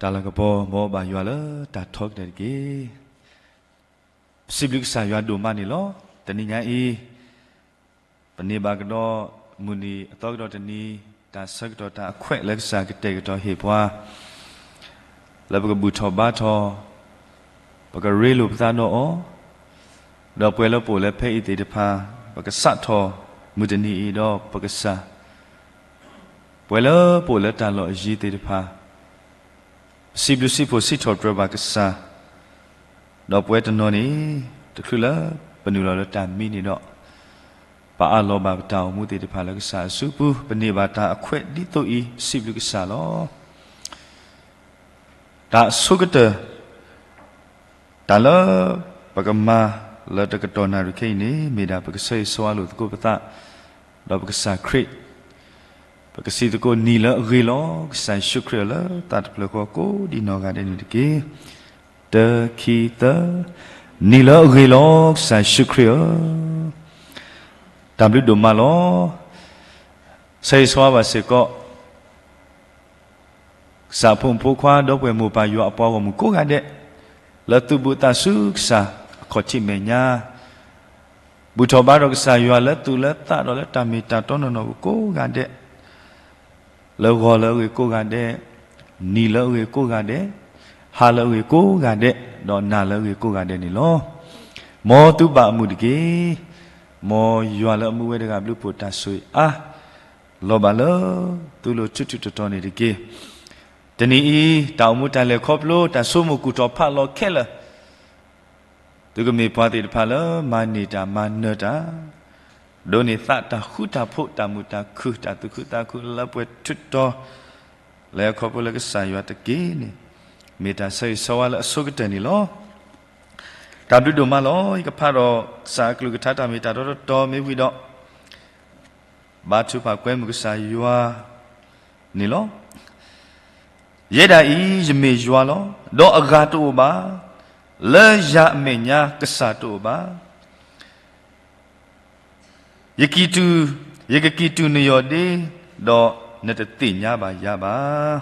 တၢ်လၤကပီၤ မ်အဘၣ်ယွၤလၢတၢ်ထီကတၢၢ်တက့ၢ်. ပစံးဘျုးကစၢ်ယွၤဒိၣ်မးန့ၣ်လီၤ. တနံၤညါအံၤ ပန့ၢ်ဘၣ်ကဒီး မုၢ်နံၤအသီကဒီးတနံၤ တၢ်ဆၢကတီၢ်တၢ်အခွဲးလၢကစၢ်ကတဲာ်ကတီၤဟ့ၣ်ပှၤ လၢပကဘူၣ်ထီၣ်ဘါထီၣ် ပကရ့လိာ်ပသးဒီးအီၤ ဒီးပှၤလၢပအိၣ်လၢဖဲအံၤသ့ၣ်တဖၣ် ပကစးထီၣ်မုၢ်တနံၤအံၤဒီးပကစၢ် ပှၤလၢပအိၣ်လၢတၢ်လီၢ်အယံၤသ့ၣ်တဖၣ် ပစံးဘျုးစံးဖှိၣ်စံးထီၣ်ပတြၢၤဘၣ်ကစၢ်, ဒီးပဝဲတနီၤန့ၣ် တချုးလၢပနုာ်လီၤလၢတၢ်မံန့ၣ်ဒီး ပအးလီၤဘၣ်ပတၢ်အိၣ်မူသ့ၣ်တဖၣ်လၢကစၢ်အစုပူၤ ပန့ၢ်ဘၣ်တၢ်အခွဲးဒ်သိးအံၤ ပစံးဘျုးကစၢ်လီၤ. တၢ်အဆိကတၢၢ် တၢ်လၢပကမၤလၢတကတီၢ်နၣ်ရံၣ်ခဲအံၤန့ၣ် မ့ၢ်ဒၣ်ပကဆၢဂ့ၤဆၢဝါလိာ်သကိးပသး ဒီးပကစၢ်ခရံာ်, ပကစံးသကိးနံၤလၢအဂ့ၤလီၤ. ကစၢ်ယ့ၣ်ၡူးခရံာ်လၢသးတဖျၢၣ်ဃီကိးဒံးနီၢ်ဂၤဒဲးန့ၣ်တက့ၢ်. တၢ ခံ သၢ, နံၤလၢအဂ့ၤလီၤ ကစၢ်ယ့ၣ်ၡူးခရံာ်ဧၢ, တၢ်ဘျုးဒိၣ်မးလီၤ. ဆၢဂ့ၤဆၢဝါဘၣ်စ့ၢ်ကီး ကစၢ်အဖိမုၣ်ဖိခွါ ဒီပုၢ်ဝဲၢ်မိၢ်ပၢ်ယွၤအပှၤဂီၢ်မုၢ်ကိးဂၤဒဲး လၢသူၣ်ဘီၣ်သးစူၤကစၢ်အခီၣ်ထံးမဲာ်ညါ, ဘူၣ်ထီၣ်ဘါထီၣ်ကစၢ်ယွၤလၢသူၣ်လၢသးဒီးလၢတၢ်မ့ၢ်တၢ်တီနီၢ်နီၢ်ပူၤကိးဂၤဒဲး, လၢဂီၤလၢအဂ့ၤကိးဂၤဒဲး, နံၤလၢအဂ့ၤကိးဂၤဒဲး, ဟါလၢအဂ့ၤကိးဂၤဒဲး, ဒီးနၤလၢအဂ့ၤကိးဂၤဒဲးန့ၣ်လီၤ. မ်သုဘၣ်အမုာ်တက့ၢ်. မ်ယွၤလၢအမူဝဲတဂၤဘျုးဖှိၣ်တၢ်ဆိၣ်ဂ့ၤအါ လီၤဘၣ်လၢသုလိၤထူးထူးတီၤတီၤန့ၣ်တက့ၢ်. တနံၤအံၤ တၢ်အိၣ်မူတၢ်လဲၤခီဖျိ တၢ်ဆိကမိၣ်ကူၣ်ထီၣ်ဖးလီၤခဲလၢာ်, သုကမ့ၢ်ပှၤသ့ၣ်တဖၣ်လၢမၤန့ၢ်တၢ်မၤနၢၤတၢ်, ဒိးန့ၢ်သးတၢ်ဃူတၢ်ဖိး တၢ်မုာ်တၢ်ခုၣ် တၢ်သူၣ်ခုသးခုလၢပှဲၤထူးတီၤ လဲၤခီဖျိလၢကစၢ်ယွၤတက့ၢ်န့ၣ် မ့ၢ်တၢ်ဆၢဂ့ၤဆၢဝါလၢအဆိကတၢၢ်န့ၣ်လီၤ. တၢ်ဘျုးဒိၣ်မးလီၤ. ယကဖးဒီးကစၢ်အကလုၢ်ကထါတၢ်မ့ၢ်တၢ်တီတီတီမ့ၢ်ဝံၤဒီး ဘါထုကဖၣ်ကွဲမုာ်ကစၢ်ယွၤန့ၣ်လီၤ. ယဲဒၣ်အံၤ ယမ့ၢ်ယွၤလီၤ. ဒီးအဂၤတအိၣ်ဘၣ်. လၢယၤအမဲာ်ညါကစၢ်တအိၣ်ဘၣ်. ယကကံၢ်တူာ်, ယကကံၢ်တူာ်နယီၢ်ဒ့, ဒီးနတသ့ၣ်ညါဘၣ်ယၤဘၣ်.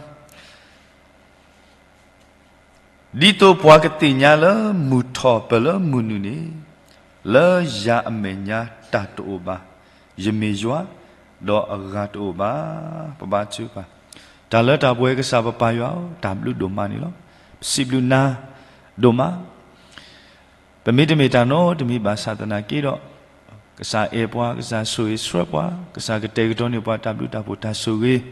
ဒ်သိးပှၤကသ့ၣ်ညါလၢမုၢ်ထီၣ်ပၢၢ်လၢမုၢ်နုာ်န့ၣ်, လၢယၤအမဲာ်ညါတၢ်တအိၣ်ဘၣ်. ယမ့ၢ်ယွၤ, ဒီးအဂၤတအိၣ်ဘၣ်. ပဘါထုကဖၣ်. တၢ်လၢတၢ်ပှဲၤကစၢ်ပပၢ်ယွၤဧၢ, တၢ်ဘျုးဒိၣ်မးန့ၣ်လီၤ. ပစံးဘျုးနၤဒိၣ်မး ပမ့တမ့ၢ်တၢ်နီတမံၤဘၣ်ဆၣ်သနာ်က့ဒီး, ကစၢ်အဲၣ်ပှၤ, ကစၢ်ဆိၣ်ဂ့ၤဆှၢပှၤ, ကစၢ်ကတဲာ်ကတီၤန့ၢ်ပှၤတၢ်ဘျုးတၢ်ဖှိၣ်တၢ်ဆိၣ်ဂ့ၤ,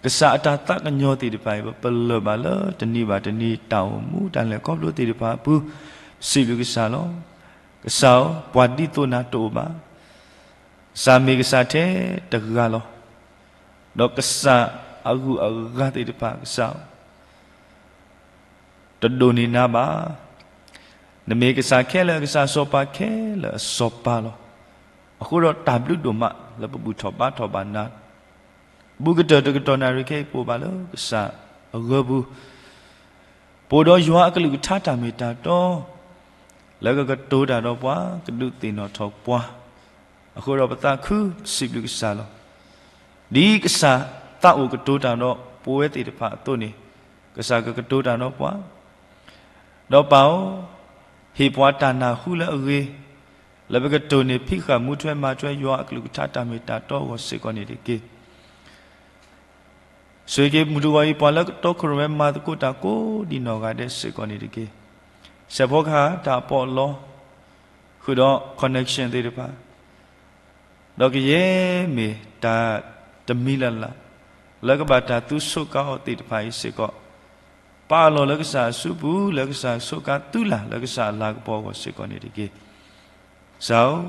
ကစၢ်အတၢ်သးကညီၤသ့ၣ်တဖၣ်အံၤ ပပလၢၢ်ဘၣ်လၢတနံၤဘၣ်တနံၤ တၢ်အိၣ်မူတၢ်လဲၤခီဖျိသ့ၣ်တဖၣ်အပူၤ, ပစံးဘျုးကစၢ်လီၤ. ကစၢ်ဧၢ, ပှၤဒ်သိးနၤတအိၣ်ဘၣ်. ကစၢ်မ့ၢ်ကစၢ်ထဲတဂၤလီၤ. ဒီးကစၢ်အဂုၤအဂၤသ့ၣ်တဖၣ် ကစၢ် တဒိၣ်န့ၢ်နၤဘၣ်. နမ့ၢ်ကစၢ်ခဲလၢာ်အကစၢ်, စီၤပၤခဲလၢာ်အစီၤပၤလီၤ. အဃိဒီးတၢ်ဘျုးဒိၣ်မးလၢပဘူၣ်ထီၣ်ဘါထီၣ်ဘၣ်နၤ, ဘူးကတၢၢ်တကတီၢ်နၣ်ရံၣ်ခဲအံၤ ပအိၣ်ဘၣ်လၢကစၢ်အဂၢၢ်ပူၤ, ပအိၣ်ဒီးယွၤအကလုၢ်ကထါတၢ်မ့ၢ်တၢ်တီ လၢကကတိၤတၢ်ဒီးပှၤ, ကဒုးသ့ၣ်နီၣ်ထီၣ်ပှၤ, အဃိဒီးပသးခု ပစံးဘျုးကစၢ်လီၤ. ဒ်ကစၢ်သးအိၣ်ကတိၤတၢ်ဒီးပဝဲသ့ၣ်တဖၣ်အသိးန့ၣ်, ကစၢ်ကကတိၤတၢ်ဒီးပှၤ, ဒီးပၢ်ဧၢ, ဟ့ၣ်ပှၤတၢ်နၢ်ဟူလၢအဂ့ၤ, လၢပကတိၢ်န့ၢ်ဖံးဃာ်မူထွဲမၤထွဲယွၤအကလုၢ်ကထါတၢ်မ့ၢ်တၢ်တီအဂီၢ်စ့ၢ်ကီးန့ၣ်တက့ၢ်. ဆိၣ်ဂ့ၤက့ၤမုၢ်တဂီၤအံၤ ပှၤလၢကတီခိၣ်ရိၣ်မဲမၤသကိးတၢ်ကိးဒံးနီၢ်ဂၤဒဲးစ့ၢ်ကီးန့ၣ်တက့ၢ်. စဲးဖီကဟၣ်တၢ်အပီးအလီ, ဃုာ်ဒီး connection သ့ၣ်တဖၣ်, ဒီးကယဲၢ်မ့ၢ်တၢ်တမံၤလၢ်လၢ် လၢကဘၣ်တၢ်သူဆိးကါအီၤသ့ၣ်တဖၣ်အံၤစ့ၢ်ကီး, ပာ်အလီၢ်လၢကစၢ်အစုပူၤ လၢကစၢ်ဆိးကါသုလၢ် လၢကစၢ်အလၤကပီၤအဂီၢ်စ့ၢ်ကီးန့ၣ်တက့ၢ်. ကစၢ်ဧၢ,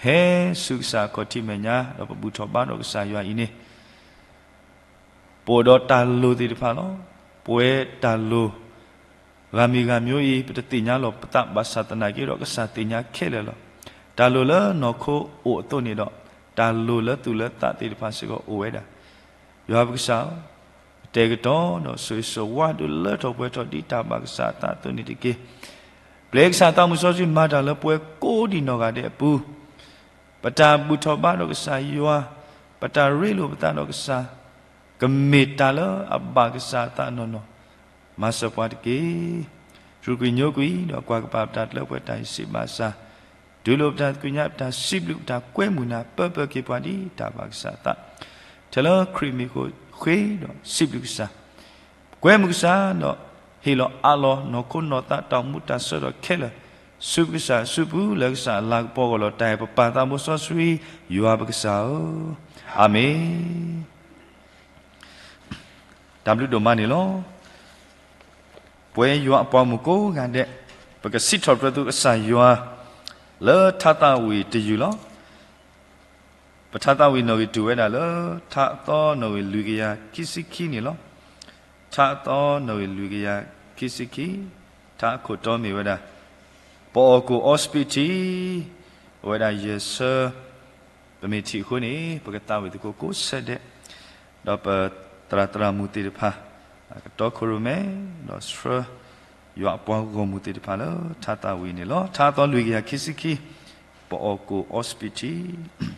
ဟဲဆူကစၢ်အခီၣ်ထံးမဲာ်ညါ ဒီးပဘူၣ်ထီၣ်ဘါထီၣ်ကစၢ်ယွၤအံၤန့ၣ် ပအိၣ်ဒီးတၢ်လိၤသ့ၣ်တဖၣ်လီၤ. ပဝဲတၢ်လိၤ ဂၤမံၤဂၤမံၤအံၤ ပတသ့ၣ်ညါလီၤပသးဘၣ်ဆၣ်သနာ်က့ဒီး ကစၢ်သ့ၣ်ညါခဲလၢာ်လီၤ. တၢ်လိၤလၢနီၢ်ခိအိၣ်အသိးန့ၣ်ဒီး တၢ်လိၤလၢသူၣ်လၢသးသ့ၣ်တဖၣ်စ့ၢ်ကီးအိၣ်ဝဲဒၣ်. ယွၤပကစၢ်ဧၢ, ကတဲာ်ကတီၤဒီးဆိၣ်ဂ့ၤဆိၣ်ဝါဒုးလၢထီၣ်ပှဲၤထီၣ်ဒ်တၢ်ဘၣ်ကစၢ်အသးအသိးန့ၣ်တက့ၢ်. ပျဲကစၢ်သးမုၢ်စီဆှံမၤတၢ်လၢပှၤကိးဒံးနီၢ်ဂၤဒဲးအပူၤ, ပတၢ်ဘူၣ်ထီၣ်ဘါထီၣ်ကစၢ်ယွၤ, ပတၢ်ရ့လိာ်ပသးဒီးကစၢ်, ကမ့ၢ်တၢ်လၢအဘၣ်ကစၢ်အသးနီၢ်နီၢ်, မၤစၢၤပှၤတက့ၢ်. ရူးကွံာ်ညိကွံာ် ဒီးကွၢ်ကပၤပတၢ်ကျၢၢ်ပှဲၤတၢ်အံၤစံးဘၣ်စၢ်, တူၢ်လိာ်ပတၢ်သ့ၣ်ညါ ပတၢ်စံးဘျုး ပတၢ်ကွဲမုာ်နၤ ပၢပၢက့ၤပှၤဒ်တၢ်ဘၣ်ကစၢ်အသး, ထဲလၢခရံာ်မံၤအဃိ ဃ့ဒီးစံးဘျုးကစၢ်, ကွဲမုာ်ကစၢ်ဒီး ဟ့ၣ်လီၤအးလီၤ နီၢ်ခိနီၢ်သး တၢ်အိၣ်မူတၢ်ဆၢကတီၢ်ခဲလၢာ် ဆူကစၢ်အစုပူၤ လၢကစၢ်အလၤကပီၤအဂီၢ်လီၤ. တၢ်အဲၣ်ပပၢ်သးဘိစီဆှံ ယွၤပကစၢ်ဧၢ, အၤမ့ၣ်. တၢ်ဘျုးဒိၣ်မးန့ၣ်လီၤ. ပဝဲယွၤအပှၤဂီၢ်မုၢ်ကိးဂၤဒဲး ပကစံးထီၣ်ပတြၢၤသုကစၢ်ယွၤ လၢထါသးဝံၣ်တယုၢ်လီၤ. ပထါသးဝံၣ်နီၣ်ဂံၢ်တုၤဝဲဒၣ်လၢ ထါအသီနီၣ်ဂံၢ်လွံၢ်ကယၤခံဆံခံန့ၣ်လီၤ. ထါအသီနီၣ်ဂံၢ်လွံၢ်ကယၤခံဆံခံ, ထါအခိၣ်တီမ့ၢ်ဝဲဒၣ် ပအီၣ်ကိၣ်အီစပံးထံ, အဝဲဒၣ်ယဲၢ်ဆၢ ပမ့ၢ်ထံၣ်အဃိန့ၣ် ပကသးဝံၣ်သကိးကိးဆၢဒဲး, ဒီးပသရၣ်သရၣ်မုၣ်သ့ၣ်တဖၣ် ကတီခိၣ်ရိၣ်မဲ ဒီးဆှၢ ယွၤအပှၤဂီၢ်မုၢ်သ့ၣ်တဖၣ်လၢထါသးဝံၣ်န့ၣ်လီၤ. ထါအသီလွံၢ်ကယၤခံဆံခံ, ပအီၣ်ကိၣ်အီစပံးထံ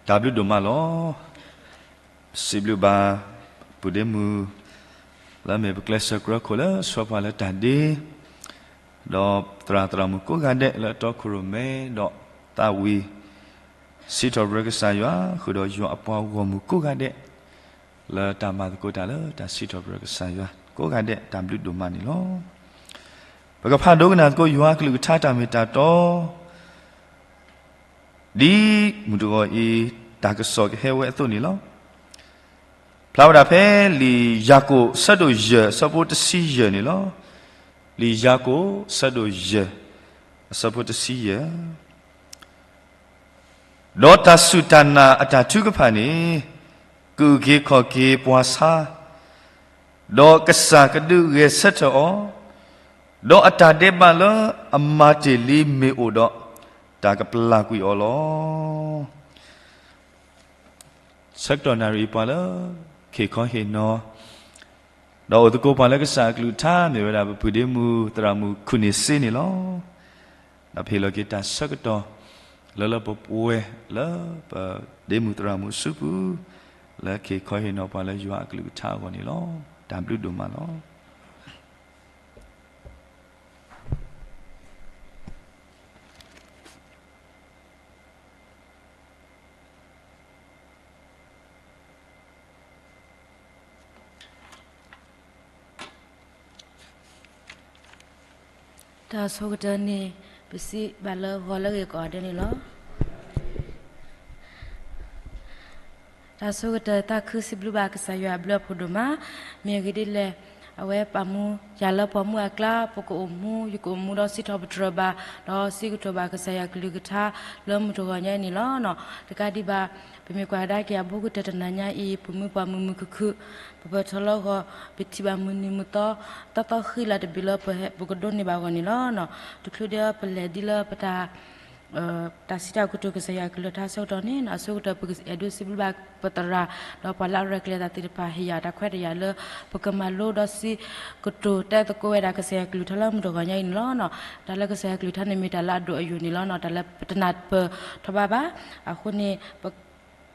တၢ်ဘျုးဒိၣ်မးလီၤ. စံးဘျုးဘၣ် ပုၢ်ဒ့မုၣ် လၢအမ့ၢ်ပကျဲးစၢးကြၢးခိၣ်လၢဆှၢပှၤလၢတၢ်ဒ့, ဒီးသရၣ်သရၣ်မုၣ်ကိးဂၤဒဲးလၢအတီခိၣ်ရိၣ်မဲ ဒီးသးဝံၤ စံးထီၣ်ပတြၢၤကစၢ်ယွၤ ဃုာ်ဒီးယွၤအပှၤဂီၢ်မုၢ်ကိးဂၤဒဲး လၢတၢ်မၤသကိးတၢ်လၢတၢ်စံးထီၣ်ပတြၢၤကစၢ်ယွၤကိးဂၤဒဲး တၢ်ဘျုးဒိၣ်မးန့ၣ်လီၤ. ပကဖးဒိကနၣ်သကိးယွၤအကလုၢ်ကထါတၢ်မ့ၢ်တၢ်တီ ဒ်မုၢ်တဂီၤအံၤ တၢ်ကစီၣ်ကဟဲဝဲအသိးန့ၣ်လီၤ. ဖျါဝဲဒၣ်ဖဲလံာ်ယၤကိာ် ဆၢဒိၣ်ယဲၢ် အဆၢဖိတဆံယဲၢ်န့ၣ်လီၤ. လံာ်ယၤကိာ် ဆၢဒိၣ်ယဲၢ် အဆၢဖိတဆံယဲၢ်, ဒီးတၢ်စူၢ်တၢ်နာ်အတၢ်ထုကဖၣ်န့ၣ် ကအုၣ်က့ၤခီၣ်က့ၤပှၤဆါ, ဒီးကစၢ်ကဒုးဂဲၤဆၢထၢၣ်အီၤ, ဒီးအတၢ်ဒဲးဘးလၢအမၤတ့ၢ်လံမ့ၢ်အိၣ်ဒီး တၢ်ကပျၢ်ကွံာ်အီၤလီၤ. ဆၢကတီၢ်နၣ်ရံၣ်အံၤ ပှၤလၢ ခ့ၣ်ခီဟ့ၣ်နီၤ ဒီးအိၣ်သကိးပှၤလၢကစၢ်အကလုၢ်ကထါ မ့ၢ်ဝဲဒၣ်ပပုၢ်ဒ့မုၣ်သရၣ်မုၣ် ခူၣ်န့ၢ်စ့ န့ၣ်လီၤ. ဒီးပဟ့ၣ်လီၤက့ၤတၢ်ဆၢကတီၢ် လၢလၢပှဲၤပှဲၤ လၢပဒ့မုၣ်သရၣ်မုၣ်အစုပူၤ လၢကဟ့ၣ်ခီဟ့ၣ်နီၤပှၤလၢယွၤအကလုၢ်ကထါအဂီၢ်န့ၣ်လီၤ. တၢ်ဘျုးဒိၣ်မးလီၤ. တၢ်ဆိကတၢၢ်န့ၣ် ပစံးဘၣ်လၢဂီၤလၢအဂ့ၢ်ကိးဂၤဒဲးန့ၣ်လီၤ. တၢ်ဆိကတၢၢ်သးခုစံးဘျုးဘၣ်ကစၢ်ယွၤအဘျုးအဖှိၣ်ဒိၣ်မး, မ့ၢ်အဂ့ၢ်ဒ်လဲၣ်, အဝဲပာ်မူယၤလၢပှၤမူအကျါ, ပကအိၣ်မူ, ယကအိၣ်မူဒီးစံးထီၣ်ပတြၢၤဘၣ်, ဒီးစံးကတိၤဘၣ်ကစၢ်ယွၤကလုၢ်ကထါ လၢမုၢ်တဂီၤညါအံၤန့ၣ်လီၤ. တကးဒံးဘၣ်, ပမ့ၢ်ကွၢ်ကဒါက့ၤအဘူးကတၢၢ်တနၤညါအံၤ ပမူပှၤမုာ်မုာ်ခုၣ်ခုၣ်, ပပၢၢ်ထီၣ်လၢဂီၤ, ပထံၣ်ဘၣ်မုၢ်နံၤမုၢ်သီ, သီသီဃံလၤတဘ့ၣ်လၢပကဒိးန့ၢ်ဘၣ်အဂီၢ်န့ၣ်လီၤ. တချုးဒီးပလဲၤဒ်လၢပတၢ် တၢ်စံးတၢ်ကတိၤကစၢ်ယွၤကလုၢ်ကထါအဆၢကတီၢ်န့ၣ် အဆိကတၢၢ်ပအဲၣ်ဒိးစံးဘျုးဘၣ်ပသရၣ် ဒီးပှၤလၢအရဲၣ်ကျဲၤတၢ်သ့ၣ်တဖၣ် ဟ့ၣ်ယၤတၢ်ခွဲးတၢ်ယာ်လၢ ပကမၤလိဒီးစံးကတိၤတဲသကိးဝဲဒၣ်ကစၢ်ယွၤကလုၢ်ကထါလၢမုၢ်တဂီၤညါအံၤန့ၣ်လီၤ. တၢ်လၢကစၢ်ယွၤကလုၢ်ကထါန့ၣ်မ့ၢ်တၢ်လၢအဒိၣ်အယိာ်န့ၣ်လီၤ. တၢ်လၢပတနၢ်ပၢၢ်ထီၣ်ဘးဘၣ်. အဃိန့ၣ်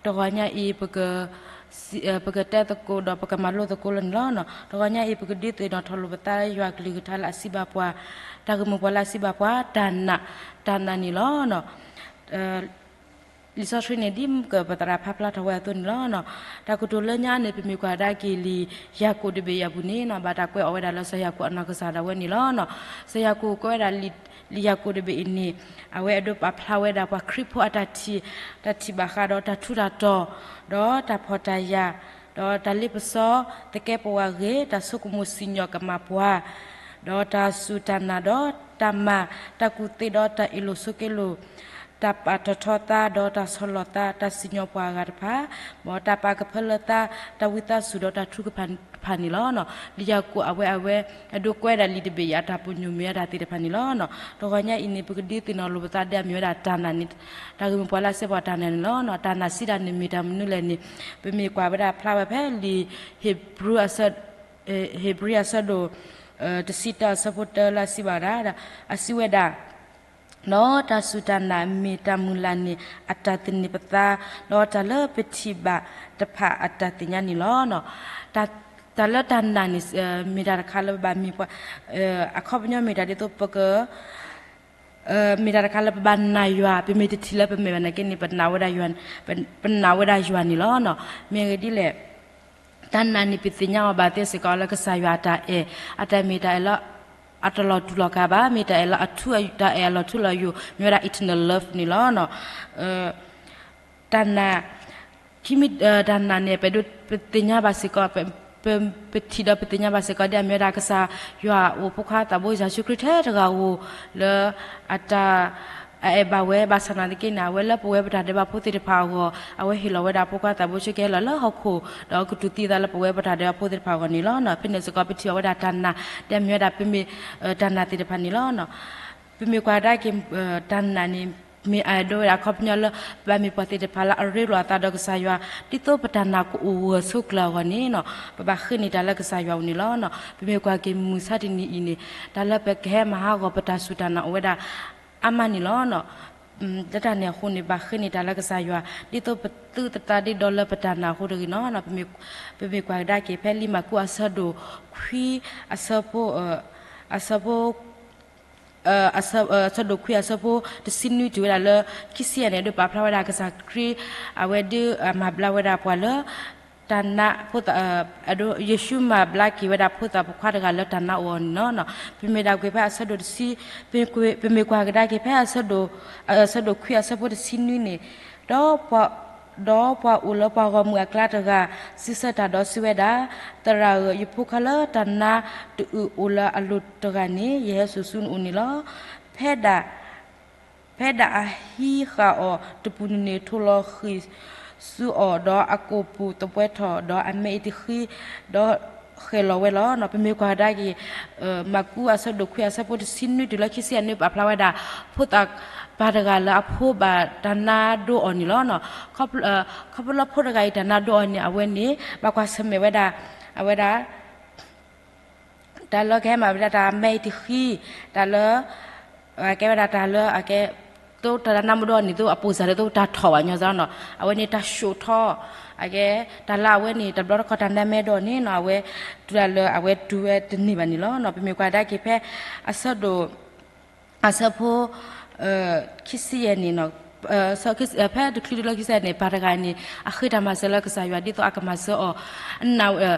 တဂီၤညါအံၤ ပကတဲသကိးဒီးပကမၤလိသကိးလီၤန့ၣ်လီၤ. တဂီၤညါအံၤ ပကဒုးသ့ၣ်နီၣ်ထီၣ်လိာ်ပသးလၢယွၤကလုၢ်ကထါလၢအစံးဘၣ်ပှၤ, တၢ်ဂ့ၢ်မိၢ်ပှၢ်လၢအစံးဘၣ်ပှၤ တၢ်နာ်, တၢ်နာ်န့ၣ်လီၤ. လံာ်စီဆှံန့ၣ် ဒ်ကပသရၣ်ဖးဖျါထီၣ်ဝဲအသိးန့ၣ်လီၤ. တၢ်ကတိၤလၢညါန့ၣ် ပမ့ၢ်ကွၢ်ကဒါက့ၤလံာ်ယၤကိာ်တဘ့ၣ်အံၤအပူၤန့ၣ် ဘၣ်တၢ်ကွဲးအီၤဝဲဒၣ်လၢစီၤယၤကိာ်အနီၢ်ကစၢ်ဒၣ်ဝဲန့ၣ်လီၤ. စီၤယၤကိာ်ကွဲးဝဲဒၣ်လံာ်ယၤကိာ်တဘ့ၣ်အံၤန့ၣ် အဝဲအဲၣ်ဒိးပာ်ဖျါဝဲဒၣ်ပှၤခရံာ်ဖိအတၢ်ထံၣ်, တၢ်ထံၣ်ဘၣ်ဃးဒီးတၢ်ထူးတၢ်တီၤ, ဒီးတၢ်ဖှီၣ်တၢ်ယာ်, ဒီးတၢ်လ့ပစီ, သကဲးပဝးဂ့ၤ, တၢ်ဆိကမိၣ်စံၣ်ညီၣ်ကမၣ်ပှၤ, ဒီးတၢ်စူၢ်တၢ်နာ်ဒီးတၢ်မၤ, တၢ်ကူၣ်သ့ဒီးတၢ်အ့ၣ်လိာ်ဆိးက့လိာ်, တၢ်ပာ်ထီၣ်ထီသးဒီးတၢ်ဆီၣ်လီၤသး, တၢ်စံၣ်ညီၣ်ပှၤအဂၤတဖၣ်, မ်တၢ်ပာ်ကဖၢလၢသး, တၢ်ဝံသးစူၤဒီးတၢ်ထုကဖၣ်တဖၣ်န့ၣ်လီၤ. လံာ်ယၤကိာ်အဝဲအဝဲ အဲၣ်ဒိးကွဲးဒၣ်လံာ်တဘ့ၣ်အံၤ အတၢ်ပညိၣ်မ့ၢ်ဝဲဒၣ်သ့ၣ်တဖၣ်န့ၣ်လီၤ. တဂီၤညါအံၤန့ၣ် ပကဒုးသ့ၣ်နီၣ်လိာ်ပသးဒီးမ့ၢ်ဝဲဒၣ်တၢ်နာ်န့ၣ်, တၢ်ဂ့ၢ်မိၢ်ပှၢ်လၢအစံးဘၣ်တၢ်နာ်န့ၣ်လီၤ. တၢ်နာ်စံးဒၣ်န့ၣ်မ့ၢ်တၢ်မနုၤလဲၣ်န့ၣ်, ပမ့ၢ်ကွၢ်ဝဲဒၣ်ဖျါဝဲဖဲလံာ် ဧ့ၤဘြံၤအဆၢဒိၣ်တဆံတၢ အဆၢဖိတၢလၢအစံးဘၣ်ဝဲဒၣ်, အစံးဝဲဒၣ် ဒီးတၢ်စူၢ်တၢ်နာ်မ့ၢ်တၢ်မုၢ်လၢ်န့ၣ် အတၢ်သန့ၤပသး, ဒီးတၢ်လၢပထံၣ်ဘၣ်တဖၣ်အတၢ်သ့ၣ်ညါန့ၣ်လီၤ. တၢ်လၢတၢ်နာ်န့ၣ် မ့ၢ်တၢ်တခါလၢပဘၣ်မ့ၢ်ပှၤ, အခီပညီမ့ၢ်တၢ်ဒ်သိးပက မ့ၢ်တၢ်တခါလၢပဘၣ်နာ်ယွၤ, ပမ့ၢ်တထံၣ်လၢပမဲာ်ဘၣ်နာ်က့န့ၣ် ပနာ်ဝဲဒၣ်ယွၤ, ပနာ်ဝဲဒၣ်ယွၤန့ၣ်လီၤ. မ့ၢ်အဂ့ၢ်ဒ်လဲၣ်, တၢ်နာ်န့ၣ် ပသ့ၣ်ညါအီၤဘၣ်သ့စ့ၢ်ကီးလၢကစၢ်ယွၤအတၢ်အဲၣ်, အတၢ်မ့ၢ်တၢ်အဲၣ်လၢအတလီၤတူာ်လီၤကာ်ဘၣ်, မ့ၢ်တၢ်အဲၣ်လၢအထူ, တၢ်အဲၣ်အလီၤထူလီၤယိာ်, မ့ၢ်ဝဲဒၣ် eternal love န့ၣ်လီၤ. တၢ်နာ်, ခံမံၤ, တၢ်နာ်န့ၣ် ပဒိးပသ့ၣ်ညါဘၣ်စ့ၢ်ကီး, ပထံၣ်ဒီးပသ့ၣ်ညါဘၣ်စ့ၢ်ကီး ဒ်အမ့ၢ်ဝဲဒၣ်ကစၢ်ယွၤအအိၣ်ဖိခွါသးဘိယ့ၣ်ၡူးခရံာ်ထဲတဂၤဧိၤ လၢအတၢ် အအဲၣ်ဘၣ်ဝဲ, ဘၣ်ဆၣ်နာ်သက့န့ၣ် အဝဲလၢပဝဲပတၢ်ဒဲးဘးဖိသ့ၣ်တဖၣ်အဂီၢ် အဝဲဟ့ၣ်လီၤဝဲဒၣ်အဖိခွါသးဘိဆူကဟဲလီၤလၢဟီၣ်ခိၣ် ဒီးကတူၢ်သံအသးလၢပဝဲပတၢ်ဒဲးဘးဖိသ့ၣ်တဖၣ်အဂီၢ်န့ၣ်လီၤ. ဖဲန့ၣ်စ့ၢ်ကီး ပထံၣ်အီၤဝဲဒၣ်တၢ်နာ် ဒ်အမ့ၢ်ဝဲဒၣ်ပမ့ၢ်, တၢ်နာ်သ့ၣ်တဖၣ်န့ၣ်လီၤ. ပမ့ၢ်ကွၢ်ကဒါက့ၤ တၢ်နာ်န့ၣ် မ့ၢ်အဒိဝဲဒၣ်အခီပညီလၢ ပဘၣ်မ့ၢ်ပှၤသ့ၣ်တဖၣ်လၢအရ့လိာ်အသးဒီးကစၢ်ယွၤ ဒ်သိးပတၢ်နာ်ကအိၣ်ဂၢၢ်ဆိးကျၢၤအဂီၢ်န့ၣ်လီၤ. ပဘၣ်ဃ့န့ၢ်တၢ်လၢကစၢ်ယွၤအအိၣ်န့ၣ်လီၤ. ပမ့ၢ်ကွၢ်က့ၤမုၢ်မဆါတနံၤအံၤန့ၣ် တၢ်လၢပကဟဲမၤဟးဂီၤပတၢ်စူၢ်တၢ်နာ်အိၣ်ဝဲဒၣ်အါမးန့ၣ်လီၤ. လၢတၢ်န့ၣ်အဃိန့ၣ် ဘၣ်ဃ့န့ၢ်တၢ်လၢကစၢ်ယွၤ ဒ်သိးပသုးသတးဒ့ဒီလၢပတၢ်နာ်အဃိတဂ့ၤနီၤ. ပမ့ၢ်ကွၢ်ကဒါက့ၤ ဖဲလံာ်မၢ်ကူးအဆၢဒိၣ်ခွံ အဆၢဖိ အဆၢဖိ အဆၢဒိၣ်ခွံအဆၢဖိတဆံနွံတုၤဝဲဒၣ်လၢ ခံဆံယဲၢ်န့ၣ် ဒုးပာ်ဖျါဝဲဒၣ်ကစၢ်ခရံာ် အဝဲဒုးမၤဘျါဝဲဒၣ်ပှၤလၢ တၢ်နါ ဖိသၣ် ယ့ၣ်ၡူးမၤဘျါက့ၤဝဲဒၣ်ဖိသၣ်ပိာ်ခွါတဂၤလၢတၢ်နါအိၣ်အီၤန့ၣ်လီၤ. ပမ့ၢ်ဒၣ်ကွၢ်ဖဲအဆၢဒိၣ်တဆံ ပမ့ၢ်ကွၢ်ကဒါက့ၤဖဲ အဆၢဒိၣ်ခွံအဆၢဖိတဆံနွံန့ၣ်, ဒီး ဒီးပှၤအိၣ်လၢပှၤဂီၢ်မုၢ်အကျါတဂၤ စံးဆၢတၢ်ဒီးစံးဝဲဒၣ်, သရၣ်ဧၢ, ယဖိခွါလၢတၢ်နါတအုၣ်အိၣ်လၢအလိၤတဂၤန့ၣ် ယဟဲစိာ်ဆူနအိၣ်န့ၣ်လီၤ. ဖဲဒၣ် ဖဲဒၣ်အဟံးဃာ်အီၤတပူၤန့ၣ်န့ၣ် ထိၣ်လီၤဃံၤဆူအီၤ, ဒီးအကိာ်ပူၤသပှဲထီၣ်, ဒီးအမဲအံၤတဃံ ဒီးဃဲၤလီၤဝဲလီၤ. ပမ့ၢ်ကွၢ်ကဒါက့ၤ မၢ်ကူးအဆၢဒိၣ်ခွံအဆၢဖိတဆံနွံတုၤလၢခံဆံယဲၢ်န့ၣ် ပာ်ဖျါဝဲဒၣ် ဖိသၣ်ပၢ်တဂၤလၢအဖိဘၣ်တၢ်နါဒိအီၤန့ၣ်လီၤ. ခီဖျိလၢဖိတဂၤအံၤတၢ်နါဒိအီၤန့ၣ် အဝဲန့ၣ် ဘၣ်ကွၢ်ဆၢၣ်မဲာ်ဝဲဒၣ် အဝဲဒၣ် တၢ်လၢကဟဲမၤဝဲဒၣ်တၢ်မဲအံၤတဃံ, တၢ်လၢ ကဲဝဲဒၣ်တၢ်လၢ အကဲ သိးတၢ်နါမ့ၢ်ဒိအီၤန့ၣ် သိးအပိၢ်စၢ်ဒီးသိးတၢ်ထီၣ်ဘၣ်ညီစ့ၢ်နီၤ, အဝဲန့ၣ်တၢ်ဆိၣ်ထီၣ်, အကဲ တၢ်လၢအဝဲန့ၣ် တဘျီတခီၣ်တၢ်နါမ့ၢ်ဒိအီၤန့ၣ်နီၤ အဝဲ တုၤဒၣ်လၢအဝဲတုၤဝဲတန့ၢ်ဘၣ်န့ၣ်လီၤ. ပမ့ၢ်ကွၢ်ကဒါက့ၤဖဲ အဆၢဒိၣ် အဆၢဖိ ခံဆံယဲၢ်န့ၣ်နီၤ, ဖဲတချုးတုၤလၢခံဆံယဲၢ်န့ၣ် ပၢ်တဂၤန့ၣ် အဃ့တၢ်မၤစၢၤလၢကစၢ်ယွၤ ဒ်သိးအကမၤစၢၤအီၤ အနၢ်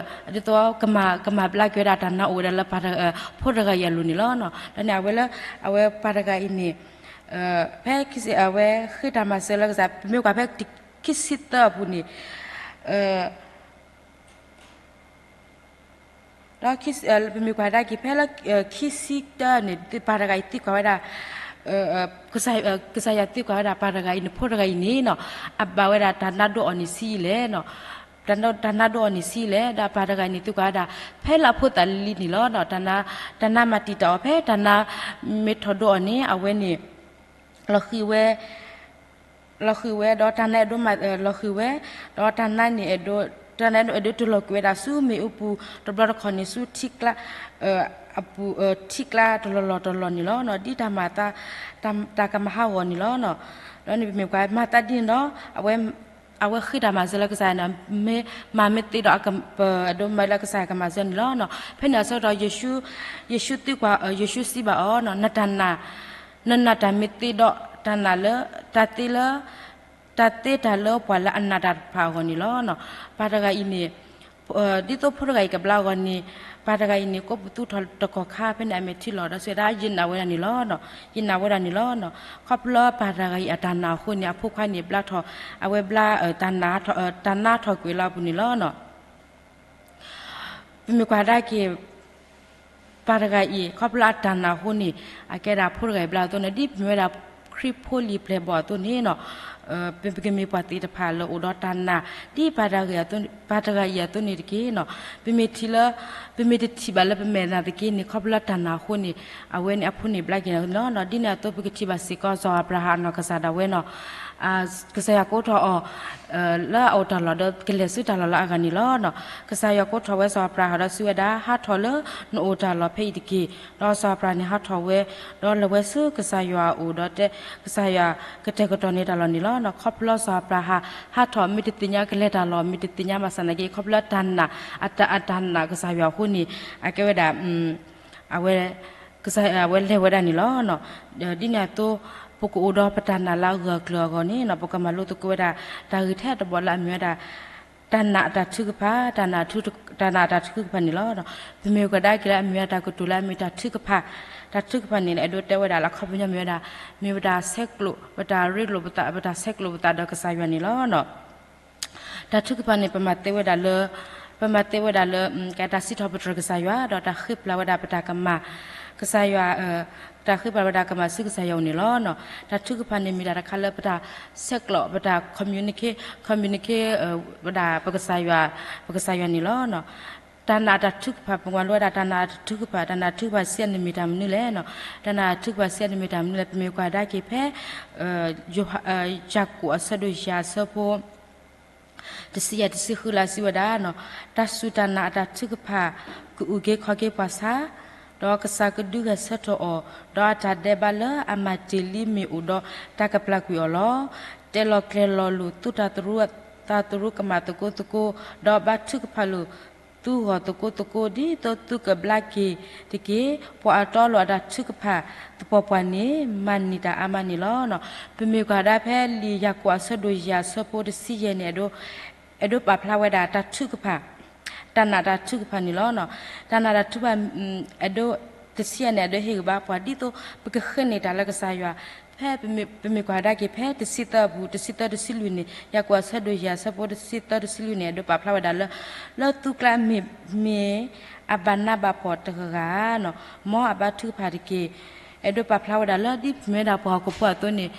ဒ်သိး ကမၤဘျါက့ၤဝဲဒၣ်တၢ်နါအိၣ်ဝဲဒၣ်လၢ ဖိတဂၤအံၤအလိၤန့ၣ်လီၤ. ဒီးန့ၣ်အဝဲလၢ အဝဲပၢ်တဂၤအံၤန့ၣ် ဖဲခံဆံ အဝဲဃ့တၢ်မၤစၢၤလၢကစၢ် ပမ့ၢ်ကွၢ်ဖဲခံဆံသၢအပူၤန့ၣ် ဒီး ပမ့ၢ်ကွၢ်ကဒါက့ၤဖဲလၢ ခံဆံတၢန့ၣ် ပၢ်တဂၤအံၤသံကွၢ်ဝဲဒၣ် ကစၢ်ယွၤသံကွၢ်ဝဲဒၣ် ပၢ်တဂၤအံၤန့ၣ် ဖိတဂၤအံၤန့ၣ်နီၤ အဘၣ်ဝဲဒၣ်တၢ်နါဒိအီၤန့ၣ်ဆံးလဲၣ်, တၢ်နါဒိအီၤန့ၣ်ဆံးလဲၣ်, ဒီးပၢ်တဂၤအံၤန့ၣ်သံကွၢ်ဝဲဒၣ် ဖဲလၢအဖိသၣ်လံၤလံၤန့ၣ်လီၤ. တၢ်နါမၤတံာ်တာ်အီၤ ဖဲတၢ်နါမ့ၢ်ထီၣ်ဒိအီၤန့ၣ် အဝဲန့ၣ် လီၤဃံၤဝဲ လီၤဃံၤဝဲ ဒီးတၢ်နါအဲၣ်ဒိး လီၤဃံၤဝဲ ဒီးတၢ်နါန့ၣ် တၢ်နါအဲၣ်ဒိး အဲၣ်ဒိးတလီၤကွံာ်ဝဲဒၣ်ဆူမ့ၣ်အူပူၤ တဘျီတခီၣ်န့ၣ် ဆူထံကျါ အပူၤ ထံကျါတလီၢ်လီၢ်တလီၢ်န့ၣ်လီၤ. ဒ်တၢ်မၤ တၢ်ကမၤဟးဂီၤန့ၣ်လီၤ. ဒီးန့ၣ်ပမ့ၢ်ကွၢ်မၤသးဒ်န့ၣ်ဒီး အဝဲဃ့တၢ်မၤစၢၤလၢကစၢ်ယွၤန့ၣ် မ့ၢ်မၤမ့ၢ်သ့ဒီး အဲၣ်ဒိးမၤလၢကစၢ်ယွၤကမၤစၢၤန့ၣ်လီၤ. ဖဲန့ၣ်အဆၢကတီၢ် ယ့ၣ်ၡူးသံကွၢ် ယ့ၣ်ၡူးစံးဘၣ်အီၤ နတၢ်နာ် နနာ်တၢ်မ့ၢ်သ့ဒီး တၢ်နာ်လၢ တၢ်သ့လၢ တၢ်သ့တၢ်လၢပှၤလၢအနာ်တၢ်တဖၣ်အဂီၢ်န့ၣ်လီၤ. ပၢ်တဂၤအံၤန့ၣ် ဒ်သိးဖိတဂၤအံၤကဘျါအဂီၢ်န့ၣ် ပၢ်တဂၤအံၤန့ၣ် ကိးပသူထီၣ်တကီၢ်ခါ ဖဲန့ၣ်အမဲာ်ထံလီၤဒီး စံးဝဲဒၣ် ယနာ်ဝဲဒၣ်န့ၣ်လီၤ. ယနာ်ဝဲဒၣ်န့ၣ်လီၤ. ခီဖျိပၢ်တဂၤအံၤအတၢ်နာ်အဃိန့ၣ် အဖိခွါန့ၣ်ဘျါထီၣ် အဝဲဘျါ တၢ်နါထီၣ်ကွံာ်လၢအပူၤန့ၣ်လီၤ. ပမ့ၢ်ကွၢ်ကဒါက့ၤ ပၢ်တဂၤအံၤ ခီဖျိအတၢ်နာ်အဃိန့ၣ် အကဲဒၣ်ဖိတဂၤအံၤဘျါအသိးန့ၣ် ဒ်ပမ့ၢ်ဝဲဒၣ်ခရံာ်ဖိလံၤပျဲၢ်ဘီၣ်အသိးန့ၣ်နီၤ ပကမ့ၢ်ပှၤသ့ၣ်တဖၣ်လၢအိၣ်ဒီးတၢ်နာ် ဒ်ပၢ်တဂၤအံၤအသိးန့ၣ်တက့ၢ်နီၤ ပမ့ၢ်ထံၣ်လၢ ပမ့ၢ်တထံၣ်ဘၣ်လၢပမဲာ်နၢ်တက့ၢ်န့ၣ် ခီဖျိလၢတၢ်နာ်အဃိန့ၣ် အဝဲန့ၣ်အဖိန့ၣ်ဘျါက့ၤန့ၣ်လီၤ. ဒ်န့ၣ်အသိးပကထံၣ်ဘၣ်စ့ၢ်ကီး စီၤအၤဘြၤဟၣ်အနီၢ်ကစၢ်ဒၣ်ဝဲနီၤ ကစၢ်ယွၤကိးထီၣ်အီၤ လၢအအိၣ်တၢ်လီၢ်ဒီးကလဲၤဆူတၢ်လီၢ်လၢအဂၤန့ၣ်လီၤ. ကစၢ်ယွၤကိးထီၣ်ဝဲစီၤအၤဘြၤဟၣ်ဒီးစံးဝဲဒၣ် ဟးထီၣ်လၢနအိၣ်တၢ်လီၢ်ဖဲအံၤတက့ၢ်. ဒီးစီၤအၤဘြၤဟၣ်န့ၣ်ဟးထီၣ်ဝဲ ဒီးလဲၤဝဲဆူကစၢ်ယွၤအအိၣ်ဒီးတဲ ကစၢ်ယွၤကတဲာ်ကတီၤန့ၢ်တၢ်လီၢ်န့ၣ်လီၤ. ခီဖျိစီၤအၤဘြၤဟၣ်ဟးထီၣ် မ့ၢ်တသ့ၣ်ညါကလဲၤတၢ်လီၢ် မ့ၢ်တသ့ၣ်ညါဘၣ်ဆၣ်သနာ်က့ ခီဖျိတၢ်နာ် အတၢ်နာ်ကစၢ်ယွၤအဃိန့ၣ် အကဲဝဲဒၣ် အဝဲ ကစၢ်ယွၤအဝဲလဲၤဝဲဒၣ်န့ၣ်လီၤ. ဒ်န့ၣ်အသိး ပကအိၣ်ဒီးပတၢ်နာ်လၢအဂၢၢ်အကျၢၤအဂီၢ်န့ၣ် ပကမၤလိသကိးဝဲဒၣ် တၢ်ဂ့ၢ်ထဲတဘီလၢအမ့ၢ်ဝဲဒၣ် တၢ်နာ်အတၢ်ထုကဖၣ် တၢ်နာ်အတၢ်ထုကဖၣ်န့ၣ်လီၤ. ပမ့ၢ်ကဒါက့ၤလၢအမ့ၢ်ဝဲဒၣ်တၢ်ကတိၤလၢအမ့ၢ်တၢ်ထုကဖၣ် တၢ်ထုကဖၣ်န့ၣ် အဲၣ်ဒိးတဲဝဲဒၣ်လၢအခီပညီမ့ၢ်ဝဲဒၣ် မ့ၢ်ပတၢ်ဆဲးကျိး ပတၢ်ရ့လိာ်ပသး ပတၢ်ဆဲးကျိးပသးဒီးကစၢ်ယွၤန့ၣ်လီၤ. တၢ်ထုကဖၣ်န့ၣ် ပမၤသ့ဝဲဒၣ်လၢ ပမၤသ့ဝဲဒၣ်လၢ ကဲတၢ်စံးထီၣ်ပတြၢၤကစၢ်ယွၤ ဒီးတၢ်ဃ့ပျၢ်ဝဲဒၣ်ပတၢ်ကမၣ် ကစၢ်ယွၤ တၢ်ဃ့ပျၢ်ဝဲဒၣ်ကမၣ်ဆူကစၢ်ယွၤအအိၣ်န့ၣ်လီၤ. တၢ်ထုကဖၣ်န့ၣ်မ့ၢ်တၢ်တခါလၢပတၢ်ဆဲးကျိး ပတၢ် communicate communicate ဝဲဒၣ်ပကစၢ်ယွၤ ပကစၢ်ယွၤန့ၣ်လီၤ. တၢ်နာ်အတၢ်ထုကဖၣ် ပမၤလိဝဲဒၣ်တၢ်နာ်အတၢ်ထုကဖၣ် တၢ်နာ်ထုကဖၣ်စံးန့ၣ်မ့ၢ်တၢ်မနုၤလဲၣ်နီၤ တၢ်နာ်အထုကဖၣ်စံးန့ၣ်မ့ၢ်တၢ်မနုၤလဲၣ် ပမ့ၢ်ကွၢ်ကဒါက့ၤဖဲ ယၤကိာ်အဆၢဒိၣ်ယဲၢ်အဆၢဖိ တဆံယဲၢ်တဆံဃုလၢအစံးဝဲဒၣ်နီၤ တၢ်စူၢ်တၢ်နာ်အတၢ်ထုကဖၣ် ကအုၣ်က့ၤခီၣ်က့ၤပှၤဆါ ဒီးကစၢ်ကဒုးဂဲၤဆၢထၢၣ်အီၤ, ဒီးအတၢ်ဒဲးဘးလၢအမၤတ့ၢ်လံမ့ၣ်အူၣ်ဒီးတၢ်ကပျၢ်ကွံာ်အီၤလီၤ. တဲလီၤကျဲၤလီၤလိာ်သုတၢ်သရူး, တၢ်သရူးကမၣ်သကိးသကိး, ဒီးဘါထုကဖၣ်လိာ်သုဂီၢ်သကိးသကိး, ဒ်သိးသုကဘျါက့ၤတက့ၢ်. ပှၤအတီအလိၤအတၢ်ထုကဖၣ်သပှၢ်ပှၢ်န့ၣ် မၤန့ၢ်တၢ်အါမးန့ၣ်လီၤ. ပမ့ၢ်ကွၢ်ဒၣ်ဖဲလံာ်ယၤကိာ်အဆၢဒိၣ်ယဲၢ်အဆၢဖိတဆံယဲၢ်န့ၣ် အဲၣ်ဒိးပာ်ဖျါဝဲဒၣ်တၢ်ထုကဖၣ်, တၢ်နာ်တၢ်ထုကဖၣ်န့ၣ်လီၤ. တၢ်နာ်တၢ်ထုကဖၣ်, အဲၣ်ဒိး, တဆံယဲၢ်န့ၣ် အဲၣ်ဒိးဟ့ၣ်ဂံၢ်ဘါပှၤဒ်သိး ပကဃ့န့ၢ်တၢ်လၢကစၢ်ယွၤ, ဖဲပမ့ၢ်ကွၢ်ကဒါက့ၤဖဲတဆံသၢအပူၤ, တဆံသၢတဆံလွံၢ်န့ၣ်, ယၤကိာ်အဆၢဒိၣ်ယဲၢ်အဆၢဖိတဆံသၢတဆံလွံၢ်န့ၣ် အဲၣ်ဒိးပာ်ဖျါဝဲဒၣ်လၢ, လၢသုကျါမ့ၢ်, မ့ၢ်အဘၣ်နးဘၣ်ဖှီၣ်တဂၤဂၤန့ၣ်, မ်အဘါထုကဖၣ်တက့ၢ်. အဲၣ်ဒိးပာ်ဖျါဝဲဒၣ်လၢ ဒ်ပမ့ၢ်ဝဲဒၣ်ပှၤဟီၣ်ခိၣ်ဖိအသိးန့ၣ်,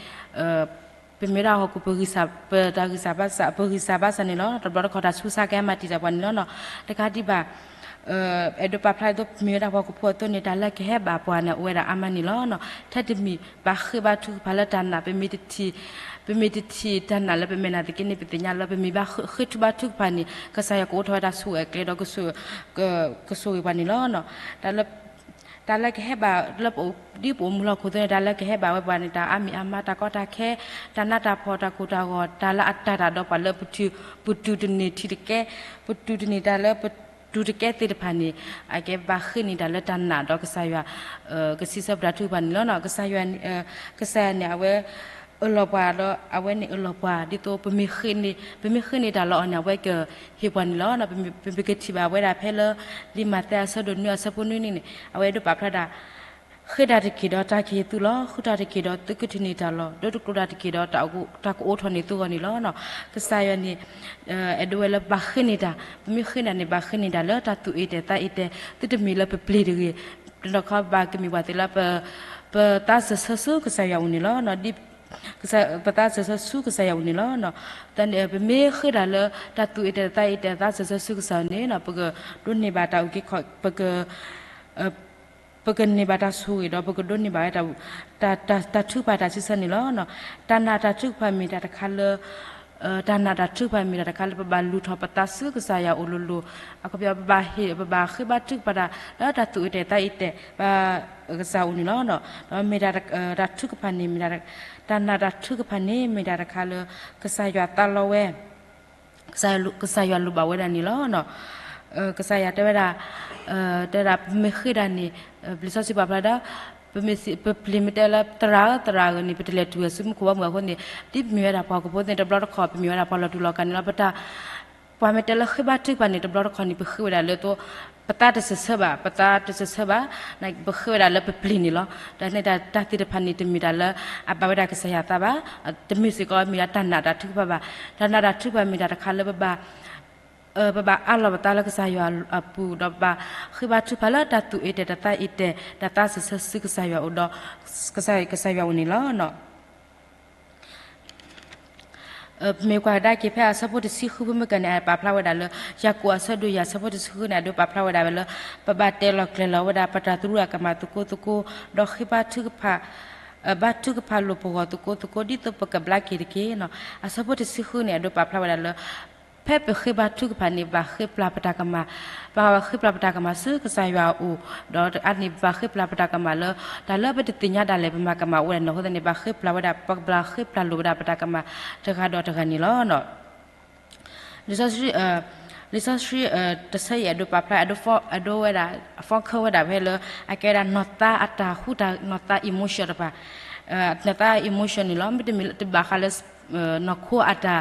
ပမ့ၢ်ဝဲဒၣ်ဟီၣ်ခိၣ်, ပတၢ်ဂံၢ်စၢ်ဘါစၢ်န့ၣ်လီၤ. တဘျီတခီၣ်တၢ်ဆူးဆါကဟဲမၤတံာ်တာ်ပှၤန့ၣ်လီၤ. တကးဒံးဘၣ်, အဲၣ်ဒိးပာ်ဖျါဒ်သိး ပမ့ၢ်ဝဲဒၣ်ပှၤဟီၣ်ခိၣ်ဖိအသိးန့ၣ် တၢ်လၢကဟဲဘၣ်ပှၤန့ၣ် အိၣ်ဝဲဒၣ်အါမးန့ၣ်လီၤ. ထဲတမံၤဘၣ်ဃ့ဘါထုကဖၣ်လၢတၢ်နာ်, ပမ့ၢ်တထံၣ်, ပမ့ၢ်တထံၣ်တၢ်နာ်လၢပမဲာ်နါသက့န့ၣ် ပသ့ၣ်ညါလၢ ပမ့ၢ်ဘၣ်ဃ့ထုဘါထုကဖၣ်န့ၣ် ကစၢ်ယွၤကအိးထီၣ်ဝဲတၢ်ဆိၣ်ဂ့ၤအကျဲဒီး ကဆိၣ်ဂ့ၤပှၤန့ၣ်လီၤ. တၢ်လၢကဟဲဘၣ်လၢပ, ဒ်ပအိၣ်မူလၢဟီၣ်ခိၣ်အသိးန့ၣ် တၢ်လၢကဟဲဘၣ်ဝဲပှၤန့ၣ် တၢ်အါမံၤအါမါ တၢ်ကီတၢ်ခဲ, တၢ်နးတၢ်ဖှီၣ် တၢ်ကိၢ်တၢ်ဂီၤ, တၢ်လၢအတၢ်တၢ်ဒီးပှၤလၢပ, ပတူၢ်တန့ၢ်ထံတကဲ, ပတူၢ်တန့ၢ်တၢ်လၢပတူၢ်တကဲသ့ၣ်တဖၣ်န့ၣ်, အကဲဘၣ်ဃ့န့ၢ်တၢ်လၢတၢ်နာ်ဒီးကစၢ်ယွၤ ကစံးဆၢပတၢ်ထုကဖၣ်န့ၣ်လီၤ. ကစၢ်ယွၤ, ကစၢ်ယွၤန့ၣ် အဝဲအၢၣ်လီၤပှၤဒီး အဝဲန့ၣ်အၢၣ်လီၤပှၤ ဒ်သိးပမ့ၢ်ဃ့န့ၢ်, ပမ့ၢ်ဃ့န့ၢ်တၢ်လၢအီၤန့ၣ် အဝဲကဟ့ၣ်ပှၤန့ၣ်လီၤ. ပကထံၣ်ဘၣ်ဝဲဒၣ်ဖဲလၢ လံာ်မးသဲအဆၢဒိၣ်နွံအဆၢဖိနွံန့ၣ်န့ၣ် အဝဲဒိးပာ်ဖျါဒၣ် ဃ့တၢ်တက့ၢ်ဒီးတၢ်ကဟ့ၣ်သုလီၤ. ဃုတၢ်တက့ၢ်ဒီးသုကထံၣ်န့ၢ်တၢ်လီၤ. ဒိတကျိၤတၢ်တက့ၢ်ဒီးတၢ်ကအိးထီၣ်န့ၢ်သုဂီၢ်န့ၣ်လီၤ. ကစၢ်ယွၤန့ၣ် အဲၣ်ဒိးဝဲလၢဘၣ်ဃ့န့ၢ်တၢ်, ပမ့ၢ်ဃ့တၢ်န့ၣ် ဘၣ်ဃ့န့ၢ်တၢ်လၢတၢ်သူၣ်အ့ၣ်တဲာ်သးအ့ၣ်တဲာ်, သုတမ့ၢ်လၢပပျ့ၤတဂ့ၤ, တခီဘၣ်ကမ့ၢ်ပှၤသ့ၣ်လၢ ပသးစၢၢ်ဆၢဆူကစၢ်ယွၤအအိၣ်န့ၣ်လီၤ. ပသးစၢၢ်ဆၢဆူကစၢ်ယွၤအအိၣ်န့ၣ်လီၤ. ပမ့ၢ်ဃ့တၢ်လၢတၢ်သူၣ်အ့ၣ်တဲာ်သးအ့ၣ်တဲာ် သးစၢၢ်ဆၢဆူကစၢ်ယွၤန့ၣ် ပကဒိးန့ၢ်ဘၣ်တၢ်အုၣ်က့ၤခီၣ်, ပက ပကန့ၢ်ဘၣ်တၢ်ဆိၣ်ဂ့ၤဒီး ပကဒိးန့ၢ်ဘၣ်ဝဲ တၢ်ထုကဖၣ်တၢ်စံးဆၢန့ၣ်လီၤ. တၢ်နာ်တၢ်ထုကဖၣ်မ့ၢ်တၢ်တခါလၢ, တၢ်နာ်တၢ်ထုကဖၣ်မ့ၢ်တၢ်တခါလၢ ပဘၣ်လူၤထီၣ်ပသးဆူကစၢ်ယွၤအအိၣ်လိၤလိၤ, အခီပညီ ပဘၣ်ဟ့ၣ်, ပဘၣ်ဃ့ဘါထုကဖၣ်တၢ်လၢတၢ်သူၣ်အ့ၣ်တဲာ်သးအ့ၣ်တဲာ် ဘၣ်ကစၢ်အအိၣ်န့ၣ်လီၤ. ဒီးမ့ၢ်တၢ်, တၢ်ထုကဖၣ်န့ၣ်မ့ၢ်, တၢ်နာ်တၢ်ထုကဖၣ်န့ၣ် မ့ၢ်တၢ်တခါလၢ ကစၢ်ယွၤသးလီဝဲ ကစၢ်ယွၤလိၣ်ဘၣ်ဝဲဒၣ်န့ၣ်လီၤ. ကစၢ်ယွၤတဲဝဲဒၣ်, တဲဝဲဒၣ် ပမ့ၢ်ဃ့တၢ်န့ၣ်, လံာ်စီဆှံပာ်ဖျါဒီး, ပပျ့ၤမ့ၢ်တဲလၢ သရၣ်ဧၢ သရၣ်ဧၢန့ၣ် ပတလဲၤတုၤဝဲဆူမူခိၣ်ဘီမုၢ်အဃိန့ၣ်, ဒ်ပမ့ၢ်ဝဲဒၣ်ပှၤဟီၣ်ခိၣ်ဖိသ့ၣ်န့ၣ် တဘျီတခီၣ် ပမ့ၢ်ဝဲဒၣ်ပှၤလီၤတူာ်လီၤကာ်န့ၣ်လီၤ. ပတၢ် ပှၤမ့ၢ်တဲလၢဃ့ဘါထုကဖၣ်န့ၣ် တဘျီတခီၣ်န့ၣ် ပဃ့ဝဲဒၣ်လၢသိး, ပသးတစၢၢ်ဆၢဘၣ်, ပသးတစၢၢ်ဆၢဘၣ်, ပဃ့ဝဲဒၣ်လၢပပျ့ၤန့ၣ်လီၤ. တၢ်န့ၣ် တၢ်သ့ၣ်တဖၣ်န့ၣ် တမ့ၢ်တၢ်လၢအဘၣ်ဝဲဒၣ်ကစၢ်ယွၤသးဘၣ်, တမ့ၢ်စ့ၢ်ကီးမ့ၢ်ဒၣ်တၢ်နာ်တၢ်ထုကဖၣ်ဘၣ်. တၢ်နာ်တၢ်ထုကဖၣ်မ့ၢ်တၢ်တခါလၢပဘၣ် ပဘၣ်အးလီၤပသးလၢကစၢ်ယွၤအပူၤ ဒီးပဘၣ်ဃ့ဘါထုကဖၣ်လၢတၢ်သူၣ်အ့ၣ်တဲာ်တၢ်သးအ့ၣ်တဲာ် တၢ်သးစၢၢ်ဆၢဆူကစၢ်ယွၤအအိၣ်ဒီး ကစၢ်ယွၤအအိၣ်န့ၣ်လီၤ. ပမ့ၢ်ကွၢ်ကဒါက့ၤဖဲအဆၢဖိတဆံဃုဖုမ့ၢ်ကန့ၣ် အပာ်ဖျါဝဲဒၣ်လၢ ယၤကိာ်အဆၢဒိၣ်ယဲၢ်အဆၢဖိတဆံဃုန့ၣ် အဒိပာ်ဖျါဝဲဒၣ်ဝဲလၢ ပဘၣ်တဲလီၤကျဲၤလီၤဝဲဒၣ် ပတၢ်သရူးအကမၣ်သကိးသကိး ဒီးဃ့ဘါထုကဖၣ် ဘါထုကဖၣ်လိာ်ပဂီၢ်သကိးသကိး ဒ်သိးပကဘျါက့ၤတက့ၢ်. အဆၢဖိတဆံဃုန့ၣ် အဒိပာ်ဖျါဝဲဒၣ်လၢ ဖဲပဃ့ဘါထုကဖၣ်န့ၣ် ဘၣ်ဃ့ပျၢ်ပတၢ်ကမၣ်, ဘၣ်ဃ့ပျၢ်ပတၢ်ကမၣ်ဆူကစၢ်ယွၤအအိၣ်, ဒီးအန့ၣ်ဘၣ်ဃ့ပျၢ်ပတၢ်ကမၣ်လၢ တၢ်လၢပတသ့ၣ်ညါဒၣ်လဲာ် ပမၤကမၣ်အိၣ်ဝဲဒၣ်န့ၣ်အဃိသတးန့ၣ် ဘၣ်ဃ့ပျၢ်ဝဲဒၣ် ပကဘၣ်ဃ့ပျၢ်လိာ်ဝဲဒၣ်ပတၢ်ကမၣ်တဂၤဒီးတဂၤန့ၣ်လီၤ. လံာ်စီဆှံ, လံာ်စီဆှံတဆၢအံၤ အဒိပာ်ဖျါ အဒိဝဲဒၣ် အဖီၣ်ခၢဝဲဒၣ်ဖဲလၢ အကဲဝဲဒၣ်နီၢ်သးအတၢ်ဟူတၢ် နီၢ်သး emotion တဖၣ်, နီၢ်သး emotion န့ၣ်လီၤ. မ့တမ့ၢ်တဘၣ်ဃးလၢ နီၢ်ခိအတၢ်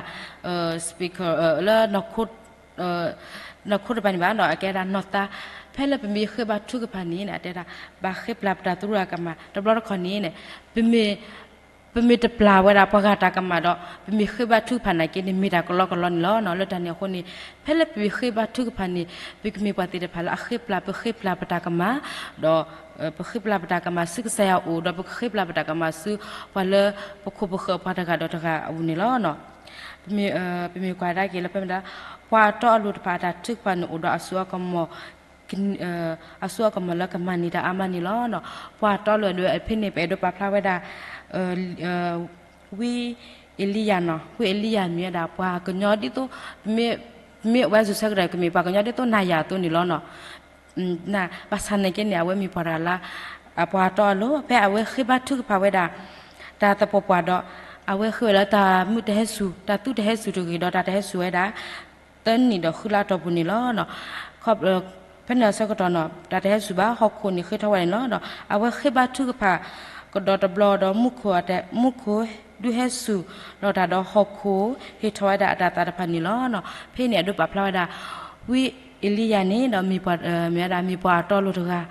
speaker လၢ နီၢ်ခိတဖၣ်န့ၣ်ဘၣ်ဒီး အကဲဝဲဒၣ်နီၢ်သး ဖဲလၢပမ့ၢ်ဃ့ဘါထုကဖၣ်န့ၣ် အတဲဒၣ် ဘၣ်ဃ့ပျၢ်ပတၢ်သရူးအကမၣ် တဘျီတခီၣ်န့ၣ် ပမ့ၢ် ပမ့ၢ်တပျၢ်ဝဲဒၣ်ပှၤဂၤတၢ်ကမၣ်ဒီး ပမ့ၢ်ဃ့ဘါထုကဖၣ်နာ်က့န့ၣ် မ့ၢ်တၢ်ကလီကလီန့ၣ်လီၤ. လၢတၢ်န့ၣ်အဃိန့ၣ် ဖဲလၢပမ့ၢ်ဃ့ဘါထုကဖၣ်န့ၣ် ပကမ့ၢ်ပှၤသ့ၣ်တဖၣ်လၢအဃ့ပျၢ် ပဃ့ပျၢ်ပတၢ်ကမၣ် ဒီး ပဃ့ပျၢ်ပတၢ်ကမၣ်ဆူကစၢ်ယွၤအအိၣ် ဒီးပကဃ့ပျၢ်ပတၢ်ကမၣ်ဆူ ပှၤလၢပခိၣ်ပဃၢၤပှၤတဂၤဒီးတဂၤအအိၣ်န့ၣ်လီၤ. ပမ့ၢ်ကွၢ်ဒၣ်က့ၤလၢဖဲမ့ၢ်ဒၣ် ပှၤတီအလိၤတဖၣ်အတၢ်ထုကဖၣ်န့ၣ်အိၣ်ဒီးအစိအကမီၤ အစိအကမီၤလၢကမၤန့ၢ်တၢ်အါမးန့ၣ်လီၤ. ပှၤတီအလိၤဒၣ်ဖဲန့ၣ် ပအဲၣ်ဒိးပာ်ဖျါဝဲဒၣ် ဝံအ့လံယၤနီၤ, ဝံအ့လံယၤမ့ၢ်ဝဲဒၣ် ပှၤကညီဒ်သိး မ့ၢ်ဝဲစူၤဆၢကတီၢ် ကမ့ၢ်ပှၤကညီဒ်သိးနၤယၤအသိးန့ၣ်လီၤနီၤ. နဘၣ်ဆၣ်နာ်က့န့ၣ် အဝဲမ့ၢ်ပှၤတဂၤလၢ အပှၤတီအလိၤ ဖဲအဝဲဃ့ဘါထုကဖၣ်ဝဲဒၣ် တၢ်သပှၢ်ပှၢ်ဒီး အဝဲဃ့ဝဲလၢတၢ်မုာ်တဟဲစူၤ တၢ်သူတဟဲစူၤတဂ့ၤဒီး တၢ်တဟဲစူၤဝဲဒၣ် သၢနံၣ်ဒီးဃုလါအတီၢ်ပူၤန့ၣ်လီၤ. ဖဲန့ၣ်အဆၢကတီၢ်န့ၣ် တၢ်တဟဲစူၤဘၣ် ဟီၣ်ခိၣ်န့ၣ်ဃ့ထီၣ်ဝဲဒၣ်န့ၣ်လီၤ. အဝဲဃ့ဘါထုကဖၣ် ကဒီးတဘျီဒီး မူခိၣ်ဒုးဟဲစူၤ ဒီးတၢ်ဒီးဟီၣ်ခိၣ်ဟ့ၣ်ထီၣ်ဝဲဒၣ်အတၢ်သးတဖၣ်န့ၣ်လီၤ. ဖဲန့ၣ်အဒိပာ်ဖျါဝဲဒၣ် ဝံအ့လံယၤန့ၣ်ဒီး မ့ၢ်ဝဲဒၣ်မ့ၢ်ပှၤတီအလိၤတဂၤ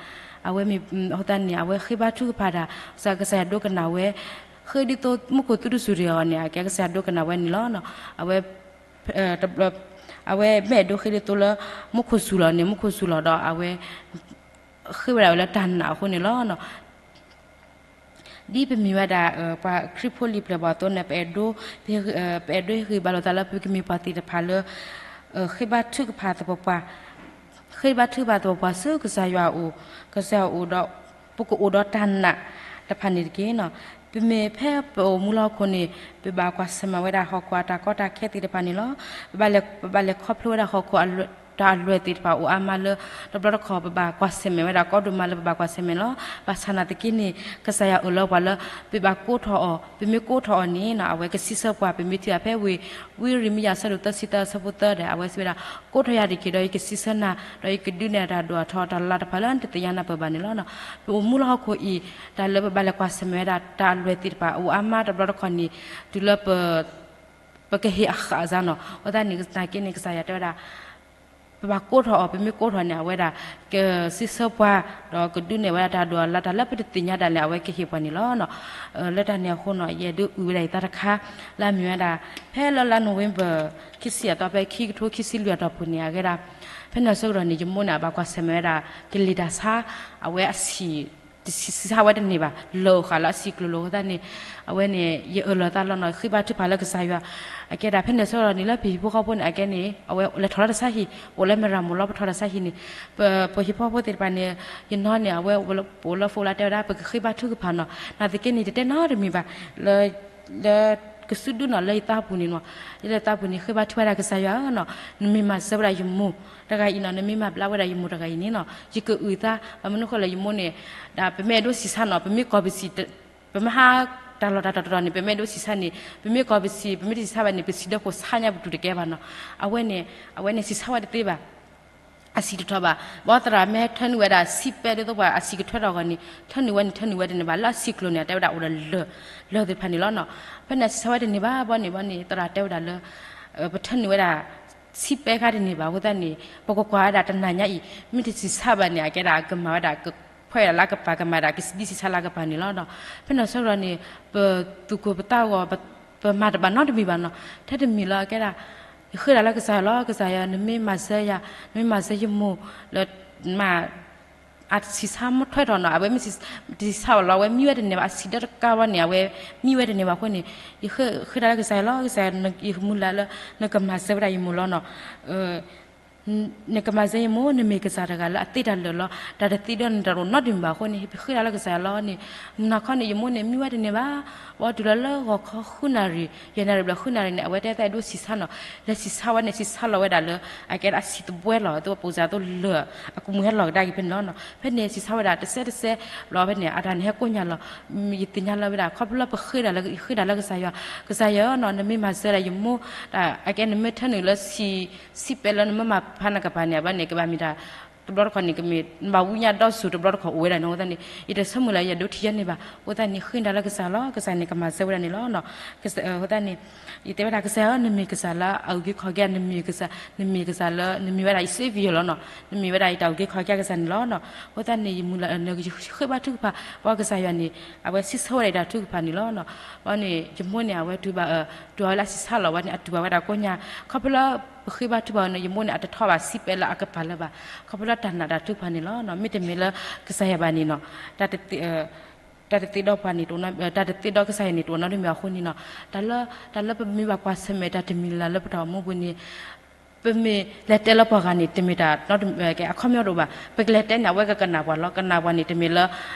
အဝဲမ့ၢ်အဃိသတးန့ၣ် အဝဲဃ့ဘါထုကဖၣ်တၢ် ကစၢ်ယွၤဒိကနၣ်ဝဲ ဃ့ဒ်သိးမူခိၣ်သူတစူၤတဂ့ၤအီၤန့ၣ် အကဲကစၢ်ယွၤဒိကနၣ်ဝဲန့ၣ်လီၤ. အဝဲ အဝဲမ့ၢ်အဲၣ်ဒိးဃ့ဒ်သိးလၢ မူခိၣ်စူၤလီၤန့ၣ် မူခိၣ်စူၤလီၤဒီး အဝဲ ဃ့ဝဲဒၣ်ဝဲလၢတၢ်နာ်အဃိန့ၣ်လီၤ. ဒ်ပမ့ၢ်ဝဲဒၣ် ပှၤခရံာ်ဖိလံာ်ပျဲၢ်ဘီၣ်အသိးန့ၣ် ပအဲၣ်ဒိး ပအဲၣ်ဒိးဟ့ၣ်ဂံၢ်ဘါလိာ်သးလၢပကမ့ၢ်ပှၤသ့ၣ်တဖၣ်လၢ ဃ့ဘါထုကဖၣ်သပှၢ်ပှၢ် ဃ့ဘါထုကဖၣ်သပှၢ်ပှၢ်ဆူကစၢ်ယွၤအအိၣ် ကစၢ်ယွၤအအိၣ်ဒီး ပကအိၣ်ဒီးတၢ်နာ်တဖၣ်န့ၣ်တက့ၢ်. ပမ့ၢ်ဖဲပအိၣ်မူလၢဟီၣ်ခိၣ်န့ၣ် ပဘၣ်ကွၢ်ဆၢၣ်မဲာ်ဝဲဒၣ်ဟီၣ်ခိၣ်အတၢ်ကီတၢ်ခဲသ့ၣ်တဖၣ်န့ၣ်လီၤ. ပဘၣ်လဲၤခီဖျိဝဲဒၣ်ဟီၣ်ခိၣ် တၢ်အလွဲၢ်သ့ၣ်တဖၣ်အိၣ်အါမးလၢ တဘျီတခီၣ် ပဘၣ်ကွၢ်ဆၢၣ်မဲာ်ဝဲဒၣ်ကီဒိၣ်မးလၢပဘၣ်ကွၢ်ဆၢၣ်မဲာ်လီၤ. ဘၣ်ဆၣ်နာ်သက့န့ၣ် ကစၢ်ယွၤအၢၣ်လီၤပှၤလၢ ပဘၣ်ကိးထီၣ်အီၤ ပမ့ၢ်ကိးထီၣ်အီၤန့ၣ် အဝဲကစံးဆၢပှၤ ပမ့ၢ်ထံၣ်အဖဲဝ့ၢ် ဝံရမံယၤအဆၢဒိၣ်သၢဆံသၢအဆၢဖိသၢဒီး အဝဲစံးဝဲဒၣ် ကိးထီၣ်ယၤတက့ၢ်ဒီးယကစံးဆၢနၤ ဒီးယကဒုးနဲၣ်တၢ်ဒိၣ်ထီၣ်တၢ်လၤတဖၣ်လၢနတသ့ၣ်ညါနၢ်ပၢၢ်ဘၣ်န့ၣ်လီၤ. ပအိၣ်မူလၢဟီၣ်ခိၣ်အံၤ တၢ်လၢပဘၣ်လဲၤကွၢ်ဆၢၣ်မဲာ်ဝဲဒၣ်တၢ်အလွဲၢ်သ့ၣ်တဖၣ် အိၣ်အါမးတဘျီတခီၣ်န့ၣ် တုၤလၢ ပကဟ့ၣ်အဃၣ်အစးနီၤ အဃိသတးန့ၣ် နာ်သက့န့ၣ် ကစၢ်ယွၤတဲဝဲဒၣ် ပဘၣ်ကိးထီၣ်အီၤ ပမ့ၢ်ကိးထီၣ်န့ၣ် အဝဲဒၣ် ကစံးဆၢပှၤ ဒီးကဒုးနဲၣ်ဝဲဒၣ်တၢ်ဒိၣ်အလၤ တၢ်လၢပတသ့ၣ်ညါဒၣ်လဲာ် အဝဲကဟ့ၣ်ပှၤန့ၣ်လီၤ. လၢတၢ်န့ၣ်အဃိနီၤ ယအဲၣ်ဒိးအုၣ်ဝဲဒၣ်ယသးတခါ လၢအမ့ၢ်ဝဲဒၣ် ဖဲလၢလါနိၣ်ဝ့ဘၢၣ် ခံဆံအသီ ဖဲခံကထိခံဆံလွံၢ်အတီၢ်ပူၤန့ၣ် အဂ့ၢ်ဒၣ် ဖဲန့ၣ်အဆၢကတီၢ်န့ၣ် ယမိၢ်န့ၣ် အဘၣ်ကွၢ်ဆၢၣ်မဲာ်ဝဲဒၣ် ကလံၤတၢ်ဆါ အဝဲအဆံၣ် တဆံးဆါဝဲတန့ၢ်ဘၣ် လၢာ်အိၣ်ဃာ်လၢအဆံၣ်ကျိၤလိၤအဃိသတးန့ၣ် အဝဲန့ၣ် ယအၢၣ်လီၤသးလီၤနီၤ ဃ့ဘါထုကဖၣ်လၢကစၢ်ယွၤ အကဲဒၣ်ဖဲန့ၣ်အဆၢကတီၢ်န့ၣ် လၢပဟံၣ်ဖိဃီဖိန့ၣ် အကဲန့ၣ် အဝဲလဲၤထီၣ်လၢတၢ်ဆါဟံၣ် အိၣ်လၢမဲၢ်ရၤမိၢ်လီၤ ပထီၣ်တၢ်ဆါဟံၣ်န့ၣ် ပဟံၣ်ဖိဃီဖိသ့ၣ်တဖၣ်န့ၣ် ယနီၢ်န့ၣ် အဝဲပအိၣ်လၢ phone လၢတဲဝဲဒၣ် ပကဃ့ဘါထုကဖၣ်နီၤ နာ်သက့န့ၣ် တတဲနီတမံၤဘၣ် လၢ လၢကစုဒုနီၤ လၢယသးပူၤန့ၣ်နီၤ လၢယသးပူၤန့ၣ် ဃ့ဘါထုကဖၣ်ဝဲဒၣ်ကစၢ်ယွၤဧၢနီၤ နမ့ၢ်မၤစၢၤဝဲဒၣ်ယမိၢ်တဂၤအံၤနီၤ နမ့ၢ်မၤဘျါဝဲဒၣ်ယမိၢ်တဂၤအံၤန့ၣ်နီၤ ယကအုၣ်သး ဘၣ်မနုၤဃိလဲၣ် ယမိၢ်န့ၣ် ဒ်ပမ့ၢ်အဲၣ်ဒိးဆံးဆါနီၤ ပမ့ၢ်ကီၢ်ပဆံး ပမ့ၢ်ဟးတၢ်လီၢ်တၢ်တီၤတီၤန့ၣ် ပမ့ၢ်အဲၣ်ဒိးဆံးဆါန့ၣ် ပမ့ၢ်ကီၢ်ပဆံး ပမ့ၢ်တဆံးဆါဘၣ်န့ၣ် ပဆံးဒီးဖိဆါညါပတူၢ်တကဲဘၣ်နီၤ အဝဲန့ၣ် အဝဲန့ၣ်ဆံးဆါဝဲတသ့ဘၣ် အဆံးတထီၣ်ဘၣ် ဘၣ်သရၣ်မ့ၢ်ဟဲထၢနုာ်ဝဲဒၣ် စံးပဲဒ်သိးပှၤအဆံးကထွဲထီၣ်အဂီၢ်န့ၣ် ထၢနုာ်ဝဲန့ၣ် ထၢနုာ်ဝဲတန့ၢ်ဘၣ် လၢအဆံးကျိၤန့ၣ် အတဲဝဲဒၣ်အိၣ်ဒီးလၢၢ် လၢၢ်သ့ၣ်တဖၣ်န့ၣ်လီၤနီၤ ဖဲန့ၣ်ဆံးဆါဝဲတန့ၢ်ဘၣ် ဘီန့ၣ် ဘီန့ၣ် သရၣ်တဲဝဲဒၣ်လၢ ပထၢနုာ်ဝဲဒၣ် စံးပဲခါတန့ၢ်ဘၣ် အဃိသတးန့ၣ် ပကကွၢ်ဝဲဒၣ်တနၤညါအံၤ မ့ၢ်တဆံးဆါဘၣ်န့ၣ် အကဲဒၣ်ကမၤဝဲဒၣ် ကဖှဲးဝဲဒၣ်လၢအကပၤ ကမၤဒၣ်ကဒ်ဆံးဆါလၢအကပၤန့ၣ်လီၤနီၤ ဖဲန့ၣ်ဆၢကတီၢ်န့ၣ် ပသူၣ်ကိၢ်ပသးဂီၤ ပမၤတဘၣ်နီတမံၤဘၣ်နီၤ ထဲတမံၤလၢအကဲဒၣ် ယဃ့တၢ်လၢကစၢ်ယွၤလီၤ ကစၢ်ယွၤ နမ့ၢ်မၤစၢၤယၤ နမ့ၢ်မၤစၢၤယမိၢ် လၢ မၤ အဆံးဆါမ့ၢ်ထွဲထီၣ်နီၤ အဝဲမ့ၢ်တဆံးဆါဘၣ်လီၤ အဝဲမံဝဲတန့ၢ်ဘၣ် အဆံးဒီးတကးဘီန့ၣ် အဝဲမံဝဲတန့ၢ်ဘၣ်အဃိန့ၣ် ယဃ့တၢ်လၢကစၢ်ယွၤလီၤ ကစၢ်ယွၤ ယမုၢ်လၢ်လၢ နကမၤစၢၤဝဲဒၣ်ယမိၢ်လီၤနီၤ နကမၤစၢၤယမိၢ် နမ့ၢ်ကစၢ်တဂၤလၢအသ့တၢ်လၢာ်လီၤ တၢ်တသ့ဒီးနတၢ်တအိၣ်နီတမံၤဘၣ်အဃိန့ၣ် ပဃ့တၢ်လၢကစၢ်ယွၤလီၤန့ၣ် မုၢ်နၤခီန့ၣ် ယမိၢ်န့ၣ် မံဝဲတန့ၢ်ဘၣ် ဘီတုၤလီၤလၢဂီၤခီဃုနၣ်ရံၣ် ယဲၢ်နၣ်ရံၣ်ဘျီဃုနၣ်ရံၣ်န့ၣ် အဝဲတဲသးအဲၣ်ဒိးဆံးဆါနီၤ လဲၤဆံးဆါဝဲန့ၣ် ဆံးဆါလီၤဝဲဒၣ်လၢ အကဲဒၣ်အဆံးတဘှဲလီၤ သိးပိစၢ်သိးလၢာ် အကမူၣ်ဟဲလီၤကဒါက့ၤဖဲန့ၣ်လီၤနီၤ ဖဲန့ၣ်ဆံးဆါဝဲဒၣ်တစဲးတစဲး ဘျီဖဲန့ၣ် အတၢ်န့ၣ်ဟဲကိးညါလီၤ ယသ့ၣ်ညါလၢဝဲဒၣ် ခီဖျိလၢပဃ့တၢ်လၢ ယဃ့တၢ်လၢကစၢ်ယွၤ ကစၢ်ယွၤနီၤ နမ့ၢ်မၤစၢၤဒၣ်ယမိၢ် အကဲနမ့ၢ်ထၢနုာ်လၢ စံးပဲလၢနမ့ၢ်မၤဖးနကပၤန့ၣ် အဝဲန့ၣ် ကဘၣ်မ့ၢ်တၢ် တဘျီတခီၣ်န့ၣ် ကမ့ၢ်နဘၣ်ဝံညါဒီးစိၤတဘျီတခီၣ်အိၣ်ဝဲဒၣ်န့ၣ် အဃိသတးန့ၣ် ယတဆိကမိၣ်လၢယဒိးထံၣ်ယဲန့ၣ်ဘၣ် အဃိသတးန့ၣ် ဃ့တၢ်လၢကစၢ်လီၤ ကစၢ်န့ၣ်ကမၤစၢၤဝဲဒၣ်န့ၣ်လီၤ အဃိသတးန့ၣ် ယတဲဝဲဒၣ်ကစၢ်ဧၢ နမ့ၢ်ကစၢ်လၢအအုၣ်က့ၤခီၣ်က့ၤ နမ့ၢ်ကစၢ် နမ့ၢ်ကစၢ်လၢ နမ့ၢ်ဝဲဒၣ်ယ Savior လီၤနီၤ နမ့ၢ်ဝဲဒၣ်ယတၢ်အုၣ်က့ၤခီၣ်က့ၤကစၢ်န့ၣ်လီၤနီၤ အဃိသတးန့ၣ် ယမုၢ်လၢ် နဃ့ဘါထုကဖၣ် ပှၤကစၢ်ယွၤန့ၣ် အဝဲစံးဆၢဝဲဒၣ်ယတၢ်ထုကဖၣ်န့ၣ်လီၤနီၤ ဘီန့ၣ် ယမိၢ်န့ၣ် အဝဲတုၤဘၣ် တုၤအဝဲလၢအဆံးဆါလီၤဝဲန့ၣ် အတုၤဘၣ်ဝဲဒၣ်ကိးညါ ခီဖျိလၢ ပဃ့ဘါထုကဖၣ်ဝဲန့ၣ် ယမိၢ်န့ၣ် အတထီၣ်ဘၣ်စံးပဲလၢအကပၤလၢၤဘၣ် ခီဖျိလၢတၢ်နာ်တၢ်ထုကဖၣ်န့ၣ်လီၤနီၤ မ့တမ့ၢ်လၢကစၢ်ယွၤဘၣ်န့ၣ်နီၤ တၢ်တသ့ဒီးပှၤန့ၣ် တၢ်တသ့ဒီးကစၢ်ယွၤန့ၣ် တအိၣ်နီတမံၤအဃိန့ၣ်နီၤ တၢ်လၢ တၢ်လၢပမ့ၢ်ဘၣ်ကွၢ်ဆၢၣ်မဲာ် တၢ်တမံၤလၢ်လၢပတၢ်အိၣ်မူပူၤန့ၣ် ပမ့ၢ်လဲၤတဲလၢပှၤဂၤန့ၣ် တမ့ၢ်တၢ် အခီပညီတအိၣ်ဘၣ် ပကလဲၤတဲန့ၣ် အဝဲကကနၣ်ပှၤလီၤ ကနၣ်ပှၤန့ၣ် တမ့ၢ်လၢ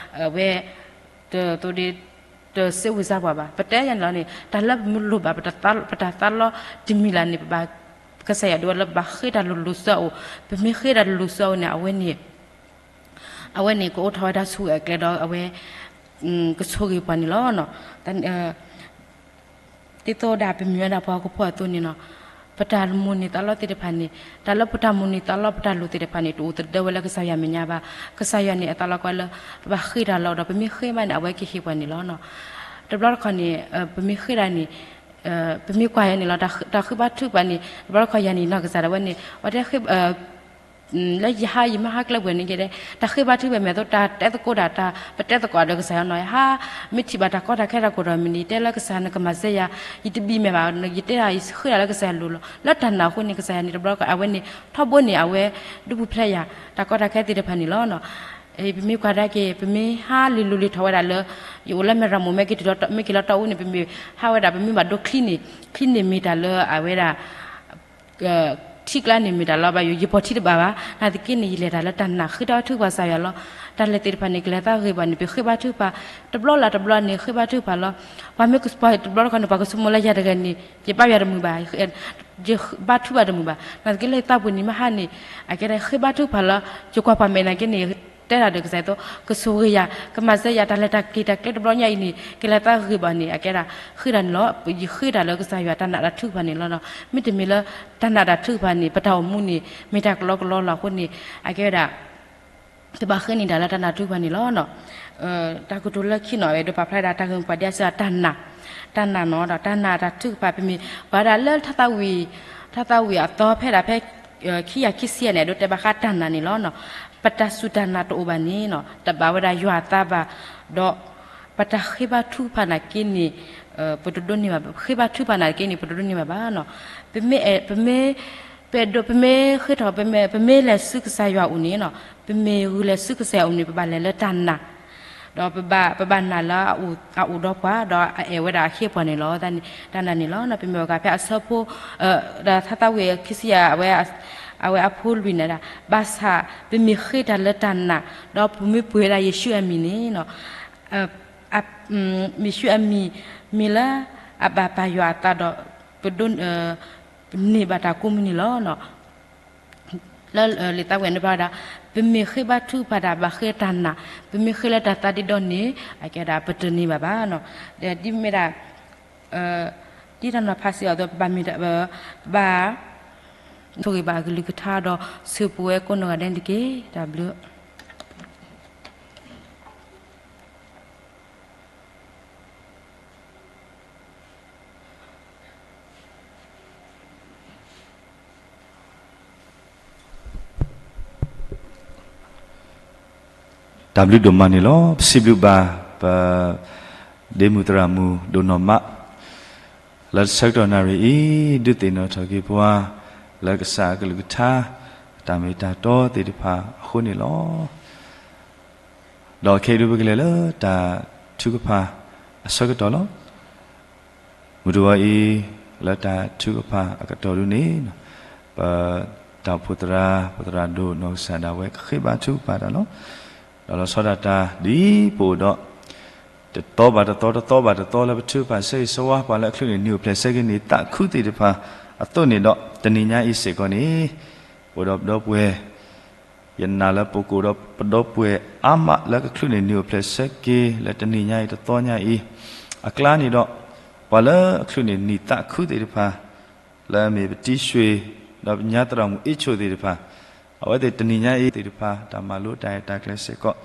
အဝဲ တ သိးဒ် တစိတ်ဝင်စားပှၤဘၣ် ပတဲယၤန့ၣ်လီၤန့ၣ် တၢ်လၢပမ့ၢ်လိၣ်ဘၣ် ပတၢ်သးလီတမံၤလၢ်န့ၣ် ပဘၣ် ကစၢ်ယွၤဒိးဝဲလၢပဘၣ်ဃ့တၢ်လိၤလိၤဆူအအိၣ် ပမ့ၢ်ဃ့တၢ်လိၤလိၤဆူအအိၣ်န့ၣ် အဝဲန့ၣ် အဝဲန့ၣ် ကအိၣ်ထီၣ်ဝဲဒၣ်ဆူၣ်အကျဲဒီးအဝဲ ကဆိၣ်ဂ့ၤပှၤန့ၣ်လီၤ. ဒ်သိးဒၣ်ပမ့ၢ်ဝဲဒၣ်ပှၤဟီၣ်ခိၣ်ဖိအသိးန့ၣ်နီၤ, ပတၢ်မိၣ်န့ၢ်သးလီသ့ၣ်တဖၣ်န့ၣ်, တၢ်လၢပတၢ်မိၣ်န့ၢ်သးလီပတၢ်လိၣ်သ့ၣ်တဖၣ်န့ၣ် တအိၣ်သဒၢဝဲလၢကစၢ်ယွၤမဲာ်ညါဘၣ်. ကစၢ်ယွၤန့ၣ် အသးလီကီးလၢ ပဘၣ်ဃ့တၢ်လီၤဒီး ပမ့ၢ်ဃ့မးန့ၣ် အဝဲကဟ့ၣ်ပှၤန့ၣ်လီၤ. တဘျီတခီၣ်န့ၣ် ပမ့ၢ်ဃ့တၢ်န့ၣ် ပမ့ၢ်ကွၢ်ယၤန့ၣ်လီၤ, တၢ်ဃ့ဘါထုကဖၣ်န့ၣ် တဘျီတခီၣ်ယၤန့ၣ် နီၢ်ကစၢ်ဒၣ်ဝဲန့ၣ် ဝဲတဲ လၢယဟါယမ့ၢ်ဟါကျဲပှဲၤန့ၣ်ကဲဒဲး တၢ်ဃ့ဘါထုကဖၣ်မဲာ်သိး တၢ်တဲသကိးဒၣ် တၢ်ပတဲသကိးဒီးကစၢ်ယွၤနီၤ, ယဟါ မ့ၢ်ထံၣ်ဘၣ်တၢ်ကီတၢ်ခဲတၢ်ကိၢ်တၢ်ဂီၤမ့ၢ်န့ၣ် ယတဲလၢကစၢ်နကမၤစၢၤယၤ, ယတဘံၣ်မဲာ်ဘၣ်, ယတဲဒၣ်ယဃ့ဒၣ်လၢကစၢ်ယွၤလိၤလီၤ. လၢတၢ်နာ်အဃိန့ၣ် ကစၢ်ယွၤန့ၣ် တဘျီတခီၣ် အဝဲန့ၣ် ထီဘိန့ၣ် အဝဲဒုးပူၤဖျဲးယၤ တၢ်ကီတၢ်ခဲသ့ၣ်တဖၣ်န့ၣ်လီၤ. ပမ့ၢ်ကွၢ်ဒၣ်က့ၤ ပမ့ၢ်ဟါလံၤလူၤလံၤထီၣ်ဝဲဒၣ်လၢ ယအိၣ်လၢမဲၢ်ရမိၢ် မ့ၢ်က့ၤ မ့ၢ်က့ၤလီၤတီအူန့ၣ် ပမ့ၢ်ဟါဝဲဒၣ် ပမ့ၢ်ဘၣ်ဒိချံန့ၣ် ချံန့ၣ်မ့ၢ်တၢ်လၢအဝဲဒၣ် ထံကျါန့ၣ်မ့ၢ်တၢ်လီၤဘၣ်ယိၣ် ယပိာ်ထံတဘၣ်ဘၣ်. နာ်သက့န့ၣ် ယလဲၤတၢ်လၢတၢ်နာ် ဃ့ထီၣ်ထုကဖၣ်ကစၢ်ယွၤလီၤ. တၢ်လဲၤသ့ၣ်တဖၣ်န့ၣ် ကလဲၤသးဂ့ၤဘၣ်န့ၣ် ပဃ့ဘါထုကဖၣ် တဘျီလၢ်တဘျီန့ၣ် ဃ့ဘါထုကဖၣ်လီၤ. ပှၤမ့ၢ်တဘျီတခီၣ်န့ၣ် ပှၤကဆိကမိၣ်လၢယၤတဂၤန့ၣ် ယဘါယွၤတမုာ်ဘၣ်, ယဘါထုကဖၣ်တမုာ်ဘၣ်. နာ်သက့လၢယသးပူၤန့ၣ် မ့ၢ်ဟါန့ၣ် အကဲဒၣ်ဃ့ဘါထုကဖၣ်လီၤ. ယကွၢ်ပှၤမဲာ်နာ်က့န့ၣ် တဲဒၣ်ဒီးကစၢ်ယွၤသိး ကဆိၣ်ဂ့ၤယၤ ကမၤစၢၤယၤ တၢ်လဲၤတၢ်က့ၤတၢ်ကျဲတဘျီညါအံၤန့ၣ် ကလဲၤသးဂ့ၤဘၣ်န့ၣ် အကဲဒၣ်ဃ့တၢ်န့ၣ်လီၤ. ယဃ့တၢ်လၢကစၢ်ယွၤတၢ်နာ်တၢ်ထုကဖၣ်န့ၣ်လီၤ. မ့တမ့ၢ်လၢတၢ်နာ်တၢ်ထုကဖၣ်န့ၣ် ပတၢ်အိၣ်မူန့ၣ် မ့ၢ်တၢ်ကလီကလီလီၤအဃိန့ၣ် အကဲဝဲဒၣ် တဘၣ်ဃ့န့ၢ်တၢ်လၢတၢ်နာ်ထုကဖၣ်န့ၣ်လီၤ. တၢ်ကတိၤလၢခံနီၤ အဲၣ်ဒိးပာ်ဖျါဒၣ်တၢ်ဂ့ၢ်မိၢ်ပှၢ်ဒ်အဆၢ တၢ်နာ်, တၢ်နာ်နီၤဒီး တၢ်နာ်တၢ်ထုကဖၣ် ပမ့ၢ်ကွၢ်ဒၣ်လၢထါသးဝံၣ်, ထါသးဝံၣ်အသီဖဲဒၣ်ဖဲ ခံကယၤခံဆံယဲၢ်န့ၣ် အဲၣ်ဒိးတဲဘၣ်ဃးတၢ်နာ်န့ၣ်လီၤ. ပတၢ်စူၢ်တၢ်နာ်တအိၣ်ဘၣ်န့ၣ်နီၤ တဘၣ်ဝဲဒၣ်ယွၤအသးဘၣ်, ဒီး ပတၢ်ဃ့ဘါထုကဖၣ်နာ်က့န့ၣ် ပတဒိးန့ၢ်ဘၣ်, ဃ့ဘါထုကဖၣ်နာ်က့န့ၣ် ပတဒိးန့ၢ်ဘၣ်ဘၣ်နီၤ. ပမ့ၢ်, ပမ့ၢ်, ပအဲၣ်ဒိး ပမ့ၢ်ဃ့ထီၣ် ပမ့ၢ်, ပမ့ၢ်လဲၤဆူကစၢ်ယွၤအအိၣ်န့ၣ်နီၤ, ပမ့ၢ်ဂုာ်လဲၤဆူကစၢ်ယွၤအအိၣ်န့ၣ် ပဘၣ်လဲၤလၢတၢ်နာ်, ဒီးပဘၣ်, ပဘၣ်နာ်လၢအအိၣ်ဒီးပှၤ ဒီးအအဲၣ်ဝဲဒၣ်အဃ့ပှၤန့ၣ်လီၤ. တၢ်နာ်န့ၣ်လီၤ. ပမ့ၢ်အီၤဂၤဖဲအဆၢဖိ ဒီးထါသးဝံၣ်ခံဆံယဲၢ် အဝဲအဖိလွံၢ်န့ၣ်ဒၣ် ဘၣ်ဆၣ် ပမ့ၢ်ဃ့တၢ်လၢတၢ်နာ် ဒီးပမ့ၢ်ပှ့ၤဝဲဒၣ်ယ့ၣ်ၡူးအမံၤန့ၣ်နီၤ ယ့ၣ်ၡူးအမံၤ မ့ၢ်လၢအဘၣ်ပာ်ယွၤအသးဒီး ပဒိး, ပန့ၢ်ဘၣ်တၢ်ကိးမုၢ်နံၤလီၤ. လၢလံာ်သးဝံၣ်န့ၣ်ဘၣ်ဝဲဒၣ် ပမ့ၢ်ဃ့ဘါထုကဖၣ်တၢ်ဘၣ်ဃ့တၢ်နာ်, ပမ့ၢ်ဃ့လၢတၢ်သးဒ့ဒီန့ၣ် အကဲဒၣ်ပတန့ၢ်ဘၣ်ဘၣ်နီၤ. ဒ်မ့ၢ်ဒၣ် ဒ်တၢ်နီၤဖးစံးအသိး ပဘၣ်မ့ၢ်, ပဘၣ် ဆိၣ်ဂ့ၤဘၣ်အကလုၢ်ကထါဒီး ဆၢပဝဲကိးနီၢ်ဂၤဒဲးန့ၣ်တက့ၢ်. တၢ်ဘျုး တၢ်ဘျုးဒိၣ်မးန့ၣ်လီၤ. ပစံးဘျုးဘၣ် ပဒ့မုၣ်သရၣ်မုၣ်ဒိၣ်နီၢ်မး လၢဆၢကတီၢ်နၣ်ရံၣ်အံၤ ဒုးသ့ၣ်နီၣ်ထီၣ်က့ၤပှၤ လၢကစၢ်အကလုၢ်ကထါ တၢ်မ့ၢ်တၢ်တီသ့ၣ်တဖၣ်အဃိန့ၣ်လီၤ. ဒီးခဲအံၤဒုးပကလဲၤလၢတၢ်ထုကဖၣ် အဆၢကတီၢ်လီၤ. မုၢ်တဂီၤအံၤ လၢတၢ်ထုကဖၣ်အကတီၢ်ဒုးန့ၣ် ပတၢ်အိၣ်ဖှိၣ်သရၣ် ပသရၣ်ဒိၣ်နီၢ်ကစၢ်ဒၣ်ဝဲကဃ့ဘါထုကဖၣ်တၢ်လီၤ. ဒီးလီၤဆီဒၣ်တၢ်ဒ်ပအိၣ်ဒီး တသီဘၣ်တသီ တသီဘၣ်တသီလၢပထုကဖၣ်ဆၢဂ့ၤဆၢဝါပှၤလၢအချုးန့ၢ်နံၤအိၣ်ဖျဲၣ်ဆၢက့ၤန့ၢ်သးခုသ့ၣ်တဖၣ်အသိးန့ၣ်ဒီး တနံၤညါအံၤစ့ၢ်ကီးန့ၣ် ပအိၣ်ဒီးပဒီပုၢ်ဝဲၢ် ယနာ်လၢပကအိၣ်ဒီးပဒီပုၢ်ဝဲၢ်အါမးလၢကချုးန့ၢ်နံၤအိၣ်ဖျဲၣ်ဆၢက့ၤ လၢတနံၤညါအံၤတသီညါအံၤ အကျါန့ၣ်ဒီး ပှၤလၢအချုးန့ၢ်နံၤသးခုသ့ၣ်တဖၣ် လၢအမ့ၢ်ပတံၢ်ဆွ့ၣ် ဒီးပညါသရၣ်မုၣ်အ့ၣ်ဆိၣ်သ့ၣ်တဖၣ် အဝဲသ့ၣ်တနံၤညါအံၤသ့ၣ်တဖၣ် တၢ်မၤလိတၢ်အဲၣ်တၢ်ကျဲစ့ၢ်ကီး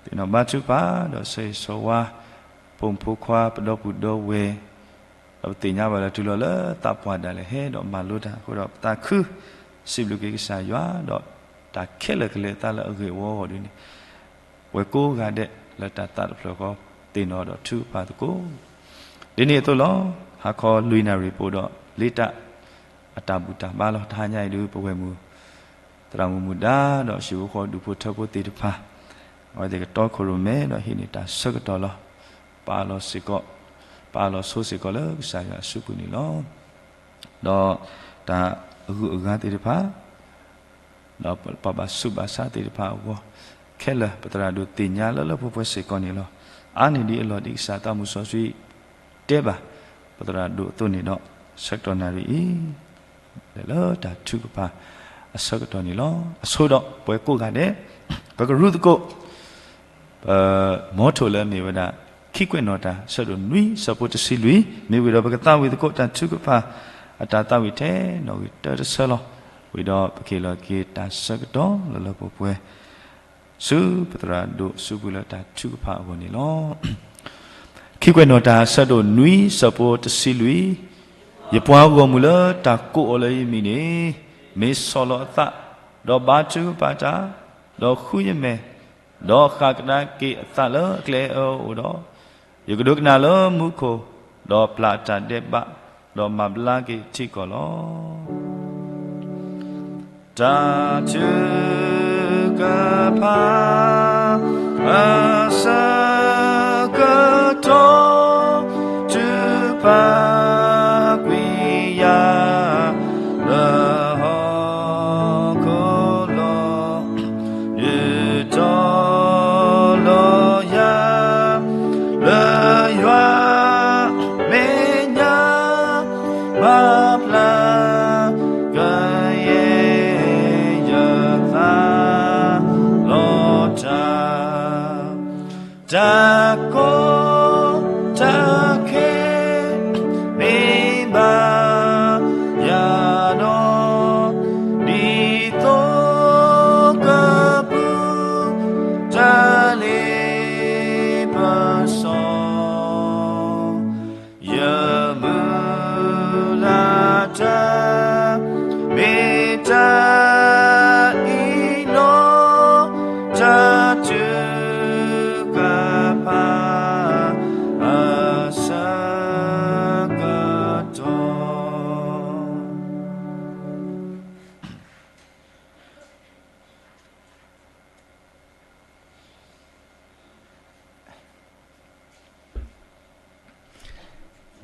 သ့ၣ်နီၣ်ဘါထုကဖၣ်ဒီးဆၢဂ့ၤဆၢဝါ ဖိမုၣ်ဖိခွါပဒီပုၢ်ဒီဝဲၢ် ဒီးပသ့ၣ်ညါဘၣ်လၢတုၤလီၤလၢသးပှၢ်ဒၣ်လဲာ်ဟဲဒီးမၤလိတၢ်အဃိဒီး ပသးခု စံးဘျုးက့ၤကစၢ်ယွၤ ဒီးတၢ်ခဲလၢာ်ကလဲၤအသးလၢအဂ့ၢ်အဝီအဂီၢ်ဒ်န့ၣ် ပှၤကိးဂၤဒဲးလၢတၢ်သးတဖျၢၣ်ဃီ သ့ၣ်နီၣ်ဒီးထုကဖၣ်သကိး ဒ်န့ၣ်အသိးလီၤ. ဟါခီလွံၢ်နၣ်ရံၣ်ပအိၣ်ဒီးလ့တၢ်အတၢ်ဘူၣ်တၢ်ဘါလီၤ. တဟါညါအံၤဒုး ပဝဲၢ်မုၢ် သရၣ်မုၣ်မုၣ်ဒါ ဒီးဟံၣ်ဖိဃီဖိဒူၣ်ဖိထၢဖိသ့ၣ်တဖၣ် အဝဲသ့ၣ်ကတီခိၣ်ရိၣ်မဲဒီးဟံးန့ၢ်တၢ်ဆၢကတီၢ်လီၤ. ပအၢၣ်လီၤစ့ၢ်ကီး ပအၢၣ်လီၤဆိစ့ၢ်ကီးလၢကစၢ်ယွၤအစုပူၤန့ၣ်လီၤ. ဒီးတၢ်အဂုၤအဂၤသ့ၣ်တဖၣ် ဒီးပှၤဘၣ်ဆူးဘၣ်ဆါသ့ၣ်တဖၣ်အဂီၢ် ခဲလၢာ်ပသရၣ်ဒိၣ်သ့ၣ်ညါလၢလၢပှဲၤပှဲၤစ့ၢ်ကီးန့ၣ်လီၤ. အါန့ၢ်ဒ်အလီၢ်ဒ်ကစၢ်သးမုၢ်စီဆှံ တဲဘၣ် ပသရၣ်ဒိၣ်အသိးန့ၣ်ဒီး ဆၢကတီၢ်နၣ်ရံၣ်အံၤ လဲၤလၢတၢ်ထုကဖၣ်အဆၢကတီၢ်န့ၣ်လီၤ. အဆိဒီးပှၤကိးဂၤဒဲး ပကရူၢ်သကိး ပ motto လၢအမ့ၢ်ဝဲဒၣ် ခံကွဲးနီၣ်တၢ် အဆၢဒိၣ်နွံ ဆၢဖိတဆံလွံၢ်, မ့ၢ်ဝံၤဒီးပကသးဝံၣ်သကိးတၢ်ထုကဖၣ် အတၢ်သးဝံၣ်ထဲနီၣ်ဂံၢ်တၢတဆၢလီၤ. ဝံၤဒီးပကဟ့ၣ်လီၤက့ၤတၢ်ဆၢကတီၢ်လၢလၢပှဲၤပှဲၤ ဆူပသရၣ်ဒိၣ်စုပူၤလၢတၢ်ထုကဖၣ်အဂီၢ်န့ၣ်လီၤ. ခံကွဲးနီၣ်တၢ် အဆၢဒိၣ်နွံ ဆၢဖိတဆံလွံၢ်, ယပှၤဂီၢ်မုၢ်လၢတၢ်ကိးအီၤလၢယမံၤန့ၣ် မ့ၢ်ဆီၣ်လီၤအသး, ဒီးဘါထုကဖၣ်တၢ်, ဒီးဃုယမဲာ်, ဒီးဃၣ်ကဒါက့ၤအသးလၢအကျဲအၢအအိၣ်ဒီး, ယကဒိကနၣ်လၢမူခိၣ်, ဒီးပျၢ်အတၢ်ဒဲးဘး, ဒီးမၤဘျါက့ၤထံကီၢ်လီၤ. တၢ်ထုကဖၣ် အဆၢကတီၢ် ထုကဖၣ်ကွံာ်ယၤ လၢဟီၣ်ခိၣ်လီၤ. ဒုးတီၤလီၤယၤ လၢယွၤမဲာ်ညါ မၤဘျါ ကယဲၢ်ယသးလီၤတၢ်, တၢ်ကီတၢ်ခဲ မ့ၢ်ဘၣ်ယၤဒီး, ဒ်သိးကပူၤ တၢ်လ့ပစီ ယမုၢ်လၢ်တၢ် မ့ၢ်တၢ်အံၤနီၤ, တၢ်ထုကဖၣ် အဆၢကတီၢ်.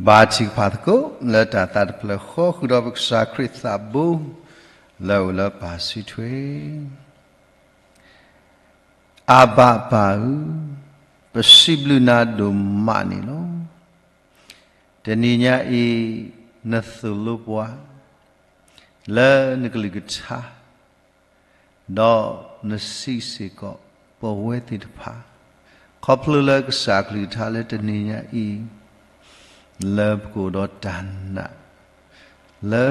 ဘါထုကဖၣ်သကိး လၢတၢ်သးတဖျၢၣ်ဃီ ဃုာ်ဒီးပကစၢ်ခရံာ်သးဘိ လၢအအိၣ်လၢပၢ်စုထွဲ. အဘၤပၢ်ဧၢ, ပစံးဘျုးနၤဒိၣ်မးန့ၣ်လီၤ. တနံၤညါအံၤ နသိၣ်လိပှၤ လၢနကလုၢ်ကထါ ဒီးနစံးစ့ၢ်ကီး ပဝဲသ့ၣ်တဖၣ် ခီဖျိလၢကစၢ်ကလုၢ်ကထါလၢတနံၤညါအံၤ လၢပကအိၣ်ဒီးတၢ်နာ် လၢ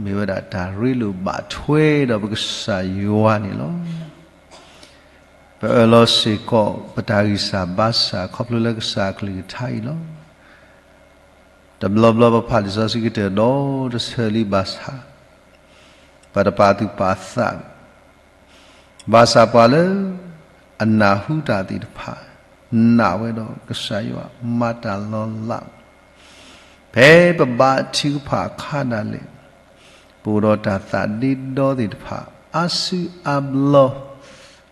မ့ၢ်ဝဲဒၣ်တၢ်ရ့လိာ်ဘၣ်ထွဲဒီးပကစၢ်ယွၤန့ၣ်လီၤ. ပအၢၣ်လီၤစ့ၢ်ကီး ပတၢ်ဂံၢ်စၢ်ဘါစၢ် ခီဖျိလၢကစၢ်ကလုၢ်ကထါအံၤလီၤ. တဘျီဘျီပဖးလံာ်စီဆှံကတၢၢ်ဒီတဆၢလံ ဘၣ်ဆၣ် ပတပာ်သူၣ်ပာ်သး ဘၣ်ဆၣ်ပှၤလၢအနၢ်ဟူတၢ်သ့ၣ်တဖၣ် နာ်ဝဲဒီးကစၢ်ယွၤမၤတၢ်လီၤလး ဖဲပဘါထုကဖၣ်အခါဒၣ်လဲာ် ပအိၣ်ဒီးတၢ်သးဒ့ဒီသ့ၣ်တဖၣ် အါစုအါဘျီ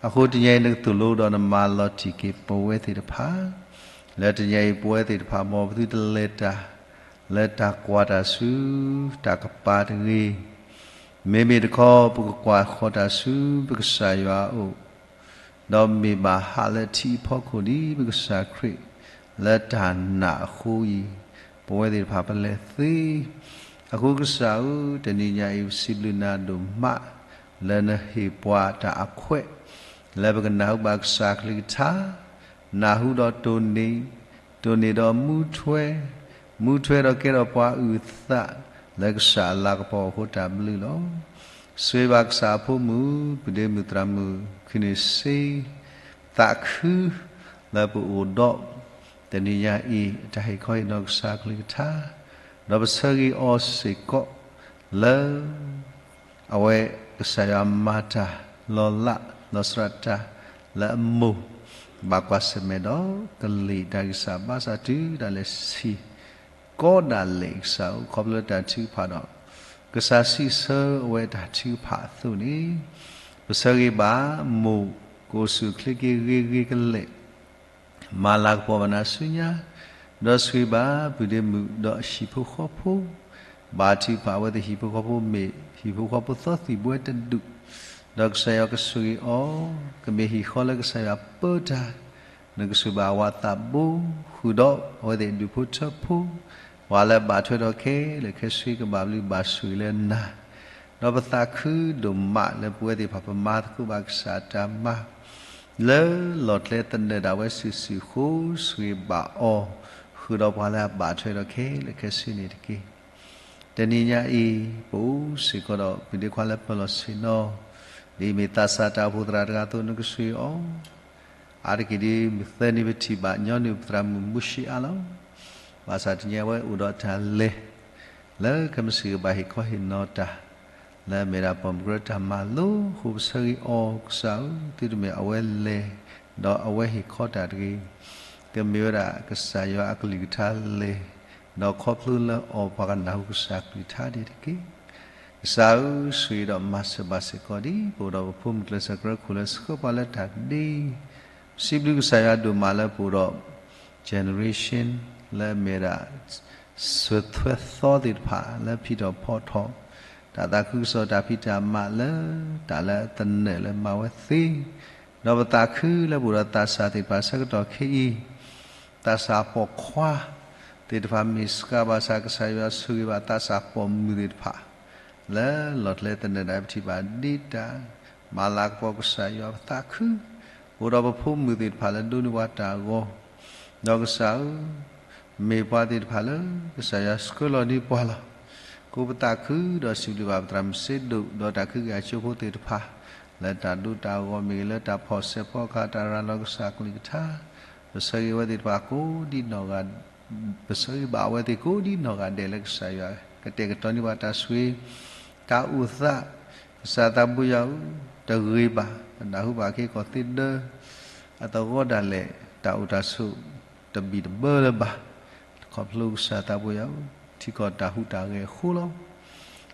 အဃိတနံၤအံၤ နကသိၣ်လိဒီးနမၤလီၤတံၢ်က့ၤပဝဲသ့ၣ်တဖၣ် လၢတနံၤအံၤ ပဝဲသ့ၣ်တဖၣ် မ်ပသုတလဲၤတၢ် လၢတၢ်ကွၢ်တၢ်ဆူ တၢ်ကပၤတဂ့ၤ မ့မ့ၢ်တခီ ပကကွၢ်ဃီၤတၢ်ဆူ ပကစၢ်ယွၤအအိၣ် ဒီးမ့ၢ်ဘၣ်ဟးလၢထံအဖီခိၣ်ဒ်ပကစၢ်ခရံာ် လၢတၢ်နာ်အဃိအံၤ ပဝဲသ့ၣ်တဖၣ်ပလဲၤသ့. အဃိကစၢ်ဧၢ, တနံၤညါအံၤ ပစံးဘျုးနၤဒိၣ်မး လၢနဟ့ၣ်ပှၤတၢ်အခွဲး လၢပကနၢ်ဟူဘၣ်ကစၢ်ကလုၢ်ကထါ နၢ်ဟူဒီးတိၢ်န့ၢ်, တိၢ်န့ၢ်ဒီးမူထွဲ, မူထွဲဒီးကဲထီၣ်ပှၤအုၣ်သး လၢကစၢ်အလၤကပီၤအဃိတၢ်ဘျုးလီၤ. ဆိၣ်ဂ့ၤဘၣ်ကစၢ်အဖိမုၣ် ပုၢ်ဒ့မုၣ်သရၣ်မုၣ် ခုၣ်န့ၢ်စ့ သးခု လၢပအိၣ်ဒီး တနံၤညါအံၤ အတၢ်ဟ့ၣ်ခီဟ့ၣ်နီၤကစၢ်ကလုၢ်ကထါ ဒီးပဆၢဂ့ၤအီၤစ့ၢ်ကီး လၢ အဝဲကစၢ်ယွၤမၤတၢ်လီၤလး လီၤစှၤတၢ် လၢအမိၢ် ဘၣ်ကွၢ်ဆၢၣ်မဲာ်ဒီး ကလံာ်တၢ်ဂံၢ်စၢ်ဘါစၢ်တုၤဒၣ်လဲာ်ဆံး ကီးဒၣ်လဲာ်ကစၢ်ဧၢ ခီဖျိလၢတၢ်ထုကဖၣ်ဒီး ကစၢ်စံးဆၢအဝဲတၢ်ထုကဖၣ်အသိးန့ၣ် ပဆၢဂ့ၤဘၣ်မိၢ် ကအိၣ်ဆူၣ်အိၣ်ချ့က့ၤဂ့ၤဂ့ၤကလဲာ် မၤလၤကပီၤဘၣ်နၤဆူညါ, ဒီးဆိၣ်ဂ့ၤဘၣ်ပုၢ်ဒ့မုၣ်ဒီးအဟံၣ်ဖိဃီဖိ, ဘၣ်ထုကဖၣ်အဝဲသ့ၣ်ဟံၣ်ဖိဃီဖိမ့ၢ်ဟံၣ်ဖိဃီဖိသီသံၣ်ဘှဲတဒူၣ်, ဒီးကစၢ်ယွၤကဆိၣ်ဂ့ၤအီၤ, ကမ့ၢ်ဟံၣ်ဃီလၢကစၢ်ယွၤပၢတၢ်, နကဆိၣ်ဘၣ်အဝၤသးဘိ, ဃုာ်ဒီးအဝဲသ့ၣ်ဒူၣ်ဖိထၢဖိ, ပှၤလၢဘၣ်ထွဲဒီးခဲလၢာ်ခဲဆ့ကဘၣ်ဘျုးဘၣ်ဆိၣ်ဂ့ၤလၢနၤ ဒီးပသးခုဒိၣ်မးလၢပဝဲသ့ၣ်တဖၣ် ပမၤသကိးဘၣ်ကစၢ်တၢ်မၤ လၢလီၢ်ကျဲသနၢၣ်ဒၣ်ဝဲစုာ်စုာ်အဃိ ဆိၣ်ဂ့ၤဘၣ်အီၤ ဃုာ်ဒီးပှၤလၢအဘၣ်ထွဲဒီးခဲလၢာ်ခဲဆ့န့ၣ်တက့ၢ်. တနံၤညါအံၤ ပအိၣ်စ့ၢ်ကီးဒီး ပုၢ်ဒ့ခွါလၢပၢၤလီၢ်ဆ့ၣ်နီၤ, ဒ်အမ့ၢ်သးစၢ်တၢ်အိၣ်ဖှိၣ်သရၣ်တဂၤအသိး နကဆိၣ်ဂ့ၤအီၤ အါတက့ၢ်ဒ်မုၢ်သၢနံၤပထံၣ်ဘၣ် ညီနုၢ်ပသရၣ်မုၣ်မူၡ့အါလီၤ. ဘၣ်ဆၣ်တနံၤအံၤအဝဲအိၣ်ဒီးတၢ်လဲၤ လၢကမၤစၢၤဘၣ်ဟ့ၣ်ခီဟ့ၣ်နီၤတၢ် လၢအမ့ၢ်ဒၣ်ပှၤမုၢ်ကရၢတၢ်မၤလိအဃိ ပဆၢဂ့ၤအီၤကစၢ်ဧၢ, သုတမ့ၢ်အဝဲလဲၤ ဒီးအဝဲဟ့ၣ်ခီတၢ်တဂ့ၤ, ကမ့ၢ်ဝဲဒၣ်ကစၢ်ယွၤအကလုၢ်ကထါလဲၤ ဒီးခီဖျိလၢအီၤပှၤကနၢ်ဟူကစၢ်အကလုၢ်ကထါဒၣ်တက့ၢ်. ကစၢ်ဧၢ, ဆိၣ်ဂ့ၤဒီးမၤစၢၤဘၣ်စ့ၢ်ကီးဒ် ပအိၣ်ဒီးပဖိမုၣ်ကျဲးစၢးကရၢခိၣ်လၢဆှၢပှၤလၢတၢ်ဒ့, ပစံးဘျုးကစၢ်ယွၤဒိၣ်မးလၢပအိၣ်ဒီး generation လၢအမ့ၢ်ဒၣ် စၢၤသွဲၣ်သီသ့ၣ်တဖၣ်လၢဖံးထီၣ်ဖီထီၣ် တၢ်သးခုကစီၣ်တၢ်ဖံးတၢ်မၤလၢ တၢ်လၢအသနၢၣ်လၢမၤဝဲသ့, ဒီးပသးခုလၢပအိၣ်ဒီးသးစၢ်သ့ၣ်တဖၣ်ဆၢကတီၢ်ခဲအံၤ သးစၢ်ပိာ်ခွါသ့ၣ်တဖၣ်မ့ၢ်စှၤဘၣ်ဆၣ် ကစၢ်ယွၤဆိၣ်ဂ့ၤဘၣ်သးစၢ်ပိာ်မုၣ်သ့ၣ်တဖၣ် လၢလီၢ်ကျဲသနၢၣ်ဒၣ်ပထံၣ်ဘၣ်ဒ့တၢ် မၤလၤကပီၤကစၢ်ယွၤပသးခု, အိၣ်ဒီးပဖိမုၣ်သ့ၣ်တဖၣ်လၢဒိးန့ၢ်ပှၤတၢ်ဂီၤ, ဒီးကစၢ်ဧၢ, မ့ၢ်ပှၤသ့ၣ်တဖၣ်လၢ ကစၢ်ယွၤဆှၢလီၤန့ၢ်ပှၤလီၤ. ကိးပသးခုဒီးစံးဘျုးဘၣ်ပသရၣ်မုၣ်စ့ဒိၣ် ဒီးတၢ်ခုက့ၤအကၠိဖိသ့ၣ်တဖၣ် လၢတၢ်ဒိးတၢ်ဂီၤမ့ၢ်ဂ့ၤ လၢတၢ်ဖီၣ်ဆဲးဖီၣ်ခါ တၢ်ရၤလီၤကစၢ်ကလုၢ်ကထါ, ပဆၢဂ့ၤဝဲသ့ၣ်တဖၣ်ကိးဒ်နီၢ်ဂၤ ပဆၢဂ့ၤဘၣ်အဝဲသ့ၣ်ကိးဒ်နီၢ်ဂၤဒဲးလၢကစၢ်ယွၤ ကတဲာ်ကတီၤန့ၢ်ဘၣ်တၢ်ဆိၣ်ဂ့ၤ တၢ်အိၣ်သး, ကစၢ်သးဘိယွၤဧၢ, တဂ့ၤဘၣ် ပနၢ်ဟူဘၣ်က့ၤကီၢ်သ့ဒၢ အသဝီဒၣ်လဲာ် တၢ်အိၣ်တၢ်ဆိး တဘံၣ်တဘၢလၢၤဘၣ်, ခီဖျိကစၢ်သးဘိယွၤဧၢ, ထံကီၢ်တၢ်ဟူးတၢ်ဂဲၤအဃိလီၤ.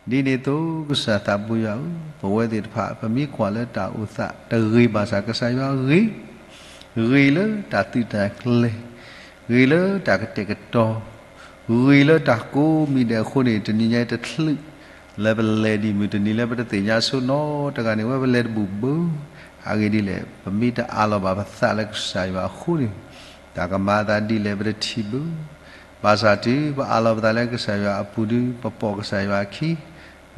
ဒ်န့ၣ်အသိးကစၢ်သးဘိယွၤဧၢ, ပဝဲသ့ၣ်တဖၣ် ပမ့ၢ်ကွၢ်လၢတၢ်အိၣ်သးတဂ့ၤဘၣ်ဆၣ် ကစၢ်ယွၤဂ့ၤ, ဂ့ၤလၢတၢ်သုးတၢ်ကျဲၤ, ဂ့ၤလၢတၢ်ကတဲာ်ကတီၤ, ဂ့ၤလၢတၢ်ကိးမံၤဒဲးအဃိန့ၣ် တနံၤညါအံၤတချုး လၢပလဲၤဒံးမုၢ်တနံၤလၢပတသ့ၣ်ညါဆိနီတဂၤန့ၣ် ဝဲပလဲၤတဘူၣ်ဘၣ်, အဂ့ၢ်ဒ်လဲၣ် ပမ့ၢ်တအးလီၤဘၣ်ပသးလၢကစၢ်ယွၤအဃိန့ၣ် တၢ်ကမၤအသးဒ်လဲၣ်ပတထံၣ်ဘၣ်, ဘၣ်ဆၣ်တုၤပအးလီၤပသးလၢကစၢ်ယွၤအပူၤဒီး ပပိာ်ကစၢ်ယွၤအခံ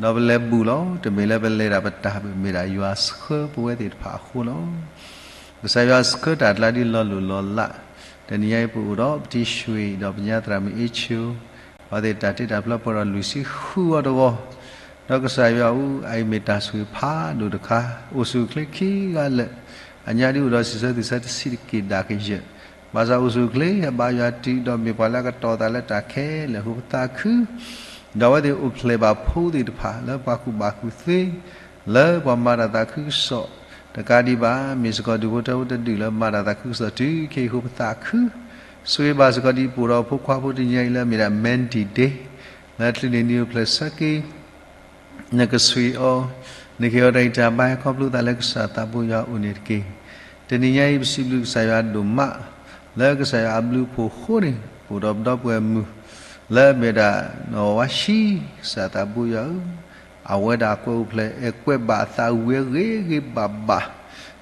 ဒီးပလဲၤဘူၣ်လီၤ. တမ့ၢ်လၢပလဲၤဒၣ်ပတၢ်ဘၣ် မ့ၢ်ဒၣ်ယွၤဆှၢပဝဲသ့ၣ်တဖၣ်အဃိလီၤ. ကစၢ်ယွၤဆှၢတၢ်ကျါဒ်လီၤလိၢ်လီၤလး, တနံၤညါအံၤပအိၣ်ဒီးပတံၤဆွ့ၣ် ဒီးပညါသရၣ်မုၣ်အ့ၡိၤ, အဝဲသ့ၣ်တၢ်တ့တၢ်ဖျီပှဲၤဒီးလွံၢ်ဆံဃုဝီတဂီၤ, ဒီးကစၢ်ယွၤဧၢ, အအံၤမ့ၢ်တၢ်ဆိၣ်ဂ့ၤဖးဒိၣ်တခါ, အိၣ်ဆူၣ်အိၣ်ချ့ခံဂၤလၢာ်, အညါဒ်အိၣ်ဒီးစံးဆၢသံဆၢတဆံးတက့ၢ်ဒၣ်ကယၢၢ်, ဘၣ်ဆၣ်အိၣ်ဆူၣ်အိၣ်ချ့အဘါယွၤတုၤ ဒီးမ့ၢ်ပှၤလၢအကတီၤသးလၢတၢ်ခဲလၢာ်အဃိပသးခု ဒီးအဝဲသ့ၣ်အိၣ်ဖျဲၣ်ဘၣ်ဖိသ့ၣ်တဖၣ်လၢပှၤကူၣ်ဘၣ်ကူၣ်သ့, လၢပှၤမၤတၢ်သးခုကစီၣ်တကးဒံးဘၣ်, မ့ၢ်စ့ၢ်ကီးဒူၣ်ဖိထၢဖိတဒူၣ်လၢမၤတၢ်သးခုကစီၣ်တုၤခဲအံၤအဃိပသးခု, ဆိၣ်ဂ့ၤဘၣ်စ့ၢ်ကီးဒ်ပအိၣ်ဒီးဖိခွါဖိတနံၤညါအံၤလၢအမ့ၢ်ဒၣ် Mandy Day လၢချုးန့ၣ်နံၤအိၣ်ဖျဲၣ်ဆၢက့ၤ နကဆှံအီၤ, နကဟ့ၣ်အီၤတၢ်ဂံၢ်တၢ်ဘါ ဟဲခီဖျိသးလၢကစၢ်သးဘိယွၤအအိၣ်န့ၣ်တက့ၢ်. တနံၤညါအံၤ ပစံးဘျုးကစၢ်ယွၤဒိၣ်မး လၢကစၢ်ယွၤအဘျုးအဖှိၣ်အဃိန့ၣ် ပအိၣ်ဒီးပဒီပုၢ်ဝဲၢ်မုၣ် လၢအမ့ၢ်ဒၣ် နီၢ်ဝါဆံ ကစၢ်သးဘိယွၤဧၢ, အဝဲဒၣ်ကွဲးအိၣ်ဖျဲၣ် အဲၣ်ကွဲးဘၣ်အသးဝံၤအဂ့ၤဂ့ၤဘၣ်ဘၣ်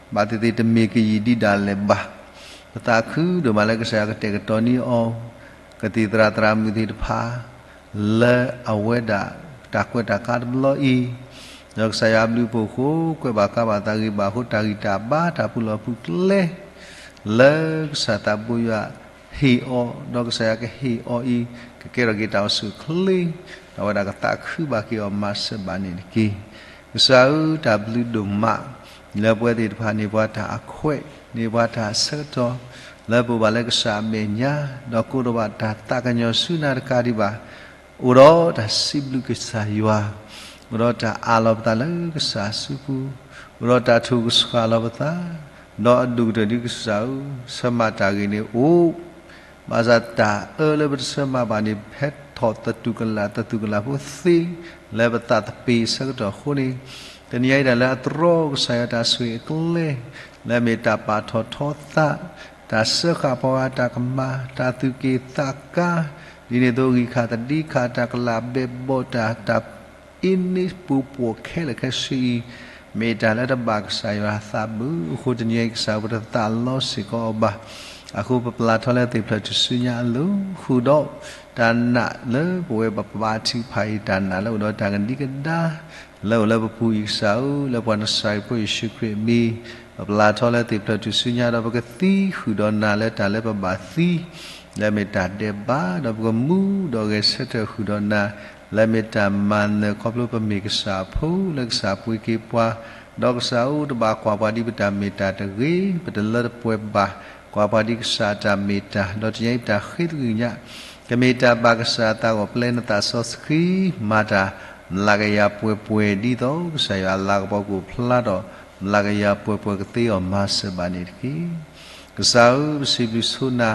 ဘၣ်သ့ၣ်သ့ၣ်တမ့ၢ်ကယံာ်ဒံးဒၣ်လဲာ်ဘၣ်. ပသးခုဒိၣ်မးလၢကစၢ်ယွၤကတဲာ်ကတီၤန့ၢ်အီၤ ကသံၣ်သရၣ်သရၣ်မုၣ်သ့ၣ်တဖၣ် လၢအဝဲဒၣ်တၢ်ကွဲးတၢ်ကါတဘျီအံၤ, ဒီးကစၢ်ယွၤအဘျုးအဖှိၣ်အဃိ ကွဲးဘၣ်ကါဘၣ်သးဂ့ၤဘၣ်အဃိ တၢ်ဂံၢ်တၢ်ဘါတၢ်ပူၤလီၢ်ပူၤကျဲ လၢကစၢ်သးဘိယွၤဟ့ၣ်အီၤ ဒီးကစၢ်ယွၤကဟ့ၣ်အီၤအံၤ ကကဲထီၣ်က့ၤတၢ်အိၣ်ဆူၣ်အိၣ်ချ့, ဒီးအဝဲဒၣ်ကသးခုဘၣ်က့ၤအီၤမၤစၢၤဘၣ်န့ၣ်တက့ၢ်. ကစၢ်ဧၢ တၢ်ဘျုးဒိၣ်မး လၢပဝဲသ့ၣ်တဖၣ်န့ၢ်ပှၤတၢ်အခွဲး န့ၢ်ပှၤတၢ်ဆၢကတီၢ် လၢပအိၣ်ဘၣ်လၢကစၢ်အမဲာ်ညါ ဒီးကိးထီၣ်ဘၣ်တၢ်သးကညီၤဆူနၤတကးဒံးဘၣ် အိၣ်ဒီးတၢ်စံးဘျုးကစၢ်ယွၤ, အိၣ်ဒီးတၢ်အးလီၤပသးလၢကစၢ်အစုပူၤ, အိၣ်ဒီးတၢ်ထုးကဆှၣ်လီၤပသး, ဒီးအဒိၣ်ကတၢၢ်ဒ်ကစၢ်ဧၢ, ဆၢမၤတၢ်ဂ့ၤန့ၣ်အိၣ်, ဘၣ်ဆၣ်တၢ်အၢလၢပတဆၢမၤဘၣ်န့ၣ် ဟဲထီၣ်သတူၢ်ကလာ်သတူၢ်ကလာ်ဖိသ့ လၢပသးသပ့ၤဆၢကတီၢ်အဃိန့ၣ်, တနံၤညါအံၤဒၣ်လၢအတြီကစၢ်ယွၤတၢ်ဆိၣ်ဂ့ၤအကျဲ လၢအမ့ၢ်တၢ်ပာ်ထီၣ်ထီသး, တၢ်စၢဃာ်ပှၤဂၤတၢ်ကမၣ်, တၢ်သူၣ်က့ၣ်သးကါ, ဒ်န့ၣ်အသိးဂံၢ်ခၣ်သဒံခၣ် တၢ်ကလၤဘဲဘီတၢ်, တၢ်အ့န့ပူၤပှီၢ်ခဲလၢာ်ခဲဆ့အံၤ, မ့ၢ်တၢ်လၢတဘၣ်ကစၢ်ယွၤသးဘၣ်အဃိ တနံၤအံၤ ကစၢ်ပတသးလီစ့ၢ်ကီးအီၤဘၣ်. အဃိပပျၢ်ထီၣ်လၢသ့ၣ်ဖျၢၣ်ထူၣ်စုညါအလိၤ ဃုာ်ဒီးတၢ်နာ်လၢပဝဲပှၤဘါထုကဖၣ်အံၤ တၢ်နာ်လၢအိၣ်ဒီးတၢ်ကဒံကဒါ လၢအိၣ်လၢပပူၤအံၤကစၢ်ဧၢ, လၢပှၤနစၤရ့းဖိယ့ၣ်ၡူးခရံာ်အမံၤ, ပပျၢ်ထီၣ်လၢသ့ၣ်ဖျၢၣ်ထူၣ်စုညါဒီး ပကသံဃုာ်ဒီးနၤလၢတၢ်လၢပဘၣ်သံ လၢအမ့ၢ်တၢ်ဒဲးဘး, ဒီးပကမူဒီးဂဲၤဆၢထၢၣ်ဃုာ်ဒီးနၤ လၢအမ့ၢ်တၢ်မၤနၢၤ ခီဖျိပမ့ၢ်ကစၢ်အဖိ လၢကစၢ်ပှ့ၤက့ၤပှၤ, ဒီးကစၢ်ဧၢ တဘၣ်ကွၢ်ပှၤဒ်ပတၢ်မ့ၢ်တၢ်တဂ့ၤ, ပတလၢတပှဲၤဘၣ်, ကွၢ်ပှၤဒ်ကစၢ်အတၢ်မ့ၢ်တၢ်, ဒီးတနံၤအံၤပတၢ်ဃ့သကွံၢ်ညါ ကမ့ၢ်တၢ်ဘၣ်ကစၢ်အသးဂီၢ် ပျဲနသးစီဆှံ မၤတၢ်မျးကယၤပှဲၤပှဲၤ ဒ်သိးကစၢ်ယွၤအလၤကပီၤကအိၣ်ဖျါဒီး မျးကယၤပှဲၤပှဲၤကသ့အီၤ မၤစၢၤဘၣ်န့ၣ်တက့ၢ်. ကစၢ်ဧၢ, ပစံးဘျုးဆိနၤ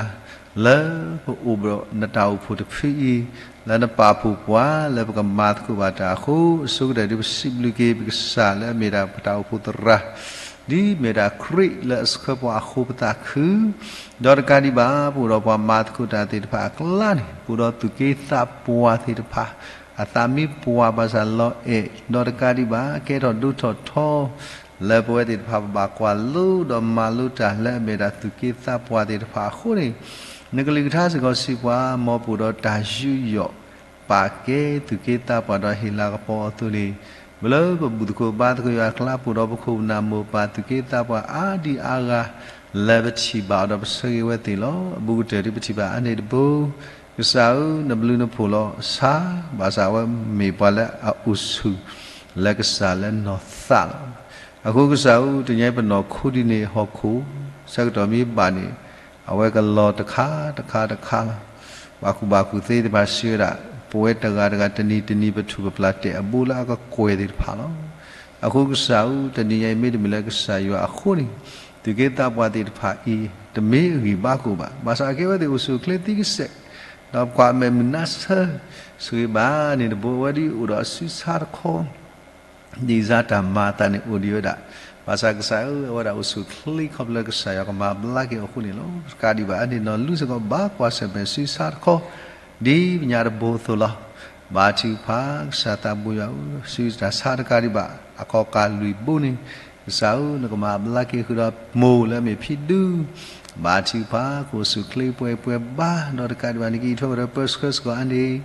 လၢပအိၣ်ဒီးနတၢ်အိၣ်ဖှိၣ်တဖုအံၤ, လၢနပာ်ဖှိၣ်ပှၤလၢပကမၤသကိးဘၣ်တၢ်အဃိ, အဆိကတၢၢ်ဒ်ပစံးဘျုးက့ၤပကစၢ်လၢအမ့ၢ်ဒၣ်ပတၢ်အိၣ်ဖှိၣ်သရၣ်, ဒ်မ့ၢ်ဒၣ်ခရံာ်လၢအဆှၢပှၤအဃိပသးခု, ဒီးတကးဒံးဘၣ် ပအိၣ်ဒီးပှၤမၤသကိးတၢ်သ့ၣ်တဖၣ်အကျါန့ၣ် ပအိၣ်ဒီးသူၣ်က့သးပှၢ်သ့ၣ်တဖၣ် အသးမံပှၤဘၣ်ဆၣ်လီၤအဲၣ်, ဒီးတကးဒံးဘၣ် ကဲထီၣ်ဒိၣ်ထီၣ်ထီ လၢပဝဲသ့ၣ်တဖၣ်ပဘၣ်ကွၢ်လိဒီးမၤလိတၢ်လၢအမ့ၢ်ဒၣ်သူၣ်က့သးပှၢ်သ့ၣ်တဖၣ်အဃိန့ၣ်, နကလုၢ်ကထါစ့ၢ်ကီးစံးပှၤ မ်ပအိၣ်ဒီးတၢ်ယူးယီၣ် ပာ်ကဲသူၣ်က့သးပှၢ်ဒီးဟ့ၣ်လၤကပီၤအီၤအသိးန့ၣ်, ပလၢပဘူၣ်သကိးဘါသကိးယွၤအကျါ ပအိၣ်ဒီးပခိၣ်ပနၢ်မိၢ်ပၢ်သူၣ်က့သးပှၢ်အါဒံအါဂၤ လၢပထံၣ်ဘၣ်အီၤဒီးပဆၢဂ့ၤဝဲသ့ၣ်လီၤ. အဘူးကတၢၢ်ဒ်ပထံၣ်ဘၣ်အါန့ၣ်တဘိ ကစၢ်ဧၢ, နဘျုးနဖှိၣ်လီၤဆါ, ဘၣ်ဆၣ်အဝဲမ့ၢ်ပှၤလၢအအိၣ်ဆူၣ် လၢကစၢ်လၢနီၢ်သးလီၤ. အဃိကစၢ်ဧၢ, တနံၤအံၤပနီၢ်ခိဒ်န့ၣ်ဟီၣ်ခိၣ်, ဆၢကတီၢ်မ့ၢ်ဘၣ်န့ၣ် အဝဲကလီၤတခါတခါတခါလီၤ. ပှၤကူၣ်ဘၣ်ကူၣ်သ့သ့ၣ်တဖၣ်စံးဝဲဒၣ်, ပဝဲတဂၤတဂၤ တနံၤတနံၤပထူၣ်ပပျၢ်တဲာ်အဘိလၢအကကွဲၢ်သ့ၣ်တဖၣ်လီၤ. အဃိကစၢ်ဧၢ, တနံၤအံၤမ့တမ့ၢ်လၢကစၢ်ယွၤအဃိန့ၣ်, သူၣ်က့သးပှၢ်သ့ၣ်တဖၣ်အံၤ တမ့ၢ်အဂံၢ်ဘါကအိၣ်ဘၣ်. ဘၣ်ဆၣ်အကဲဝဲသ့ၣ်အိၣ်ဆူၣ်အိၣ်ချ့သံကစဲး, ဒီးပကွၢ်အမဲာ်မုာ်နါဆၢ, ဆိၣ်ဂ့ၤဘၣ်န့ၣ်တဘိ အဝဲဒ်အိၣ်ဒီးအစုဆါတခီ ဒ်စါတၢ်မၤအသးန့ၣ်အိၣ်ဒံးဝဲဒၣ်, ဘၣ်ဆၣ်ကစၢ်ဧၢ, အဝဲဒၣ်အိၣ်ဆူၣ်အိၣ်ချ့ခီဖျိလၢကစၢ်ယွၤကမၤဘျါက့ၤအီၤအဃိန့ၣ်လီၤ. တကးဒံးဘၣ် အန့ၣ်နီၢ်လူစ့ၢ်ကီးဘၣ်ကွၢ်ဆၢၣ်မဲာ်စုဆါတခီ ဒ်ပညါတဘိအသိးလီၤ. ဘါထုကဖၣ်, ကစၢ်သးဘိယွၤဧၢ, စုတၢ်ဆါတကးဒံးဘၣ် အခီၣ်ကၢ်လွံၢ်ဘိန့ၣ်, ကစၢ်ဧၢ, နကမၤဘျါက့ၤဃုာ်ဒီးမိၢ်လၢအမ့ၢ်ဖံဒူ, ဘါထုကဖၣ် ကအိၣ်ဆူၣ်အိၣ်ချ့ပှဲၤပှဲၤဘါ, ဒီးတကးဒံးဘၣ် နကအံးထွဲဝဲဒီးပၢဆှၢစ့ၢ်ကီးအါန့ၣ်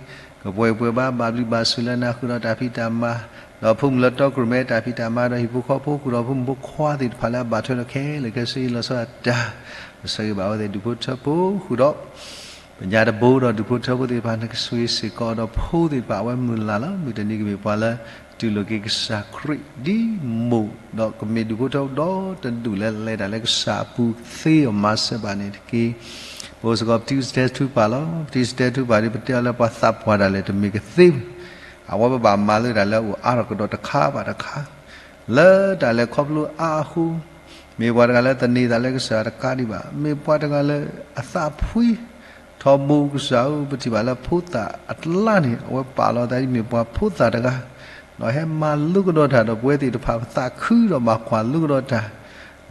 ကပှဲၤပှဲၤဘါ ဘၣ်ဘျုးဘၣ်ဆိၣ်လၢနၤဃုာ်ဒီးတၢ်ဖံးတၢ်မၤ, ဒီးဖိမုၣ်လၢတီကရိၣ်မဲတၢ်ဖံးတၢ်မၤ ဒီးဟံၣ်ဖိဃီဖိဃုာ်ဒီးဖိမုၣ်ဖိခွါသ့ၣ်တဖၣ်လၢအဘၣ်ထွဲဒီးခဲလၢာ်ခဲဆ့လီၤဆီဒၣ်တၢ်, ပဆၢဂ့ၤဘၣ်အဝဲသ့ၣ်ဒူၣ်ဖိထၢဖိဃုာ်ဒီး ပညါတဘိဒီးဒူၣ်ဖိထၢဖိသ့ၣ်တဖၣ် နကဆိၣ်ဂ့ၤစ့ၢ်ကီးဒီးဖိသ့ၣ်တဖၣ် အဝဲမုၢ်လၢ်လီၤ. မုၢ်တနံၤကမ့ၢ်ပှၤလၢတူၢ်လိာ်က့ၤကစၢ်ခရံာ်ဒ်မိၢ်, ဒီးကမ့ၢ်ဒူၣ်ဖိထၢဖိဒီတဒူၣ်လၢလဲၤတၢ်လၢကစၢ်အပူၤကသ့အီၤမၤစၢၤဘၣ်န့ၣ်တက့ၢ်. ပအိၣ်စ့ၢ်ကီးပတံၤစတဲထူပာ်လီၤ. ပတံၤစတဲထူပာ်ဒ်ပတဲအီၤလၢပှၤသးပှၢ်ဒၣ်လဲာ်တမ့ၢ်ကသ့, အဝဲပဘၣ်မၤလၢတၢ်လၢအအိၣ်အါထီၣ်ကဒီးတခါဘၣ်တခါ လၢတၢ်လဲၤခီဖျိအါအဃိ, မ့ၢ်ပှၤတဂၤလၢသန့ၤသးလၢကစၢ်တကးဒံးဘၣ်, မ့ၢ်ပှၤတဂၤလၢအသးဖှံထီဘိကစၢ်ဧၢ, ပထံၣ်ဘၣ်လၢဖိသၣ်အကျါန့ၣ် အဝဲပာ်လီၤသးဒ်မ့ၢ်ပှၤဖိသၣ်တဂၤ, ဒီးဟဲမၤလိကဒီးတၢ်ဒီးပဝဲသ့ၣ်တဖၣ်ပသးခုဒီးဘၣ်ကွၢ်လိကဒီးတၢ်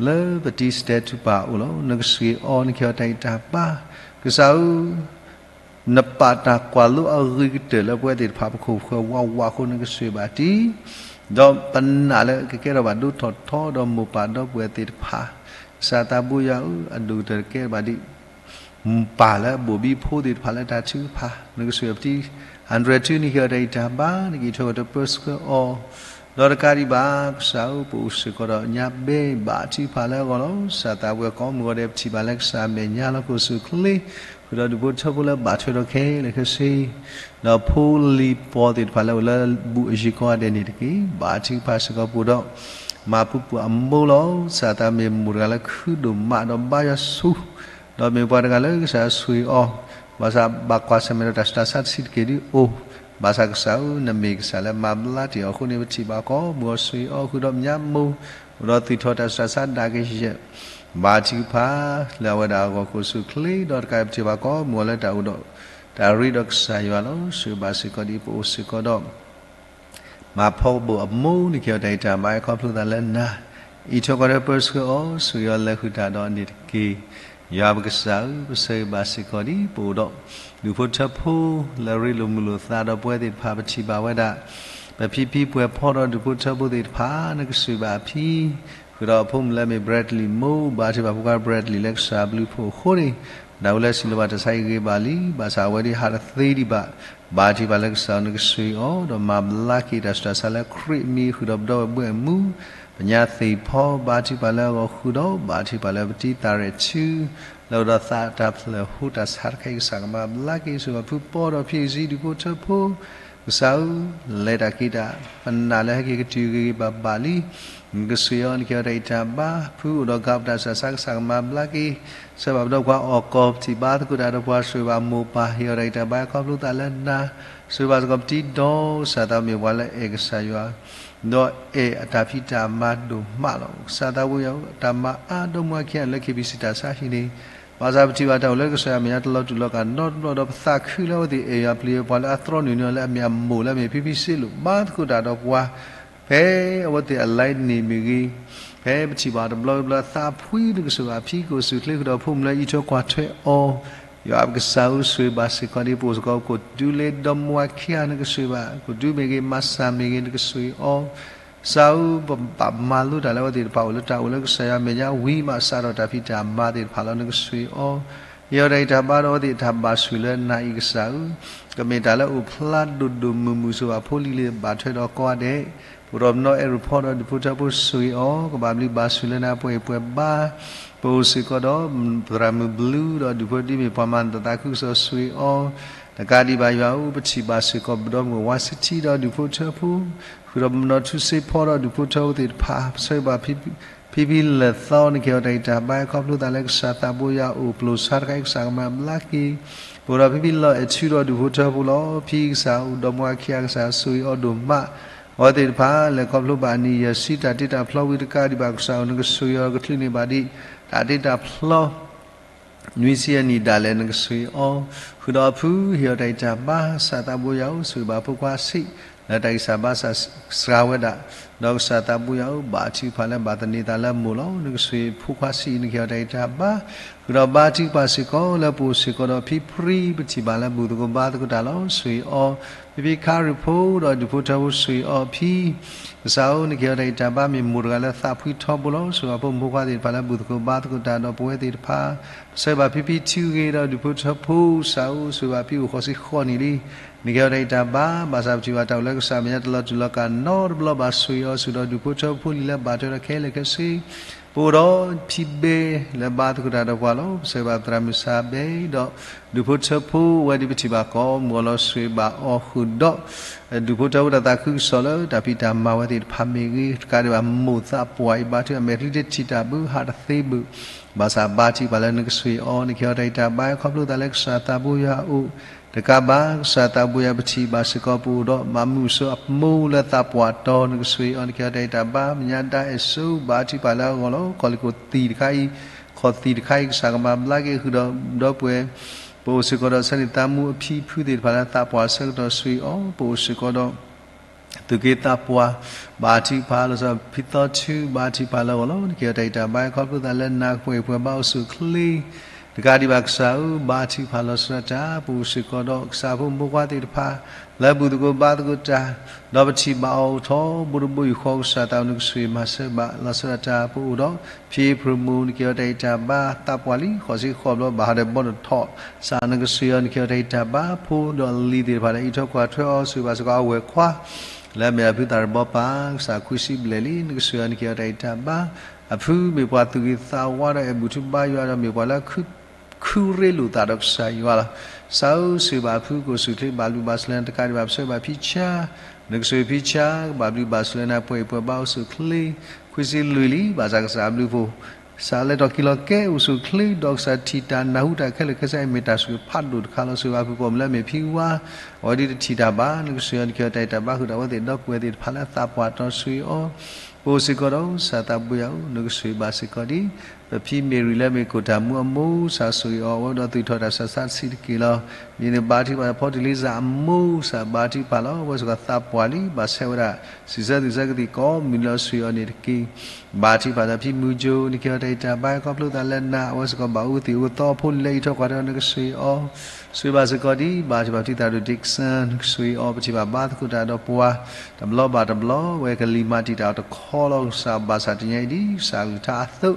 လၢပတံၤစတဲထူပာ်အအိၣ်လီၤ. နကဆိၣ်ဂ့ၤအီၤ နကဟ့ၣ်အီၤတၢ်ဂံၢ်တၢ်ဘါ, ကစၢ်ဧၢ နပာ်တၢ်ကွၢ်လိအဂ့ၤကတၢၢ်လၢပဝဲသ့ၣ်တဖၣ်ပခိၣ်ပဃၢၤဝးဝးအဃိ နကဆိၣ်ဂ့ၤဘၣ်တံၢ်, ဒီးပနာ်လၢကကဲထီၣ်ဘၣ်ဒိထီၣ်ထီဒီးမိၢ်ပၢ်ဒီပုၢ်ဝဲၢ်သ့ၣ်တဖၣ်, ကစၢ်သးဘိယွၤဧၢ, အဒိၣ်ကတၢၢ်ကဲဘၣ်ဒ် ပၢ်လၢအဘိၣ်ဘံဖိသ့ၣ်တဖၣ်လၢတၢ်ထုကဖၣ်, နကဆိၣ်ဂ့ၤပတံၤ ဟးဒြဲၣ်ထူ နကဟ့ၣ်အီၤတၢ်ဂံၢ်တၢ်ဘါ, နကအံးထွဲဝဲဒီးပၢဆှၢအီၤ ဒီးတကးဒံးဘၣ် ကစၢ်ဧၢ, ပအိၣ်စ့ၢ်ကီးဒီးညါဘဲဘၣ်ထုကဖၣ်လၢအဂီၢ်လီၤ. ကစၢ်သးဘိယွၤကိးမုၢ်ဂီၤဒဲး ပထံၣ်ဘၣ်လၢကစၢ်အမဲာ်ညါလီၤ. ကအိၣ်ဆူၣ်အိၣ်ချ့ ဃုာ်ဒီးဒူၣ်ဖိထၢဖိလၢဘၣ်ထွဲဒီးခဲလၢာ်ခဲဆ့, ဒီးဖိလံၤပီၤသ့ၣ်တဖၣ်လၢအိၣ်လၢဘူၣ်အယံၤကီၢ်ဒဲးန့ၣ်တက့ၢ်. ဘၣ်ထုကဖၣ်စ့ၢ်ကီးပအိၣ်ဒီး မၤပူၤပှၤအမိၢ်လီၤ. ကစၢ်သးမ့ၢ်မိၢ်တဂၤလၢခုဒိၣ်မးဒီးဘါယွၤဆူၣ်, ဒီးမ့ၢ်ပှၤတဂၤလၢကစၢ်ဆိၣ်ဂ့ၤအီၤ, ဘၣ်ဆၣ်ဘၣ်ကွၢ်ဆၢၣ်မဲာ်ဒီးတၢ်ဆူးတၢ်ဆါတဆံးတက့ၢ်ဒ်အိၣ်, ဘၣ်ဆၣ်ကစၢ်ဧၢ, နမ့ၢ်ကစၢ်လၢမၤဘျါတ့ၢ်အီၤအဃိန့ၣ် ပထံၣ်ဘၣ်ကိးမုၢ်ဂီၤဆိၣ်ဂ့ၤအီၤဃုာ်ဒီးပညါမိၢ်, အိၣ်ဒီးသူၣ်ထီၣ်တၢ်ဆူးတၢ်ဆါဒၣ်ကယဲၢ်, ဘၣ်ထုကဖၣ်လၢအဝဲဒၣ်အဂီၢ်ကအိၣ်ဆူၣ်အိၣ်ချ့, ဒီးတကးပထံၣ်ဘၣ်ကိးမုၢ်ဂီၤလၢတၢ်အိၣ်ဒီး တၢ်ရ့ဒီးကစၢ်ယွၤလီၤ. ဆိၣ်ဂ့ၤဘၣ်စ့ၢ်ကီးဒ်ပအိၣ်စ့ၢ်ကီးဒီး မၤဖီကဘိၣ်အမိၢ် နကဟ့ၣ်အီၤတၢ်ဂံၢ်တၢ်ဘါအခီဖျိသးလၢနၤ, အံးထွဲကွၢ်ထွဲပၢဆှၢအီၤ ဆိၣ်ဂ့ၤအီၤလဲၤဃုာ်တၢ်ဒီးန့ၣ်တက့ၢ်. ယွၤပကစၢ်ဧၢ, ပဆၢဂ့ၤဘၣ်စ့ၢ်ကီးဒ်ပအိၣ်ဒီး ဒူၣ်ဖိထၢဖိလၢအရ့လိာ်မုာ်လိာ်သးဒီးပဝဲသ့ၣ်တဖၣ် ပထံၣ်ဘၣ်ဝဲဒၣ် ပဖံဖံပှဲၤဖီဒီးဒူၣ်ဖိထၢဖိသ့ၣ်တဖၣ် နကဆိၣ်ဂ့ၤဘၣ်အဖံ ဃုာ်ဒီးအဖိမုၣ်လၢအမ့ၢ် Bradley မိၢ်, ဘါထုကဖၣ်ဖိခွါ Bradley လၢကစၢ်အဘျုးအဖှိၣ်အဃိန့ၣ်, နၢ်ဟူလၢစံးလီၤဘၣ်တၢ်ဆါအံၤဂ့ၤဘၣ်လံ, ဘၣ်ဆၣ်အဝဲဒၣ်ဟးတသ့ဒံးဘၣ်, ဘါထုကဖၣ်လၢကစၢ်အအိၣ်နကစၢ်အံၤအီၤ, ဒီးမၤဘျါက့ၤတၢ်ဆူးတၢ်ဆါလၢခရံာ်အမံၤ ဃုာ်ဒီးပဒီပုၢ်ဝဲၢ်မုၣ်, ပညါသ့ၣ်ဖီ ဘါထုကဖၣ်လၢအဂီၢ်ဃုာ်ဒီး ဘါထုကဖၣ်လၢပတံၤသးရဲၣ်ဆူ လၢအိၣ်ဒီးသးတၢ်ဖျၢၣ်ဟူတၢ်ဆါတခါအံၤ ကစၢ်ကမၤဘျါက့ၤ ဆိၣ်ဂ့ၤဘၣ်ဖုပီဒီးဖံးစံဒူၣ်ဖိထၢဖိ, ကစၢ်ဧၢ, လဲၤတၢ်က့ၤတၢ် ပနာ်လၢဟဲက့ၤကတုၤဂ့ၤဂ့ၤဘၣ်ဘၣ်လံ, နကစၢ်အံၤအီၤ နကဟ့ၣ်အီၤတၢ်ဂံၢ်တၢ်ဘါ, ဖုအိၣ်ဒီးကးပတၢ်ဆူးတၢ်ဆါ ကစၢ်ကမၤဘျါက့ၤ, ဆှၢဘၣ်ပဒီပုၢ်ဝဲၢ်အီၣ်ကီၢ် ပထံၣ်ဘါသကိးတၢ်ဒီးပှၤ ဆိၣ်ဂ့ၤဘၣ်မိၢ်ပၢ် ဟ့ၣ်အီၤတၢ်ဂံၢ်တၢ်ဘါ ခီဖျိသးလၢနၤ, ဆိၣ်ဂ့ၤဘၣ်စ့ၢ်ကီးပတံၤဒီး ကစၢ်သးမ့ၢ်ပှၤလၢအဲၣ်ကစၢ်ယွၤ ဒီးအဲၣ်အတၢ်ဖံးတၢ်မၤဒိၣ်မးလီၤ. ကစၢ်သးဘိယွၤဧၢ, တၢ်မၤအါဒီမါအခံဂၤလၢ ခ့ပံၣ်စံၣ် တၢ်ဆါဟံၣ်န့ၣ်, ဘၣ်ဆၣ်ပထံၣ်ဘၣ်တၢ်အိၣ်လၢကစၢ်ယွၤမဲာ်ညါတလီၤတူာ်လီၤကာ်နီတဘျီဒီး ပသးခုလၢအဝဲသ့ၣ်အဲၣ်ယွၤပျံၤယွၤ ပှၤလၢအသြီနုာ်န့ၢ်အီၤလၢအမ့ၢ်အမိၢ်လၢအမ့ၢ်ဖံဖံစ့လိာ် ဘါသကိးတၢ်ဒီးပှၤ ဖဲအဝဲသ့ၣ်အ life န့ၣ်မ့ၢ်ဂ့ၤ, ဖဲပထံၣ်ဘၣ်တဘျီဘျီ သးဖှံနကစၢ်ဘၣ် ဖံကအိၣ်ဆူၣ်ချ့ဃုာ်ဒီးဖိမုၣ်လၢအအံးထွဲကွၢ်ထွဲအီၤ, ယွၤပကစၢ်ဧၢ ဆိၣ်ဂ့ၤဘၣ်စ့ၢ်ကီးဒ်ပအိၣ်စ့ၢ်ကီး ကိးတုၤလၢဒီမါဝၤခံဂၤ နကဆိၣ်ဂ့ၤဘၣ်, ကိးတုၤမ့ၢ်ဂ့ၤ မၤစၢ်မ့ၢ်ဂ့ၤ နကဆိၣ်ဂ့ၤအီၤ, ကစၢ်ဧၢ ပဘၣ်မၤလိတၢ်လၢအဝဲသ့ၣ်တဖၣ်အိၣ်လၢတၢ်အိၣ်လၢကစၢ်ယွၤမဲာ်ညါဝံၤမး စးထီၣ်တၢ်ဖံးတၢ်မၤသ့ၣ်တဖၣ်လီၤ နကဆိၣ်ဂ့ၤအီၤ, ဟ့ၣ်အီၤတၢ်ဂံၢ်တၢ်ဘါဒီးအဝဲသ့ၣ်တၢ်ဘၣ်ဆိၣ်လၢနၤအံၤကစၢ်ဧၢ, ကမ့ၢ်တၢ်လၢအိၣ်ဖျါဒိၣ်ဒိၣ်မုၢ်မုၢ် ဆိၣ်ဂ့ၤဘၣ်ဖိလံၤလံၤ ဘၣ်ထွဲဒီးကိးဂၤဒဲး, ပအိၣ်ဒီးပနီၢ်အဲၣ်ရူၢ်ဖီဒီးဒူၣ်ဖိထၢဖိ ဆိၣ်ဂ့ၤအီၤ, ကဘၣ်ဘျုးဘၣ်ဆိၣ်လၢနၤ ပှဲၤအံၤပှဲၤဘါ, ပအိၣ်စ့ၢ်ကီးဒီး သရၣ်မုၣ်ဘျုးဒီးဒူၣ်ဖိဒ်မ့ၢ်ပှၤမၤနသးခုကစီၣ် ဆိၣ်ဂ့ၤအီၤ, တကးဒံးဘၣ်ယွၤဧၢ ပထံၣ်ဘၣ်စ့ၢ်ကီး ပဒီမုၣ်ဝါစထံဒီးဒူၣ်ဖိထၢဖိ, ဃုာ်ဒီးပနီၢ်ထူစ့ဖီဒီးဒူၣ်ဖိထၢဖိသ့ၣ်တဖၣ် ပဆၢဂ့ၤဘၣ် ဖံဖံလၢာ်သီ နကဟ့ၣ်အီၤတၢ်ဂံၢ်တၢ်ဘါ ခီဖျိသးလၢကစၢ်သးဘိယွၤအိၣ် ပျိာ်ဆါတခါအံၤ ကစၢ်ကမၤဘျါက့ၤ, ပအိၣ်ဒီးဖံဖံလီၤအဲၣ်ထူဒီးဒူၣ်ဖိထၢဖိလီၤ ဖံကစၢ် အိၣ်ဒီမါဝၤခံဂၤ ကစၢ်ဆိၣ်ဂ့ၤအီၤဒိၣ်မး, အဝဲသ့ၣ်တဖၣ် လဲၤခီဖျိဘၣ်အနံၣ်ယဲၢ်ဆံ တၢ်တ့တၢ်ဖျီဝံၤ တကးဒံးဘၣ်ကစၢ်ဧၢ နကဆိၣ်ဂ့ၤအီၤ ကချုးန့ၢ်ဘၣ်ဒံး တၢ်တ့တၢ်ဖျီ နွံဆံအနံၣ်ဒၣ်လဲာ် နကဆိၣ်ဂ့ၤအီၤ, ဃုာ်ဒီးအဖု ဟ့ၣ်အီၤတၢ်ဂံၢ်တၢ်ဘါ ကစၢ်သးဘိယွၤဧၢ ဆိၣ်ဂ့ၤဘၣ်ဖိခွါဆံး လၢတၢ်ဂံၢ်စၢ်ဘါစၢ်စှၤဝဲဒၣ်, ဒီးကစၢ်သးဘိယွၤဧၢ ဘါထုကဖၣ်လၢဘၣ်သန့ၤသးလၢမိၢ်လီၤ နကဆိၣ်ဂ့ၤဖိခွါဆံး နကဟ့ၣ်အီၤတၢ်ဂံၢ်တၢ်ဘါ, ဃုာ်ဒီးဘါထုကဖၣ်စ့ၢ်ကီးလၢပအိၣ်စ့ၢ်ကီးဒီးဖံဖရံ ပထံၣ်ဘၣ်လၢဘူၣ်သကိးဘါသကိးတၢ်လီၤ ဆိၣ်ဂ့ၤအီၤ, ဖံဖံခါရံၣ်ဖိဒီးဒူၣ်ဖိထၢဖိ ဆိၣ်ဂ့ၤအီၤဖံ ကစၢ်ဧၢ နကဟ့ၣ်အီၤတၢ်ဂံၢ်တၢ်ဘါ မ့ၢ်မိၢ်တဂၤလၢသးဖှံထီဘိလီၤ ဆိၣ်ဂ့ၤဘၣ်ဖိမုၣ်ဖိခွါသ့ၣ်တဖၣ်လၢဘူၣ်သကိးဘါသကိးတၢ်ဒီးပဝဲသ့ၣ်တဖၣ်, ပဆၢဂ့ၤဘၣ်ဖံဖံထံဂ့ၤဒီးဒူၣ်ဖိထၢဖိ ကစၢ်ဧၢ ဆိၣ်ဂ့ၤဘၣ်ဖံအိၣ်ဃိးဆံဃိးနံၣ်လံ, နကဟ့ၣ်အီၤတၢ်ဂံၢ်တၢ်ဘါ ဘၣ်ဆၣ်ပထံၣ်ဘၣ်တၢ်အိၣ်လၢကစၢ်မဲာ်ညါတလီၤတူာ်လီၤကာ်နီတဘျီ ဘၣ်ဆိၣ်ဂ့ၤအီၤဆူၣ်ဒီးဒူၣ်ဖိထၢဖိလံၤလၢဘၣ်ထွဲဒီးခဲလၢာ်ခဲဆ့ ပအိၣ်ဒီးဖံဘဲလၢဘါသကိးတၢ်ဒီးပှၤလီၤ ပဆၢဂ့ၤဘၣ်သရၣ်မုၣ်စၢ်ဘဲဒီး ဒူၣ်ဖိထၢဖိဝဲဒၣ်ပထံၣ်ဘၣ်ကိးမုၢ်အလီၤ ဆိၣ်ဂ့ၤဘၣ်အီၤဃုာ်ဒီး ဒူၣ်ဖိထၢဖိတၢ်သးခုကစီၣ်လၢတၢ်ဖံးတၢ်မၤဝဲသ့ၣ်တဖၣ်မ့ၢ်ဂ့ၤ တကးဒံးဘၣ်မိၢ်သးပှၢ်အံၤ ဘါထုကဖၣ်မဲာ်ချံတထံၣ်တၢ်ဘၣ် ဟးတသ့ဘၣ် ဘၣ်ဆၣ်ဘါထုကဖၣ်လၢနကဆိၣ်ဂ့ၤအီၤ နကဟ့ၣ်အီၤတၢ်ဂံၢ်တၢ်ဘါ ခီဖျိသးလၢကစၢ်သးဘိယွၤအအိၣ် တကးဘၣ် ကစၢ်သးဘိယွၤပထံၣ်ဘၣ်စ့ၢ်ကီး ပအိၣ်ဒီးမၤမုၢ်စိအမိၢ်လၢသးပှၢ်တီၤ နကဆိၣ်ဂ့ၤအီၤ နကဟ့ၣ်အီၤတၢ်ဂံၢ်တၢ်ဘါ မဲာ်ညါဒၣ်အဲၣ်စိ ဘါထုကဖၣ်လၢအဂီၢ်လီၤ ကီၢ်လံၢ်ကီၢ်သံၣ်တခါအံၤ ခီၣ်သံၣ်တခါအံၤ ကစၢ်ကမၤဘျါက့ၤဃုာ်ဒီး ဒီပုၢ်ဝဲၢ် ပအိၣ်စ့ၢ်ကီးဒီးဆၢန့ၣ်သးမူအဖံဖုသ့ၣ်တဖၣ်လၢသးပှၢ်ဆၢကတီၢ် ဆိၣ်ဂ့ၤအီၤ ပအိၣ်စ့ၢ်ကီးဒီး သူၣ်က့သးပှၢ် ဘါထုကဖၣ်လီၤဆီဒၣ် ဖံသီထု ဘါထုကဖၣ်လၢအဂီၢ်လီၤ နကဟ့ၣ်အီၤတၢ်ဂံၢ်တၢ်ဘါ ခီဖျိသးလၢနၤ ပှဲၤပှဲၤဘါအိၣ်ဆူၣ်အိၣ်ချ့ တကးဒံးဘၣ်ကစၢ်ဧၢ ဘါထုကဖၣ်လီၤဆီဒၣ်တၢ် ပအိၣ်စ့ၢ်ကီးဒီးကစၢ်ဖိမုၣ်ဖိခွါသ့ၣ်တဖၣ် လၢဘူၣ်သကိးဘါသကိးတၢ် ဒီးပထံၣ်ဘၣ်အီၤအိၣ်ထီဘိတဘိယူၢ်ဃီ ကစၢ်သးဧၢ နကဆိၣ်ဂ့ၤမၤစၢၤဘၣ်လီၤဆီဒၣ်တၢ် ပအိၣ်ဒီး ဖံဖုမုၣ် နကဟ့ၣ်အီၤတၢ်ဂံၢ်တၢ်ဘါ သးပှၢ်လံ ဃိးဆံဃိးဘျီ ဘၣ်ဟးဒီးဘီတထီၣ် ကစၢ်နကဆိၣ်ဂ့ၤအီၤ နကဟ့ၣ်အီၤတၢ်ဂံၢ်တၢ်ဘါ ဖိဒီးလံၤသ့ၣ်တဖၣ်လၢအံးထွဲကွၢ်ထွဲအီၤ ဆိၣ်ဂ့ၤဘၣ်စ့ၢ်ကီးအဝဲၢ်ခွါ လၢအမ့ၢ်အဖုသၣ်ရဘီပၢ် ကစၢ်ခွံဆံဘျဲၣ်လံ နကဆိၣ်ဂ့ၤအီၤ နကဟ့ၣ်အီၤတၢ်ဂံၢ်တၢ်ဘါ အဖုမ့ၢ်ပှၤသူၣ်ဂ့ၤသးဝါဒီးအဲၣ်ဘူၣ်ထုဘါယွၤဒီးမ့ၢ်ပှၤလၢ ခူရ့လိာ်သးဒီးကစၢ်ယွၤလီၤ. ကစၢ်ဧၢ ဆိၣ်ဂ့ၤဘၣ်အဖု ကအိၣ်ဆူၣ်အိၣ်ချ့ ဘၣ်ဘျုးဘၣ်ဆိၣ်လၢနၤ တကးဒံးဘၣ်ပဆၢဂ့ၤဘၣ်ဖံဆါ နကဆိၣ်ဂ့ၤဖံဆါ ကဘၣ်ဘျုးဘၣ်ဆိၣ်လၢနၤ ပှဲၤအံၤပှဲၤဘါအိၣ်ဆူၣ်အိၣ်ချ့ ခွံဆံလွံၢ်လံ ဘၣ်ဆၣ်ကစၢ်အဘျုးအဖှိၣ် ကစၢ်လဲၤထီၣ်က့ၤလီၤကဲ အိၣ်ဆူၣ်အိၣ်ချ့ ဒီးကစၢ်ထံၣ်တၢ်နၢ်ဟူတၢ်ခဲလၢာ်ခဲဆ့ မ့ၢ်တၢ်ဆိၣ်ဂ့ၤဖးဒိၣ်တခါလီၤ. ဆိၣ်ဂ့ၤဘၣ်ဖုကိးမုၢ်လၢအမ့ၢ်ဖံဝါ အဝဲဒၣ်တထံၣ်တၢ်ဘၣ် နကဆိၣ်ဂ့ၤအီၤ နကဟ့ၣ်အီၤတၢ်ဂံၢ်တၢ်ဘါ ဃုာ်ဒီးအဝဲသ့ၣ်ဒီပုၢ်ဝဲၢ်သ့ၣ်တဖၣ်လၢအသးပှၢ်တီၤ ဆိၣ်ဂ့ၤအီၤ ပအိၣ်စ့ၢ်ကီးဒီး ကစၢ်သးဘိယွၤဧၢ နကဆိၣ်ဂ့ၤဘၣ်စ့ၢ်ကီးဒံး ပဖံမ့ၢ်ရံၤလၢမ့ၢ်ကိၣ်တၢ်မူအမိၢ် ကစၢ်ဆိၣ်ဂ့ၤအီၤ အဝဲဒီးသုးထီၣ်တၢ်ဆူးတၢ်ဆါတဆံးတက့ၢ်လီၤ. ယန့ၣ်ဘါထုကဖၣ်ဒီးဖီတလ့စၢ်အမိၢ် ကစၢ်ဘါထုကဖၣ်လီၤ. အဝဲစ့ၢ်ကီးသးပှၢ်လံ ဘၣ်ဆၢဝဲဒၣ် စံးဆၢသုးဆၢကသံၣ်ကိးမုၢ်လၢဆိၣ်ဂ့ၤအီၤန့ၣ်တက့ၢ်. ဘါထုကဖၣ်ဒီးဖံမုၢ်ကၠိ နကဟ့ၣ်အီၤတၢ်ဂံၢ်တၢ်ဘါ ခီဖျိသးလၢနၤ အဝဲစ့ၢ်ကီးဘၣ်အူသ့ၣ်အူသီအဖိလံၤလၢအံးထွဲကွၢ်ထွဲ နကဆိၣ်ဂ့ၤအီၤ ဆိၣ်ဂ့ၤဘၣ်စ့ၢ်ကီးဒံး ဘၣ်ထံၣ်ဘၣ်ပတံၤသရၣ်ဒိၣ် Dixon နကဆိၣ်ဂ့ၤအီၤ ပထံၣ်ဘၣ်ဘါသကိးတၢ်ဒီးပှၤ တဘျီဘၣ်တဘျီ ဝဲကလံၤမၤတံာ်တာ်အီၤတခီလီၤ. ကစၢ်ဘၣ်ဆၣ်တနံၤအံၤဒ် ကစၢ်အကလုၢ်ကထါအသိး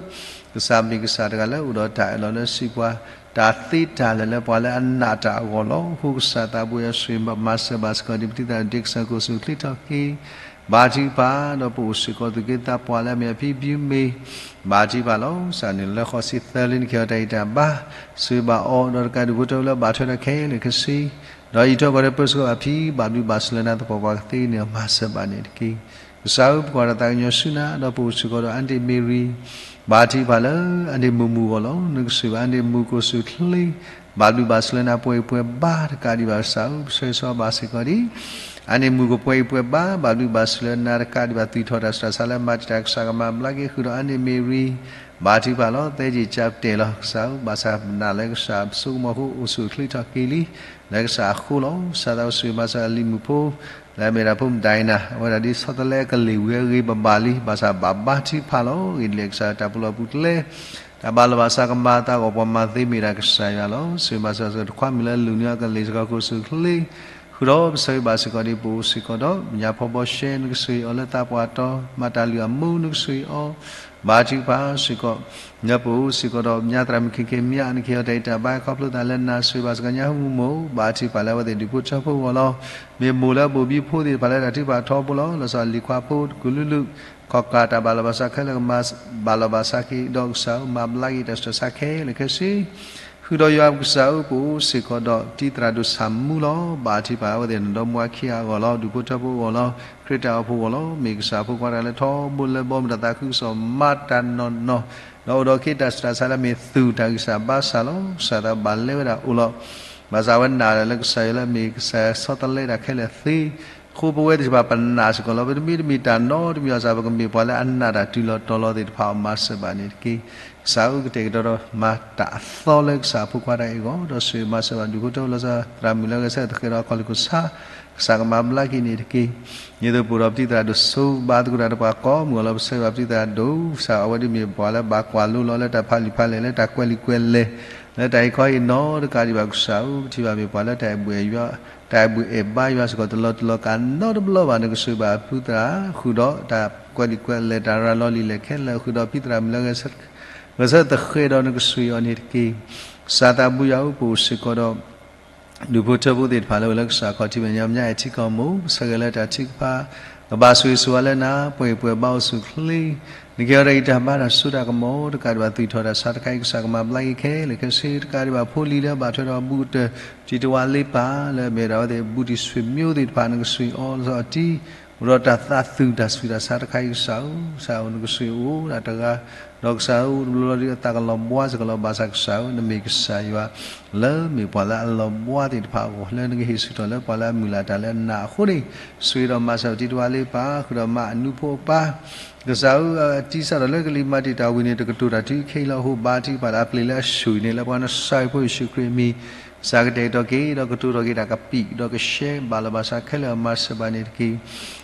ကစၢ်မ့ၢ်ကစၢ်တဂၤလၢအိၣ်ဒီးတၢ်အၢၣ်လီၤလၢစံးပှၤ တၢ်သ့တၢ်လၢာ်လၢပှၤလၢအနာ်တၢ်အဂီၢ်လီၤ. အဃိကစၢ်သးဘိယွၤဆိၣ်ဂ့ၤမၤစၢၤဘၣ်စ့ၢ်ကီးဒံး ပတံၤသရၣ်ဒိၣ် Dixon ကအိၣ်ဆူၣ်အိၣ်ချ့ထီၣ်က့ၤ ဘါထုကဖၣ် ဒီးပအိၣ်စ့ၢ်ကီးသူၣ်က့သးပှၢ်လၢအမ့ၢ်အဖံဖုမ့ၢ် ဘါထုကဖၣ်လီၤ. ကစၢ်နုာ်လၢဃီစံးသၢလံ နကဟ့ၣ်အီၤတၢ်ဂံၢ်တၢ်ဘါ ဆိၣ်ဂ့ၤဘၣ်အီၤဒီးတကးဒုးဖိထၢလၢဘၣ်ထွဲဒီးခဲလၢာ်ခဲဆ့ ဒီးအံးထွဲကွၢ်ထွဲပၢဆှၢအီၤဖံ ဘၣ်ဘျုးဘၣ်ဆိၣ်လၢနၤသပှၢ်ပှၢ်ကသ့န့ၣ် မၤစၢၤဘၣ်န့ၣ်တက့ၢ်. ကစၢ်ဧၢ ပကွၢ်တၢ်သးကညီၤဆူနၤ ဒီးပအိၣ်စ့ၢ်ကီးဒီးအါဒ့ၣ်မ့ၤရံ ဘါထုကဖၣ်လၢ အါဒ့ၣ်မုၣ်မုၣ်အဂီၢ်လီၤ. နကဆိၣ်ဂ့ၤဘၣ်အါဒ့ၣ်မုၣ်ကအိၣ်ဆူၣ်အိၣ်ချ့ ဘၣ်ဘျုးဘၣ်ဆိၣ်လၢနၤပှဲၤအံၤပှဲၤဘါတကးဒံးဘၣ် ကစၢ်ဧၢ ပဆၢဂ့ၤဆၢဝါဘၣ်စ့ၢ်ကီးဒံး အါဒ့ၣ်မုၣ်ကပှဲၤအံၤပှဲၤဘါ ဘၣ်ဘျုးဘၣ်ဆိၣ်လၢနၤတကးဒံးဘၣ် သူၣ်ထီၣ်တၢ်စူၢ်တၢ်ဆါလၢမၤတံာ်တာ် ကစၢ်ကမၤဘျါက့ၤ ဃုာ်ဒီးအါဒ့ၣ်မ့ၤရံ ဘါထုကဖၣ်လီၤ. သဲက့ၤကၠါပတဲာ်လီၤ ကစၢ်ဧၢ ဘၣ်ဆၣ်နာ်လၢကစၢ်ပဆိကမိၣ်အဃိ အိၣ်ဆူၣ်အိၣ်ချ့ထီၣ်က့ၤလံ လၢကစၢ်အဃိလီၤ. ကစၢ်သးဘိဆိၣ်ဂ့ၤမၤစၢၤအလံၤမုၣ်ဖိ လၢအမ့ၢ်ဒၣ်ဖိမုၣ်ဒၣ်အံၤနၤ အဝဲဒၣ်ဒ်ဆီတလဲအကလ့ၢ်ဝံၤအဂ့ၤဘၣ်ဘၣ်လံ ဘၣ်ဆၣ်ဘၣ်ဘါထုကဖၣ်လီၤ. ဂ့ၢ်ဒ်လဲၣ် ကစၢ်တၢ်ပူၤလီၢ်ပူၤကျဲ တၢ်ဘၣ်လီၤဘၣ်စးကမၤအသးအဂီၢ် ပှၤမၤသ့မ့ၢ်ဒၣ်ကစၢ်ယွၤလီၤ. ဆိၣ်ဂ့ၤမၤစၢၤစ့ၢ်ကီးတခွါမုၣ်လၢအလူၣ်န့ၢ်အီၤကလ့ၢ်စ့ၢ်ကီး ကအိၣ်ဆူၣ်အိၣ်ချ့ ဃုာ်ဒီးပဆၢဂ့ၤဘၣ်စ့ၢ်ကီးဒံး ပအိၣ်စ့ၢ်ကီးဒီး ညါဖီဘီရှဲ နကဆိၣ်ဂ့ၤအီၤလၢသးပှၢ်တီၤ မၤတၢ်လုၢ်အမူ နကဆိၣ်ဂ့ၤအီၤ ဘါထုကဖၣ်စ့ၢ်ကီး နပအိၣ်စ့ၢ်ကီးဒီး ညါသရၣ်မုၣ်ခ့ခ့မၠး နကဟ့ၣ်အီၤတၢ်ဂံၢ်တၢ်ဘါ ခီဖျိသးလၢနၤ ဆိၣ်ဂ့ၤဘၣ်စ့ၢ်ကီးညါဟူမူမိၢ် ဘါထုကဖၣ်လၢအဝဲသ့ၣ်ဒူၣ်ဖိထၢဖိအဂီၢ်လီၤ. မ့ၢ်မိၢ်လၢအဘိၣ်ဘံဖိသ့ၣ်တဖၣ်လၢတၢ်ထုကဖၣ်ထီဘိလီၤ. လီၤဆီလံၤခွါဖိတကူၣ်လူၤလူၤ ခီၣ်ကးတၢ်ဘၣ်လီၤဘၣ်စးခဲလၢာ်ကမၤဘၣ်လီၤဘၣ်စးက့ၤ ဒီးကစၢ်ဧၢ မၤဘျါက့ၤတၢ်စူၢ်တၢ်ဆါခဲလၢာ်ခဲဆ့ ဃုာ်ဒီးယွၤကစၢ်ဧၢ ပအိၣ်စ့ၢ်ကီးဒီး တံၤသရၣ်ဒိၣ်ဆၣ်မူလီၤ. ဘါထုကဖၣ်အဝဲသ့ၣ်နဒီမါဝၤခံဂၤအဂီၢ်လီၤ. ဒူၣ်ဖိထၢဖိအဂီၢ်လီၤ. ခရံာ်တၢ်အိၣ်ဖှိၣ်အဂီၢ်လီၤ. မ့ၢ်ကစၢ်ဖိခွါတဂၤလၢထီဘိလၢဘီမုၢ်တၢ်သးခုကစီၣ်မၤတၢ်နီၢ်နီၢ် ဒီးအိၣ်ဒီးက့ၤတၢ်စူၢ်တၢ်ဆါလၢအမ့ၢ်သူၣ်တၢ်ဂံၢ်စၢ်ဘါစၢ်လီၤ. ကစၢ်သးဘၣ်လဲဝဲဒၣ်အိၣ်လီၤ. ဘၣ်ဆၣ်အဝဲနာ်လၢကစၢ်ယွၤလၢအမ့ၢ်ကစၢ်ဆီတလဲတၢ်ခဲလၢာ်သ့ အဃိပဝဲသ့ၣ်တဖၣ်ပနာ်စ့ၢ်ကီးလီၤ. ပတမ့ၢ်တမ့ၢ်တၢ်နီတမံၤဘၣ်ဆၣ် ပကမ့ၢ်ပှၤလၢအနာ်တၢ်တုၤလီၤတီၤလီၤသ့ၣ်တဖၣ်အမၤစၢၤဘၣ်န့ၣ်တက့ၢ်. ကစၢ်ဧၢ ကတဲာ်ကတီၤဒီးမၤတၢ်အသီလၢကစၢ်ဖိခွါတဂၤအံၤအဂီၢ် ဒီးဆိၣ်ဂ့ၤမၤစၢၤဘၣ်ဒူၣ်ဖိထၢဖိလီၤဆီသရၣ်မုၣ်လၢဂဲၤဆၢထၢၣ်သဃဲးဒီးအခီၣ်လ့ၣ်ခိၣ်ဆါ ကစၢ်ကမၤဘျါက့ၤန့ၣ်တက့ၢ်. ဒ်သိးပအိၣ်ဒီးပတံၤသရၣ်ဒိၣ်ဆိ ဘါသကိးတၢ်ဒီးပှၤကိးမုၢ်အဂီၢ်လီၤ. ပဆၢဂ့ၤဘၣ်ပတံၤသရၣ်ဒိၣ် ကစၢ်ဧၢ အဝဲဒၣ်မ့ၢ်ပှၤလၢဘၣ်ကွၢ်လိလီၤလၢတၢ်ဖးလံာ်ဖးလဲၢ် လၢတၢ်ကွဲးလံာ်ကွဲးလဲၢ် လၢတၢ်ဟ့ၣ်ခီဟ့ၣ်နီၤတကးဒံးဘၣ် ကစၢ်ဧၢ ပထံၣ်ဘၣ်မ့ၢ်ပှၤလၢတၢ်အဲၣ်ဘူၣ်အဲၣ်ယွၤ တၢ်အဲၣ်ဘူၣ်အဲၣ်ဘါယွၤစ့ၢ်ကီးတလီၤတလီၤကးနီတဘျီဘၣ်. နကဆိၣ်ဂ့ၤဘၣ်အပတံၤသရၣ် ဃုာ်ဒီးတၢ်ကွဲးလံာ်ကွဲးလဲၢ် တၢ်ရၤလီၤလံာ်လဲၢ်ခဲလၢာ် ဃုာ်ဒီးပတံၤသရၣ်မုၣ်လၢဂဲၤဆၢထၢၣ်သဃဲးဒီး နကဆိၣ်ဂ့ၤအီၤန့ၣ်တက့ၢ်. ကစၢ်သးဘိယွၤဧၢ ပအိၣ်စ့ၢ်ကီးဒီး ဒူၣ်ဖိထၢဖိသ့ၣ်တဖၣ်လၢအိၣ်လၢကစၢ်ခီၣ်ထံးမဲာ်ညါ ပညါအဲၣ်ထံကီၢ်မိၢ် ပဆၢဂ့ၤလၢတၢ်ထုကဖၣ် ကဘၣ်ဆိၣ်ဂ့ၤဆိၣ်ဝါလၢနၤ ပှဲၤအံၤပှဲၤဘါအိၣ်ဆူၣ်အိၣ်ချ့ နကဟ့ၣ်အီၤတၢ်ဂံၢ်တၢ်ဘါတၢ်စိတၢ်ကမီၤ တကးဒံးဘၣ်သူၣ်ထီၣ်တၢ်ဆါတခါအံၤ ကစၢ်ကမၤဘျါက့ၤခဲလၢာ်ခဲဆ့ တကးဒံးဘၣ်ဖိလံၤလၢဘၣ်ထွဲဒီးအဘူးကတၢၢ် တံၤတဝါလ့ပၢ် လၢအမ့ၢ်ဒၣ်အဝဲသ့ၣ်ဘူးတံၢ်ဆံးမိသ့ၣ်တဖၣ် နကဆိၣ်ဂ့ၤအီၤလီၤဆီအတံၤ အိၣ်ဒီးတၢ်သးသူၣ်တၢ်ဆူးတၢ်ဆါတခါအံၤ ကစၢ်ဧၢ ကစၢ်ဧၢ နကဆိၣ်ဂ့ၤအိၣ်ဒၣ်တဂၤ ဒီးကစၢ်ဧၢ တဘျီလီၤဒုးအသးကလီၤဘှါစ့ၢ်ကီးလီၤ. ဘၣ်ဆၣ်ကစၢ်ဧၢ နမ့ၢ်ကစၢ်ယွၤ လၢမ့ၢ်ပှၤလၢအလီၤဘှါသ့ၣ်တဖၣ်အဂီၢ် လၢနကဟ့ၣ်ဆၢကတီၢ်လၢပှၤလၢအမုၢ်လၢ်တၢ်လၢအနာ်အဃိန့ၣ် ဆိၣ်ဂ့ၤဒီးမၤစၢၤပတံၤတဝါလ့ပၢ် ဃုာ်ဒီးမါအနူဖိအပၢ် ကစၢ်ဧၢ အတံၤစၢ်ထီၣ်လၢကလံၤမၤတံာ်တာ်ဝံၤန့ၣ် တကတိၤတၢ်တုၤခဲအံၤလီၤ. အဃိဘါထုကဖၣ်လၢအပျ့ၤလၢအဆူၣ်အံၤန့ၣ် လၢပှၤကညီနဆါဟံၣ်ဖိယ့ၣ်ၡူးခရံာ်အမံၤ ကစၢ်ကတဲာ်ကတီၤက့ၤ ဒီးကတိၤထီၣ်က့ၤတၢ်ကပံာ် ဒီးကရှဲဘၣ်လီၤဘၣ်စးခဲလၢာ်အမၤစၢၤဘၣ်န့ၣ်တက့ၢ်.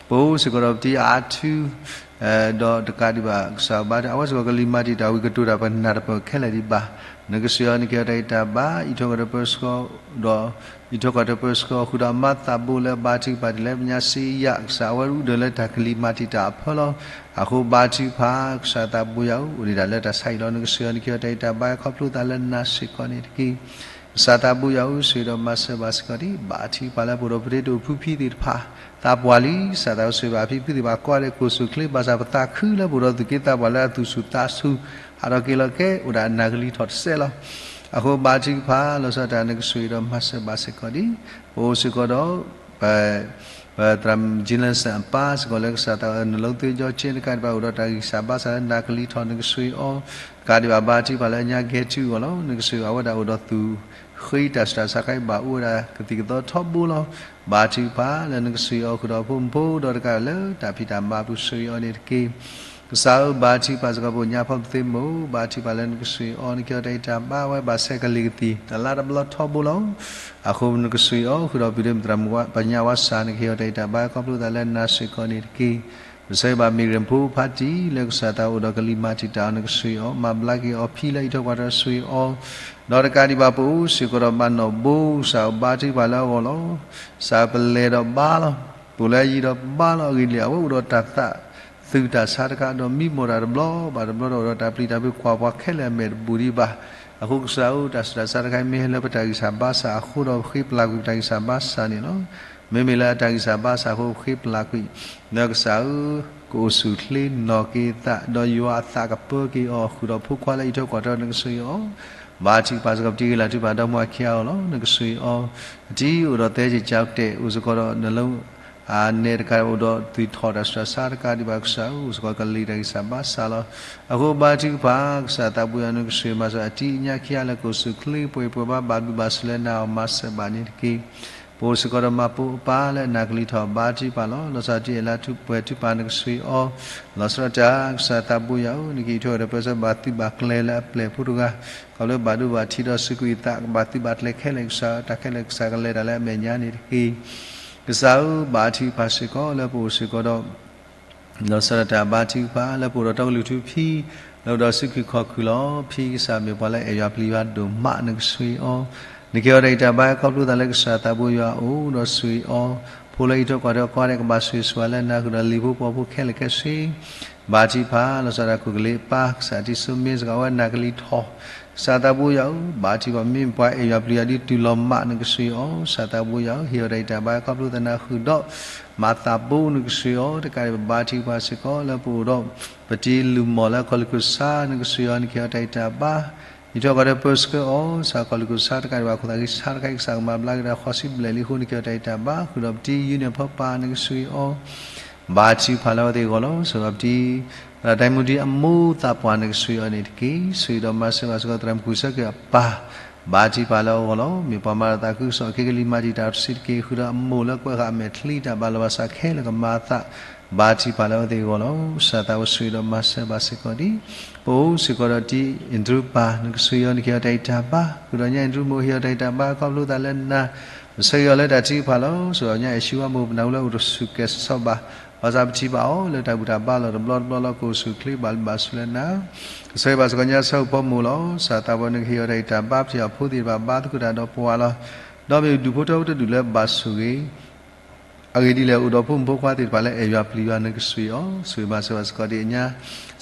ပအိၣ်စ့ၢ်ကီးဒီးပတံၤအါထူ ဒီးတကးဒံးဘၣ် ကစၢ်ဘါထု အဝဲစ့ၢ်ကီးကလံၤမၤတံာ်တာ်ဝံၤ ကတိၤတၢ်ပနၢ်တပၢၢ်ခဲလၢာ်ဒံးဘၣ်. နကဆိၣ်ဂ့ၤအီၤ နကဟ့ၣ်အီၤတၢ်ဂံၢ်တၢ်ဘါ အံးထွဲကွၢ်ထွဲပၢဆှၢ ဒီး အံးထွဲကွၢ်ထွဲပၢဆှၢ ဃုာ်ဒီးအမါသးဘိလၢဘါထုကဖၣ်ဒ်လဲၣ် ပညါစ့ယၤ ကစၢ်အဝဲဒၣ်အိၣ်ဒီးလၢတၢ်ကလံၤမၤတံာ်တာ်အဖၢလီၤ. အဃိဘါထုကဖၣ် ကစၢ်သးဘိယွၤဧၢ အိၣ်ဒံးဒၣ်လၢတၢ်ဆါဟံၣ်လီၤ. နကဆိၣ်ဂ့ၤအီၤ နကဟ့ၣ်အီၤတၢ်ဂံၢ်တၢ်ဘါ ခီဖျိသးလၢနၤစ့ၢ်ကီးန့ၣ်တက့ၢ်. ကစၢ်သးဘိယွၤဧၢ ဆိၣ်ဂ့ၤဒီးမၤစၢၤဘၣ်စ့ၢ်ကီးဒံး ဘါထုကဖၣ်လၢပအိၣ်ဒီးပဒ့တိာ်ဖုဖံသ့ၣ်တဖၣ် သးပှၢ်လံ ကစၢ်သးဘိဆိၣ်ဂ့ၤဘၣ်ဖံဖုသ့ၣ်တဖၣ်ကိးဂၤဒဲး ကအိၣ်ဆူၣ်အိၣ်ချ့ ဘၣ်ဆၣ်ပသးခုလၢပအိၣ်ဒီးသူၣ်က့သးပှၢ်လၢအသူၣ်ဆူၣ်သးဆူၣ် ဟးထီၣ်က့ၤလီၤကဲ အိၣ်ဒၣ်အနၢ်ကလံၤထီၣ်တစဲးလီၤ. အဃိဘါထုကဖၣ် လီၤဆီဒၣ်တၢ် နကဆိၣ်ဂ့ၤဒီးမၤစၢၤဘၣ်စ့ၢ်ကီးဒံး ပအိၣ်စ့ၢ်ကီးဒီး ပ ပသရၣ်မုၣ် Jensen အပၢ်စ့ၢ်ကီးလၢကစၢ်သး နလိသ့ကၠီက့ တကးဒံးဘၣ်အိၣ်ဒီးတၢ်ဂံၢ်စၢ်ဘါစၢ်လၢနၢ်ကလံၤထီၣ် နကဆိၣ်ဂ့ၤအီၤ တကးဒံးဘၣ်ဘါထုကဖၣ်လၢညါကဲထူအဂီၢ်လီၤ. နကဆိၣ်ဂ့ၤအဝဲဒၣ်အိၣ်ဒီးသူၣ် ဃ့တၢ်ဆူးတၢ်ဆါခါအံၤဘၣ်အိၣ်ဝဲဒၣ်ကသံၣ်ကသီထီဘိလီၤ. ဘါထုကဖၣ်လၢနကဆိၣ်ဂ့ၤအီၤဃုာ်ဒီးဖိမုၣ်ဖိဒီးတကးလၢတၢ်ဖံးတၢ်မၤပူၤဆိၣ်ဂ့ၤအီၤန့ၣ်တက့ၢ်. ကစၢ်ဧၢ ဘါထုကဖၣ်စ့ၢ်ကီးပညါဖီသ့မိၢ် ဘါထုကဖၣ်လၢနကဆိၣ်ဂ့ၤအီၤ နကဟ့ၣ်အီၤတၢ်ဂံၢ်တၢ်ဘါ အဝဲဘၣ်ဆဲးကလံၤကသံၣ် တလါတဘျီထီဘိလီၤ. အဃိနကဆိၣ်ဂ့ၤအီၤဃုာ်ဒီးပုၢ်ဒ့မုၣ်သရၣ်မုၣ်ပညါဝါစၢ် နကဟ့ၣ်အီၤတၢ်ဂံၢ်တၢ်ဘါ ခီဖျိသးလၢနၤစ့ၢ်ကီးန့ၣ်တက့ၢ်. ပဆၢဂ့ၤဘၣ်မ့ၢ်ရ့ၣ်ဖိဖါတံၢ်လၢကစၢ်သးအိၣ်ဒီးကလံၤမၤတံာ်တာ်အီၤ နကဆိၣ်ဂ့ၤအီၤ မၤဘျါက့ၤအီၤဖံလၢအံးထွဲကွၢ်ထွဲဆိၣ်ဂ့ၤအီၤ, ဒီးတကးဒံးဘၣ်ပအိၣ်စ့ၢ်ကီးဒီးမၤနီၣ်ဘိ ကစၢ်အိၣ်ဘါထုကဖၣ်လၢအဂီၢ်လီၤ. ကစၢ်ပလဲၤဒီးဘါလီၤ, ပအိၣ်လၢအယံၤဒီးဘါလီၤ အဂ့ၢ်ဒ်လဲၣ် အဝဲအိၣ်ဒီးတၢ်သး သုးတၢ်ဆါတခါ ဒီးမံမီၢ်တၢ်တဘျီဘၣ်တဘျီ ဒီးအိၣ်ဒီးတၢ်ပျံၤတၢ်ဖုး ကွၢ်ပှၤခဲလၢာ်အမဲာ်တဘူၣ်ဒံးဘၣ်. အဃိကစၢ်ဧၢ တၢ်ဆူးတၢ်ဆါတခါအံၤ မ့ၢ်ဟဲလၢပတၢ်ဂံၢ်စၢ်ဘါစၢ်အဃိဒီး ပဃ့ပလၢ်ကွံာ်ပတၢ်ဂံၢ်စၢ်ဘါစၢ်န့ၣ်လီၤ. မ့မ့ၢ်လၢအတၢ်ဂံၢ်စၢ်ဘါစၢ်အဃိ ပဃ့ပလၢ်ကွံာ် ဒီးကစၢ်ဧၢ ကအိၣ်ဆူၣ်ချ့နီၣ်က့ၤသး ဒီးယွၤအသးကပၢက့ၤအီၤ ဃုာ်ဒီးဖိခွါလၢအံးထွဲကွၢ်ထွဲ နကဆိၣ်ဂ့ၤအီၤ ဘါထုကဖၣ်စ့ၢ်ကီး ပတံၤဂ့ၤလၢ်ထုကဖၣ်ဒီမါဝၤခံဂၤအဂီၢ်လီၤ. နကဆိၣ်ဂ့ၤအီၤ အတံၤအိၣ်ဒီးသဲက့ၤကၠီတဲာ် အိၣ်စ့ၢ်ကီးဒီးနလၢ အနဲတခါ အိၣ်ဒီးသူၣ်ထီၣ်တၢ်ဆူးတၢ်ဆါတကးဒံးဘၣ် ကစၢ်ဧၢ အိၣ်စ့ၢ်ကီးကလံၤတၢ်ဂံၢ်စၢ်ဘါစၢ်လီၤ. အဃိဘါထုကဖၣ် ကစၢ်သးဘိယွၤ နကဆိၣ်ဂ့ၤမၤစၢၤအတံၤအညါခံဂၤလၢကအိၣ်ဆူၣ်ချ့ ပှဲၤပှဲၤဘါဘၣ်ဘျုးဘၣ်ဆိၣ်လၢနၤအီၤ မၤစၢၤဘၣ်န့ၣ်တက့ၢ်. ပအိၣ်စ့ၢ်ကီးဒီးမၤပိာ်အပၢ်လၢအနၢ်ကလံၤထီၣ် ဘါထုကဖၣ်လီၤ. လီၤဆီဒၣ်တၢ်အဲၣ်လၢထူၣ်ပှဲၤထုကဖၣ် နကဆိၣ်ဂ့ၤအီၤ လီၤဆီဒၣ်တၢ် ကစၢ်သးဘိယွၤဧၢ နကဟံးထီၣ်ဒီးပၢဆှၢဘၣ်သုးဘၣ်ကျဲၤလၢအပျဲၢ်ဖိတဂၤ ခီဖျိဘၣ်ဒိဘၣ်ထံးဒီးစူးကွံာ်အသး ကဘၣ်သုးဘၣ်ကျဲၤခဲလၢာ် ကစၢ် တၢ်ခဲလၢာ်ကစၢ်ကလဲၤတၢ်လၢအမဲာ်ညါန့ၣ်တက့ၢ်. ကစၢ်ဧၢ ဘါထုကဖၣ်စ့ၢ်ကီးလၢပအိၣ်စ့ၢ်ကီးဒီး လီၤဆီဒၣ်တၢ်ဘါထုကဖၣ် လၢပအိၣ်ဒီးတီကလုာ်ထူဖံ လၢအိၣ်ဒီးစုခုၣ်ခီၣ်ခုၣ်လီၤ. ဖံကစၢ်မ့ၢ်ပှၤလၢအအဲၣ်ယွၤပျံၤယွၤဒိၣ်မး နကဆိၣ်ဂ့ၤအီၤ နကဟ့ၣ်အီၤတၢ်ဂံၢ်တၢ်ဘါ ခီဖျိသးလၢကစၢ်သးဘိယွၤအအိၣ်ဒီးဆိၣ်ဂ့ၤအီၤ, ဖိလၢအံးထွဲကွၢ်ထွဲအီၤကိးဂၤဒဲး ကဘၣ်ဆိၣ်ဂ့ၤဆိၣ်ဝါလၢနၤ ဃုာ်ဒီးလံၤဖိပှီၤဖိခဲလၢာ်ခဲဆ့ ဘါထုကဖၣ် လီၤဆီဒၣ်တၢ်ခိၣ်ကလ့အပၢ် ကစၢ်တံၤစိမ့ၢ်စ့ၢ်ကီး အဝဲနၢ်ကလံၤထီၣ် ကစၢ်သးဘိယွၤဧၢ ဘါထုကဖၣ် မ့မ့ၢ်ပှၤအဲၣ်ယွၤပျံၤယွၤဒ်တုၤလီၤမး နကဆိၣ်ဂ့ၤအီၤ ကစၢ်သးဘိယွၤဧၢ ဟ့ၣ်အီၤတၢ်ဂံၢ်တၢ်ဘါ ခီဖျိသးနၤဃုာ်ဒီး မၤသးဘိ နကဆိၣ်ဂ့ၤအီၤ တကးဒံးဘၣ် ဘါထုကဖၣ်စ့ၢ်ကီး လၢပအိၣ်ဒီး ပတံၤလုၢ်မီၢ်လၢအခီၣ်လ့ၢ်ခိၣ်ဆါ နကဆိၣ်ဂ့ၤအီၤ နကဟ့ၣ်အီၤတၢ်ဂံၢ်တၢ်ဘါ အံးထွဲကွၢ်ထွဲပၢဆှၢအီၤ ကစၢ်ခီၣ်လ့ၢ်ခိၣ်ဆါ တကးဒံးဘၣ် ခိၣ်သးဃံဆါတခါအံၤ ကစၢ်ကမၤဘျါက့ၤတၢ်ဃီဆံဘျဲၣ်လံအဃိ နကဟ့ၣ်အီၤတၢ်ဂံၢ်တၢ်ဘါ ဃုာ်ဒီးပတံၤယူန့ၣ်ဖီပာ် နကဆိၣ်ဂ့ၤအီၤ ဘါထုကဖၣ်လၢအဝဲသ့ၣ်အဂီၢ်လီၤ. ဆိၣ်ဂ့ၤဘၣ်ပတံၤ သရၣ်တၢ်မူဒံးအမိၢ်သးပှၢ် နကဆိၣ်ဂ့ၤအီၤန့ၣ်တက့ၢ်. ဆိၣ်ဂ့ၤဒီးမၤစၢၤဘၣ်စ့ၢ်ကီး သရၣ်မုၣ်ကူၣ်ဆၢက့ၤအပၢ် ဘါထုကဖၣ်လၢအဂီၢ်လီၤ. မ့ၢ်ပှၤမၤတၢ်သးခုကစီၣ်အခံကလံၤမၤတံာ်တာ်တစုတက့ၢ်. ဃုာ်ဒီးအမိၢ်လၢကွဲးဃာ်အမဲာ်ချံတၢ်ဘၣ်လီၤဘၣ်စးခဲလၢာ်ကမၤအသး ဘါထုကဖၣ်လၢအဝဲသ့ၣ်အဂီၢ်လီၤ. ကစၢ်သးဘိဆိၣ်ဂ့ၤဒီးမၤစၢၤဘၣ်စ့ၢ်ကီးဒံး ပအိၣ်စ့ၢ်ကီးဒီးတံၤအ့ၣ်ဒြူပၢ် နကဆိၣ်ဂ့ၤအီၤ နကဟ့ၣ်အီၤတၢ်ဂံၢ်တၢ်ဘါ ဃုာ်ဒီးညါအ့ၣ်ဒြူမိၢ် ဟ့ၣ်အီၤတၢ်ဂံၢ်တၢ်ဘါ ခီဖျိသးလၢနၤ ပဆၢဂ့ၤအီၤလၢတၢ်ထုကဖၣ်လီၤ. ဆိၣ်ဂ့ၤညါအဲၣ်ဆံဝါမိၢ် ပနၢ်ဟူလၢအိၣ်တဆူၣ်ကဲၤစိးဘၣ် ဘၣ်ဆၣ်ပထံၣ်ဘၣ်အီၤလၢတၢ်ဘူၣ်တၢ်ဘါလီၢ်တဘျီတဘျီလီၤ. ကအိၣ်ဆူၣ်ချ့ဘၣ်ဘျုးဘၣ်ဆိၣ်လၢနၤ ကဆၢဂ့ၤဘၣ်စ့ၢ်ကီးညါဆၢဖိမိၢ်လီၤ. ကစၢ်သးဘိ နကဟ့ၣ်အီၤတၢ်ဂံၢ်တၢ်ဘါ ပထံၣ်အီၤဖိသ့ၣ်တဖၣ်ဘါသကိးတၢ်ဒီးပှၤလီၤ. ဒီးမ့ၢ်ဒူၣ်ဖိထၢဖိတဒူၣ်လၢဘၣ်ဆိၣ်ဂ့ၤ အဂ့ၢ်ဒ်လဲၣ် အိၣ်ဒီးဖိမုၣ်ဖိခွါသ့ၣ်တဖၣ်လၢအဲၣ်ယွၤပျံၤယွၤ နကဆိၣ်ဂ့ၤအီၤ ဆိၣ်ဂ့ၤမၤစၢၤဘၣ်စ့ၢ်ကီးဒံးအညါ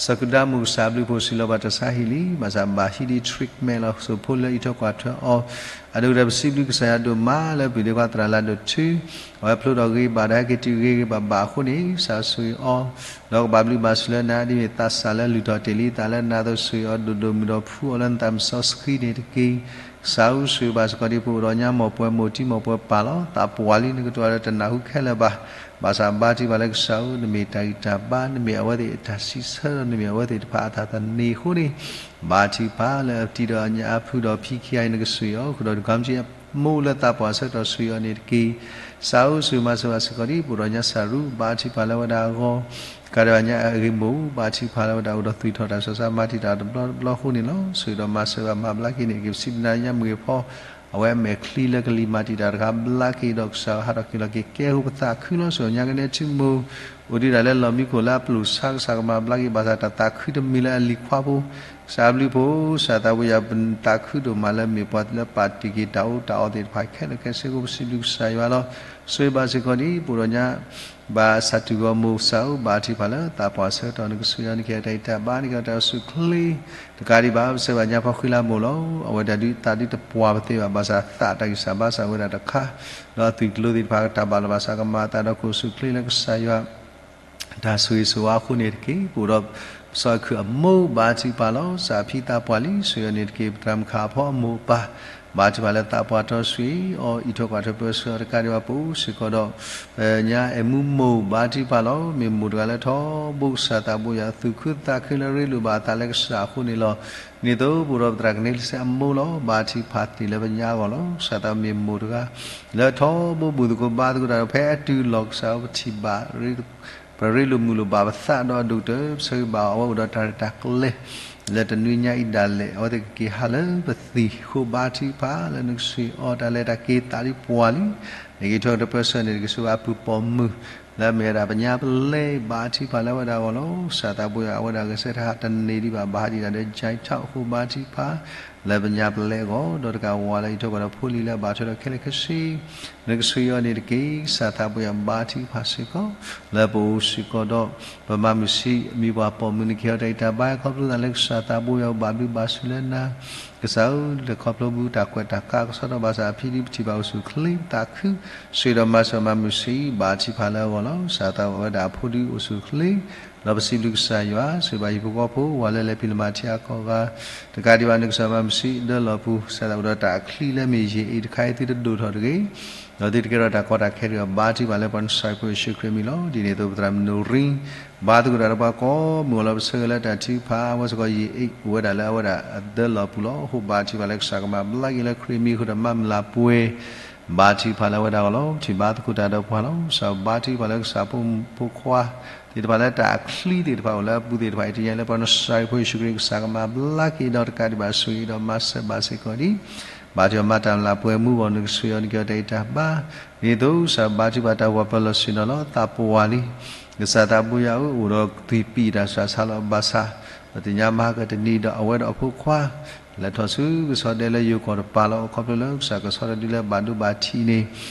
စီၤကုဒါမုၢ်ကစၢ်အဘျုးအဖှိၣ် စံးလီၤဘၣ်တၢ်ဆါဟံၣ်လံ ဘၣ်ဆၣ်ဘၣ်ဟံးဒံး treatment လီၤ. ဆိၣ်ဖိလၢအံးထွဲကွၢ်ထွဲအီၤ အဒိၣ်ကတၢၢ် ပစံးဘျုးကစၢ်ယွၤဒိၣ်မးလၢပျံၤဒ့ခွါသရၣ်လၢဒိၣ်ထူ အဝဲဖျိထီၣ်ဂ့ၤဘၣ်ဒီး ဟဲက့ၤတုၤဂ့ၤဂ့ၤဘၣ်ဘၣ်အဃိန့ၣ် ကစၢ်ဆိၣ်ဂ့ၤအီၤ ဒီးကဘၣ်ဘျုးဘၣ်ဆိၣ်လၢနၤ ဒ်မ့ၢ်သးစၢ်လၢလုၢ်ထီၣ်တ့ၢ်လံသးလၢနၤအသိး ဆိၣ်ဂ့ၤအီၤဒိၣ်ဒိၣ်မုၢ်ဒီးဖှူအီၤလၢနသးမုၢ်စီဆှံန့ၣ်တက့ၢ်. ကစၢ်ဧၢ ဆိၣ်ဂ့ၤဘၣ်စ့ၢ်ကီးဒံး ပအိၣ်ဒီးညါမိၢ်ပှၢ်မိၢ်တံၤမိၢ်ပှၢ်ပၢ်လီၤ. သးပှၢ်လံ နကတိၤတၢ်တနၢ်ဟူခဲလၢာ်ဘၣ်. ဘၣ်ဆၣ်ဘါထုကဖၣ်လၢကစၢ်ဧၢ နမ့ၢ်တၢ်ဂံၢ်တၢ်ဘါ နမ့ၢ်အဝဲသ့ၣ်အတၢ်စံးဆၢဒီး နမ့ၢ်အဝဲသ့ၣ်တဖၣ်အတၢ်သန့ၤအဃိန့ၣ် ဘါထုကဖၣ်လၢအပတံၤဒီးအညၣ်အဖုဒီးဖံခံဂၤအံၤ နကဆိၣ်ဂ့ၤအီၤ ဃုာ်ဒီးဒုၣ်ကီမကၠံအမိၢ်လၢသးပှၢ်ဆၢကတီၢ် ဆိၣ်ဂ့ၤအီၤန့ၣ်တက့ၢ်. ကစၢ်ဧၢ ဆိၣ်ဂ့ၤမၤစၢၤဘၣ်စ့ၢ်ကီးဒံး ပအိၣ်ဒီးညါစၢ်ရူ ဘါထုကဖၣ်လၢဝဲဒၣ်အဂီၢ် ကးဒီးညါအဂ့ၢ်မိၢ် ဘါထုကဖၣ်လၢဝဲဒၣ်အိၣ်ဒီးသူၣ်ထီၣ်တၢ်ဆူးတၢ်ဆါ မၤတံာ်တာ်တဘျီတဘျီအဃိန့ၣ်လီၤ. ဆိၣ်ဂ့ၤဒီးမၤစၢၤဘၣ်မၤဘျါက့ၤန့ၣ် က့ၤပစံးဘျုးနၤညါမုၢ်ဂ့ၤဖီ အဝဲအမဲာ်ချံလၢကလံၤမၤတံာ်တာ်တခါ ဘျါက့ၤဒီးကစၢ်ဟးထီၣ်က့ၤလီၤက့ၤကဲဟိပသးခုလီၤ. ဆိၣ်ဂ့ၤညါကနဲထံမိၢ် အိၣ်ဒံးဒၣ်လၢလီၢ်မံခိၣ်လၢအပျိာ်ဆါ ကစၢ်ကမၤဘျါက့ၤ ဘၣ်ဆၣ်တၢ်သးခုတမံၤလၢအလံၤခွါဖိ ကစၢ်အဘျုးအဖှိၣ် ကစၢ်သးဘိယွၤ ပသးခုဒိၣ်မးလၢမ့ၢ်ပှၤလၢပာ်တ့ၢ်က့ၤတၢ်အီၣ်တၢ်အီသ့ၣ်တဖၣ်ခဲလၢာ်ခဲဆ့အဃိ ပစံးဘျုးကစၢ်ယွၤလီၤ. ဆိၣ်ဂ့ၤဘၣ်စ့ၢ်ကီးဒံး ပအိၣ်ဒီးညါ ဘၣ်ဆၣ်တူၢ်ဂီၤမိၢ်ကစၢ်ဧၢ ဘါထုကဖၣ်လၢသးပှၢ်ဆၢကတီၢ် နကဆိၣ်ဂ့ၤအီၤ နကဟ့ၣ်အီၤတၢ်ဂံၢ်တၢ်ဘါ နကဟ့ၣ်အီၤတၢ်အိၣ်ဆူၣ်ချ့ တကးဒံးဘၣ် ပဆၢဂ့ၤဘၣ်ညါဖီဃံလၤမိၢ်လီၤ. အဝဲဒၣ်ဒုးသးဒုးတပှၢ်ပသ့ဘၣ် ဘၣ်ဆၣ်သးတၢ်ဂံၢ်စၢ်ဘါစၢ် ဝဲဒၣ်တခါ ဒီးအသွံၣ်ကျိၤသ့ၣ်တဖၣ် တၢ်ဘၣ်လီၤဘၣ်စးကမၤအသးဒီး ကအိၣ်ဆူၣ်ချ့လၢကစၢ်ယွၤ တၢ်ဆိၣ်ဂ့ၤဆိၣ်ဝါအဃိန့ၣ်တက့ၢ်. ပအိၣ်ဒီးစီၤခုၣ်အမိၢ် ဘါထုကဖၣ်လီၤ. စီၤဖံသးပှၢ်လံ ဆိၣ်ဂ့ၤအီၤန့ၣ်တက့ၢ်. ပသရၣ်မုၣ်ခးအဖီအမိၢ်အပၢ် ဘါထုကဖၣ်လၢသးပှၢ်တီဆှံအီၤ အံးထွဲကွၢ်ထွဲပၢဆှၢအီၤ တကးဒံးဘၣ် ပအိၣ်စ့ၢ်ကီးဒီး ညါအဲၣ်မူမိၢ် ဘါထုကဖၣ်လီၤ. မ့ၢ်မိၢ်တဂၤလၢထီဘိ ကစၢ်သးဘိယွၤ သူၣ်ခုသးခုလၢရ့လိာ်ဘၣ်အသးလၢကစၢ်အဃိန့ၣ်လီၤ. ဒ်သိးပအိၣ်ဒီးပသရၣ်ကန့ဆဲအမိၢ်လီၤ. ဘါထုကဖၣ်သ့ၣ်လၢပညါအဂီၢ်လီၤ. ကစၢ်သးမ့ၢ်မိၢ်တဂၤ လၢထီဘိဘူၣ်သကိးဘါသကိးတၢ်ဒီး ဖဲအတုၤလီၤ ကစၢ်ဧၢ ပထံၣ်ဘၣ် ပရ့လိာ်မုာ်လိာ်ဘၣ်ပသးဒီးအဒိၣ်ကတၢၢ် ပဆၢဂ့ၤဘၣ်အီၤ အဝဲအိၣ်ဒီးတၢ်ရဲၣ်တၢ်ကျဲၤ လၢတနွံညါအံၤဒၣ်လဲာ် အဝဲသ့ၣ်ကက့ၤဟးလၢပသံၣ်ဃိ ဘါထုကဖၣ်လၢနကဆိၣ်ဂ့ၤအီၤ တၢ်လဲၤတၢ်က့ၤသးဒ်ပှၤလံ. နက့ၤထီၣ်ကတၢၢ်ပၢဆှၢန့ၣ် နကဆိၣ်ဂ့ၤအပုၢ်ပိာ်မုၣ် လၢအမ့ၢ်ဝဲဒၣ်ပညါပလဲ ဘါထုကဖၣ်လၢအဝဲဒၣ်အဂီၢ်လီၤ. ကစၢ်သးဘိယွၤ အဝဲဒၣ်ဂဲၤဆၢထၢၣ်တန့ၢ်ဒံးဘၣ် ဘၣ်ဟးဒံးတၢ်ဒီး ကၠဲးထီၣ်အဃိ ဘါထုကဖၣ်လၢပညါပလဲအဂီၢ်, ဒီးတကးဝဲလၢအံးထွဲကွၢ်ဒီးဖိလံၤလၢအဘၣ်ထွဲဒီးခဲလၢာ်ခဲဆ့ နကဆှၢအီၤန့ၣ်တက့ၢ်. ကစၢ်သးဘိယွၤ ဘါထုကဖၣ်စ့ၢ်ကီး လၢပအိၣ်စ့ၢ်ကီးဒီး ပမၤမုာ်ဆံး မံၤပှၢ်ပိာ်မုၣ် နကဟ့ၣ်အီၤတၢ်ဂံၢ်တၢ်ဘါ ခီဖျိသးလၢကစၢ်သးဘိယွၤ ဘၣ်ဘျုးဘၣ်ဆိၣ်လၢနၤ ကစၢ်ဧၢ, လၢခီဖျိပတၢ်ကွဲးတၢ်ကးကစီဒီဘၣ်ဆၣ် အဖံဒုပထံၣ်ဘၣ်အိၣ်ဆူၣ်ချ့သးခု, ဆှၢဒီးမၤစၢၤမၤမုာ်ဆံး ဘါထုကဖၣ်လၢအဂီၢ်လီၤ. ကစၢ်သးဝဲဒၣ်အဖိဒုအိၣ်ဆူၣ်ချ့, ဒီးပစံးဘျုးကစၢ်ယွၤ, ဆှၢဘၣ်ဟံၣ်ဖိဃီဖိ ဝဲလၢလဲၤဖံးလၢမၤထံအကီၢ်ဂၤ, တကးဒံးဘၣ် နကစၢ်မၤမုာ်ဆံးဒၢလီၤပူၤ, ကစၢ်သးအိၣ်ဒီးတၢ်အချံလၢမ့ၢ်ယံာ်အံၤတခါအံၤ သုတဒိၣ်ထီၣ်တဂ့ၤ ဒီးသုတကဲထီၣ်တၢ်ကီတၢ်ခဲတဂ့ၤ ဘါထုကဖၣ်လၢပှၤနဆှၢဖိယ့ၣ်ၡူးခရံာ်မံၤလီၤ. ဒ်န့ၣ်အသိးပသရၣ်မုၣ်နိၣ်ရံ ဘါသကိးတၢ်ဒီးပှၤကိးမုၢ်အလီၢ် ပဆၢဂ့ၤလၢတၢ်ထုကဖၣ် အဝဲစ့ၢ်ကီးယံာ်အံၤ အိၣ်ဝဲဒၣ်လၢအဝဲဒၣ်အဒၢလီၤပူၤလီၤ. အဃိဘါထုကဖၣ်လၢကစၢ်ကမၤဘျါက့ၤလၢခရံာ်မံၤအဃိဒီးမၤမုာ်လၤပှဲၤ ဘါထုကဖၣ်လၢအဝဲဒၣ်အဂီၢ်လီၤ. ပထံၣ်ဘါသကိးတၢ်ဒီးပှၤလီၤ. ကစၢ်ဘါထုကဖၣ်လၢကစၢ်ဖိမုၣ်ဖိခွါသ့ၣ်တဖၣ်လၢတၢ်အချံသ့ၣ်တဖၣ်အိၣ်လၢအပူၤသ့ၣ်တဖၣ်အံၤ တနံၤအံၤလၢပှၤနဆှၢဖိယ့ၣ်ၡူးခရံာ် ကစၢ်ကမၤဘျါက့ၤဒီးတကးဒံးဘၣ်ဆိၣ်ဂ့ၤဒီးမၤစၢၤဘၣ်စ့ၢ်ကီးဒံး ဘါထုကဖၣ်မၤတၢ်လၤပှဲၤမူအဂီၢ် နကဆှၢအီၤနက့ၤအီၤတၢ်ဂံၢ်တၢ်ဘါ ဒ်သိးကစၢ်ဘါထုကဖၣ်တၢ်အိၣ်ဖှိၣ်ပၢၤလီၢ်ဆ့ၣ်နီၤလီၤသးပှၢ်လံ ကစၢ်သးဘိယွၤဧၢ အိၣ်ဒီးသွံၣ်ပံၣ်တၢ်ဆူးတၢ်ဆါလီၤ. ဘၣ်ဆၣ် ပသ့ၣ်ညါမၤကတနံၤဒီးအဝဲဒီးအဖိခွါ လဲၤထီၣ်ဆူကဆီဒဲလၢယိၤကီၢ်တပၤလီၤ. ခီဖျိလၢကစၢ်ကဆီတဒုလၢဘၣ်ဒိဘၣ်ထံးန့ၣ်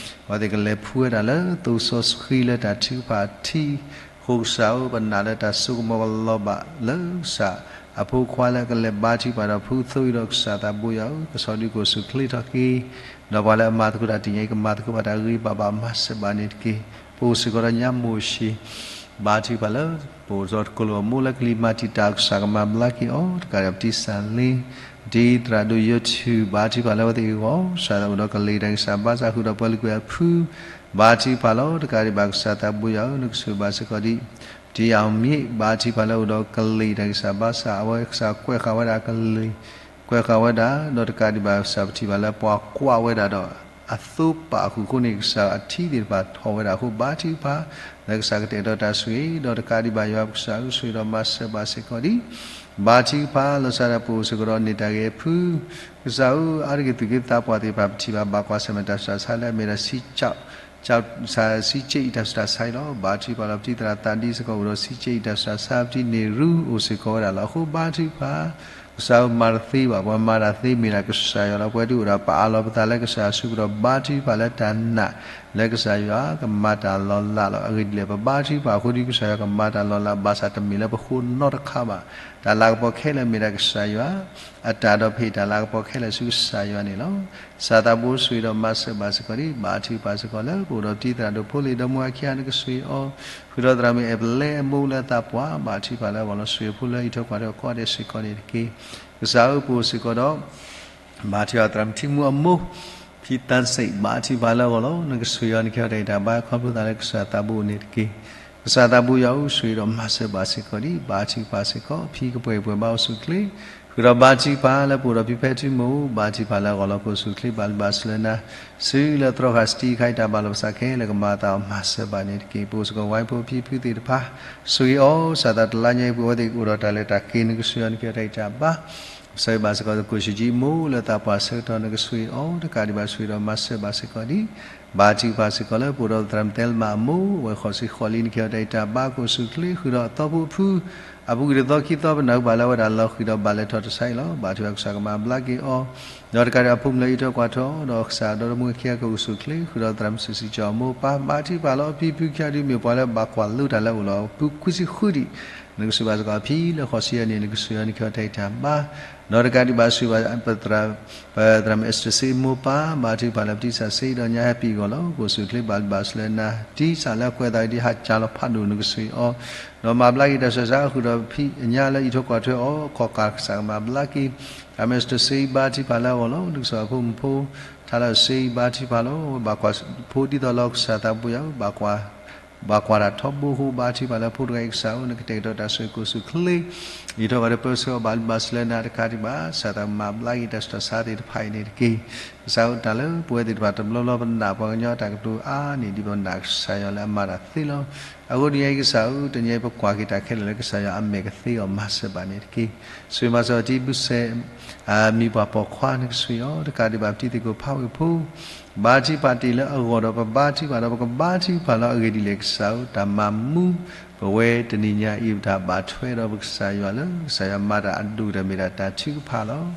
အဝဲသ့ၣ်ကလဲၤဖှူဝဲဒၣ်လၢသိစီဆှံလၢတၢ်ထုကဖၣ်ထံ အဃိကစၢ်ဧၢ ပနာ်လၢတၢ်စိကမီၤကလီၤဘၣ်လၢကစၢ်အဖိခွါလၢကလဲၤဘါထုကဖၣ်ဒီးဖုသိအံၤဒီး ကစၢ်သးဘိယွၤဧၢ ကဆီဒုကအိၣ်ဆူၣ်ချ့ထီၣ်က့ၤ ဒီးပှၤလၢအမၤသကိးတၢ်တနံၤအံၤ ကမၤသကိးဘၣ်တၢ်ဂ့ၤဘၣ်ဘၣ် မၤစၢၤဘၣ်န့ၣ်တက့ၢ်. ပအိၣ်စ့ၢ်ကီးဒီးညါမိၢ်ၡ့ၣ် ဘါထုကဖၣ်လၢ ပအိၣ်ဒီးတကလိာ်အမိၢ်လၢကလံၤမၤတံာ်တာ် ကစၢ်ကမၤဘျါက့ၤအီၤ တကးဒံး ပတံၢ်စၢ်လ့ ပတံၢ်သရၣ်ဒိၣ်ယိထူၣ် ဘါထုကဖၣ်လၢအဝဲသ့ၣ်အဂီၢ် ကစၢ်သးအိၣ်ဒီးကလံၤတၢ်ဂံၢ်စၢ်ဘါစၢ်ဃုာ်ဒီးပှၤလုၢ်ကွဲၤအဖု ဘါထုကဖၣ်လီၤ. တကးဒံးဘၣ်ကစၢ်သးဘိယွၤဧၢ နကဆိၣ်ဂ့ၤဘၣ်စ့ၢ်ကီးဒံး ပတံၢ်အီၣ်မ့ၣ် ဘါထုကဖၣ်လၢအအိၣ်ဒီးကလံၤတၢ်ဂံၢ်စၢ်ဘါစၢ် အဝဲကစၢ်ကွဲးဃာ်ဝဲဒၣ်ကလံၤ ကွဲးဃာ်ဝဲဒၣ် ဒီးတကးဒံးဘၣ်ကစၢ် ပထံၣ်ဘၣ်လၢပှၤကွၢ်ဝဲဒၣ်ဒီး အသိပာ်အဃုာ်အဃိန့ၣ် ကစၢ်အထံသ့ၣ်တဖၣ်ထီၣ်ဝဲဒၣ်အဃိ ဘါထုကဖၣ် လၢကစၢ်ကတဲာ်ကတီၤတၢ်ဆိၣ်ဂ့ၤ ဒီးတကးဒံးဘၣ်ယွၤပကစၢ်ဧၢ ဆိၣ်ဂ့ၤဒီးမၤစၢၤဘၣ်စ့ၢ်ကီးဒံး ဘါထုကဖၣ်လီၤ. ကစၢ်ဒၣ်ပအိၣ်စ့ၢ်ကီးဒီးန့ၢ်တၢ်ဂ့ၤအဖု ကစၢ်ဧၢ အါတက့ၢ်သူၣ်က့သးပှၢ်သ့ၣ်တဖၣ် ပထံၣ်ဘၣ်ဘၣ်ကွၢ်ဆၢၣ်မဲာ်တၢ်ဆူးတၢ်ဆါလၢအမ့ၢ်ဒၣ် ဆံကၠံၣ်အံၤတၢ်ဆူးတၢ်ဆါအံၤလီၤ. ဘါထုကဖၣ်လီၤ. ပတံၢ်သရၣ်သးဒ်စ့ၢ်ကီးအိၣ်ဒီးဆံကၠံၣ်အံၤတၢ်ဆူးတၢ်ဆါ ပတံၢ်န့ၢ်ရူအိၣ်စ့ၢ်ကီးဝဲဒၣ်လီၤ. အဃိဘါထုကဖၣ် ကစၢ်ဧၢ မၤတသ့ဘၣ် ပှၤမၤတၢ်သ့မ့ၢ်ဒၣ်ကစၢ်ယွၤလီၤ. ပဝဲဒၣ်အိၣ်ဒီးပအးလီၤပသးလၢကစၢ်ယွၤစုပူၤဒီး ဘါထုကဖၣ်လၢတၢ်နာ်လၢကစၢ်ယွၤကမၤတၢ်လီၤလးလီၤ. အဂ့ၢ်ဒ်လဲၣ် ပဘါထုကဖၣ်အဃိဒီး ကစၢ်ယွၤကမၤတၢ်လီၤလး ဘၣ်ဆၣ်တမ့ၢ်လၢပဃိနီတခါဘၣ်. တၢ်လၤကပီၤခဲလၢာ်မ့ၢ်ဒၣ်ကစၢ်ယွၤအတၢ် ဒီးပဟ့ၣ်တၢ်လၤကပီၤခဲလၢာ်ဆူကစၢ်ယွၤန့ၣ်လီၤ. ကစၢ်သးဘိဆိၣ်ဂ့ၤဒီးမၤစၢၤဘၣ်စ့ၢ်ကီးဒံး ဘါထုကဖၣ်စ့ၢ်ကီးလၢပအိၣ်ဒီးပတံၢ်သရၣ်ဒိၣ်ဖိလံၤဒီမါဝၤခံဂၤ နကဆိၣ်ဂ့ၤအီၤ ဃုာ်ဒီးသရၣ်မုၣ်အဲၣ်ပလဲအမိၢ်လၢအသးပှၢ် ဘါထုကဖၣ်လၢအဂီၢ်လီၤ. ဆိၣ်ဂ့ၤဖိလၢအံးထွဲကွၢ်ထွဲအီၤကိးဂၤဒဲးစ့ၢ်ကီးန့ၣ်တက့ၢ်. ကစၢ်ဧၢ ပအိၣ်စ့ၢ်ကီးဒီး ဘါထုကဖၣ်သရၣ်မုၣ်ထံမူအမိၢ် ဖံသးစံး ဘါထုကဖၣ်လၢအဂီၢ်လီၤ. နကဆိၣ်ဂ့ၤအီၤ နကဟ့ၣ်အီၤတၢ်ဂံၢ်တၢ်ဘါ ခီဖျိသးလၢကစၢ်သးဘိန့ၣ်တက့ၢ်. ကစၢ်သးဘိယွၤဧၢ ဆိၣ်ဂ့ၤဒီးမၤစၢၤဘၣ်စ့ၢ်ကီးဒံး ဘါထုကဖၣ်စ့ၢ်ကီး ဖံကပှဲၤပှဲၤဘါအိၣ်ဆူၣ်ချ့ ဃုာ်ဒီးဘါထုကဖၣ်လၢပအိၣ်ဒီးဖံဖဲထူမိၢ် ဘါထုကဖၣ်လၢအဂီၢ်လီၤ. ပအိၣ်ဆူၣ်ချ့ဘၣ်လုၢ်ဘၣ်စၢၤလၢနၤ ဆူလၢသရီခါစတံခါအံၤ တၢ်ဘၣ်လီၤပသးခဲလၢာ်ကမၤအသးအီၤ မၤစၢၤဘၣ်န့ၣ်တက့ၢ်. ပအိၣ်စ့ၢ်ကီးဝဲဖိဖံဖုသ့ၣ်တဖၣ် ဆိၣ်ဂ့ၤအီၤ ကစၢ်သးတလါညါအံၤ ပဝဲသ့ၣ်ကအိၣ်ဒီးတၢ်လဲၤတၢ်က့ၤ နကဆိၣ်ဂ့ၤအီၤ နကဟ့ၣ်အီၤတၢ်ဂံၢ်တၢ်ဘါ ပဆၢဂ့ၤဘၣ်စ့ၢ်ကီး သကိးဆံးကၠံမိၢ်လၢသးပှၢ်ဆၢကတီၢ် နကဆိၣ်ဂ့ၤအီၤ တကးဒံးဘၣ်ဆိၣ်ဂ့ၤဒီးမၤစၢၤဘၣ်စ့ၢ်ကီးဒံး ဘါထုကဖၣ်စ့ၢ်ကီးလၢပအိၣ်ဒီးသရၣ်မုၣ်သဲလမၤအမိၢ် အဝဲဃိးဆံဃိးလံ နကဟ့ၣ်အီၤတၢ်ဂံၢ်တၢ်ဘါ ကအိၣ်ဆူၣ်ချ့ ဃုာ်ဒီးအသီဖိအဖု အပူၤကွံာ်တသီခံသီပနၢ်ဟူဘၣ်လၢအဝဲဒၣ်လီၤဃံၤဒီးဘၣ်လဲၤထီၣ်တစဲးအံၤလီၤ. ဘါထုကဖၣ်ကစၢ်ကမၤဘျါက့ၤအီၤ ဒီးတကးဒံးအဖိမုၣ်လၢအံးထွဲကွၢ်ထွဲအီၤ ဒီးကစၢ်ဒီးဒီမါဝၤခံဂၤကအိၣ်ဆူၣ်ချ့ ဃုာ်ဒီးသရၣ်မုၣ်စုစံကၠီၤအမိၢ်ပၢ် ဘါထုကဖၣ်လီၤအဖံဖုခံဂၤဒုးမ့ၢ်ပှၤလၢဘၣ်ကွၢ်လိတၢ်လၢအအိၣ်လီၤ အဖုခွံဆံဃုဒံး နကဆိၣ်ဂ့ၤဘၣ်စ့ၢ်ကီးအဖံလၢဃိးဆံယဲၢ်နံၣ် နကဆိၣ်ဂ့ၤအီၤ နကဟ့ၣ်အီၤတၢ်ဂံၢ်တၢ်ဘါ ဒီးတကးဒံးဘၣ်ဆိၣ်ဂ့ၤဘၣ် ပသရၣ် ပသရၣ်မုၣ်အ့စတၢၣ်စ့မိၢ်ပၢ် ဘါထုကဖၣ်လၢပတံၢ်စၢ်စ့ဒီးညါဟဲပံၤအဂီၢ်လီၤ. ကအိၣ်ဆူၣ်ချ့ဘၣ်လုၢ်ဘၣ်စၢၤလၢနၤ တံၢ်စၢ်လၢအကွဲးအသးဒ်ဟးကၢ်လီၤဖးဒိၣ် နကဆိၣ်ဂ့ၤအီၤ ဒီးမၤဘျါက့ၤတၢ်ဆူးတၢ်ဆါ ဃုာ်ဒီးဖံအညါလၢအံးထွဲကွၢ်ထွဲအီၤ ခီၣ်ကၢ်ကစၢ်ကမၤဘျါက့ၤ သရၣ်မုၣ်အ့စတၢၣ်စ့ဘါထုကဖၣ်လၢအဂီၢ်လီၤ. နကစၢ်ဖိမုၣ်ဖိ ထါလၢအစ့ဘါထုကဖၣ်လီၤ. ဘၣ်ကွၢ်ဖိဒ်သိးလီၤ ကစၢ်သးဘိယွၤဧၢ ဘၣ်ကွၢ်တၢ်ထီဘိအဃိ ဘါထုကဖၣ်လၢဖိတဂၤအံၤ ကစၢ်ဧၢ နကတဲာ်ကတီၤတၢ်ဆိၣ်ဂ့ၤ ကအိၣ်ဆူၣ်ချ့ အံးထွဲကွၢ်ထွဲပၢဆှၢအီၤ ဘၣ်လုၢ်ဘၣ်စၢၤလၢနၤ တကးဒံးဘၣ် ကစၢ်သးမၤဘျါက့ၤတၢ်ဆူးတၢ်ဆါသ့ၣ်တဖၣ်အံၤန့ၣ်တက့ၢ်. ကစၢ်ဧၢ တၢ်လၢပဝဲသ့ၣ်တဖၣ်တဘျီဘျီပနာ်ပှၤကညီအတၢ်ကတိၤအါန့ၣ် ဒ်ပနာ်ကစၢ်ယွၤလၢအမၤတၢ်သ့လီၤ. အဃိတနံၤအံၤကစၢ်ဧၢ တနံၤအံၤပကွၢ်က့ၤတၢ်ခဲလၢာ်လၢကစၢ်ယွၤအမဲာ်ကသ့အီၤ မၤစၢၤဘၣ်န့ၣ်တက့ၢ်. ဆိၣ်ဂ့ၤမၤစၢၤအီၤတံၢ်ဘုစဲး အမံၤပှၢ်ပိာ်ခွါ နကဆိၣ်ဂ့ၤအီၤ တကးဒံးဘၣ်ပတံၤသကိးဖးဝ့ၢ်ဖိ ဘါထုကဖၣ်တ့ၢ်လၢအဂီၢ်ဒီး ပဘါထုကဖၣ်ဒီး ပကဘါထုကဖၣ်လၢအဂ့ၢ်ဒ်လဲၣ် ကစၢ်ဧၢ, တၢ်မၤမူ ပဝဲတနံၤညါအံၤ ပတၢ်ဘၣ်ထွဲဒီးပကစၢ်ယွၤလၢ ကစၢ်ယွၤမၤတၢ်အဒိၣ်တၢ်မ့ၢ်ဒၣ်တၢ်ထုကဖၣ်လီၤ.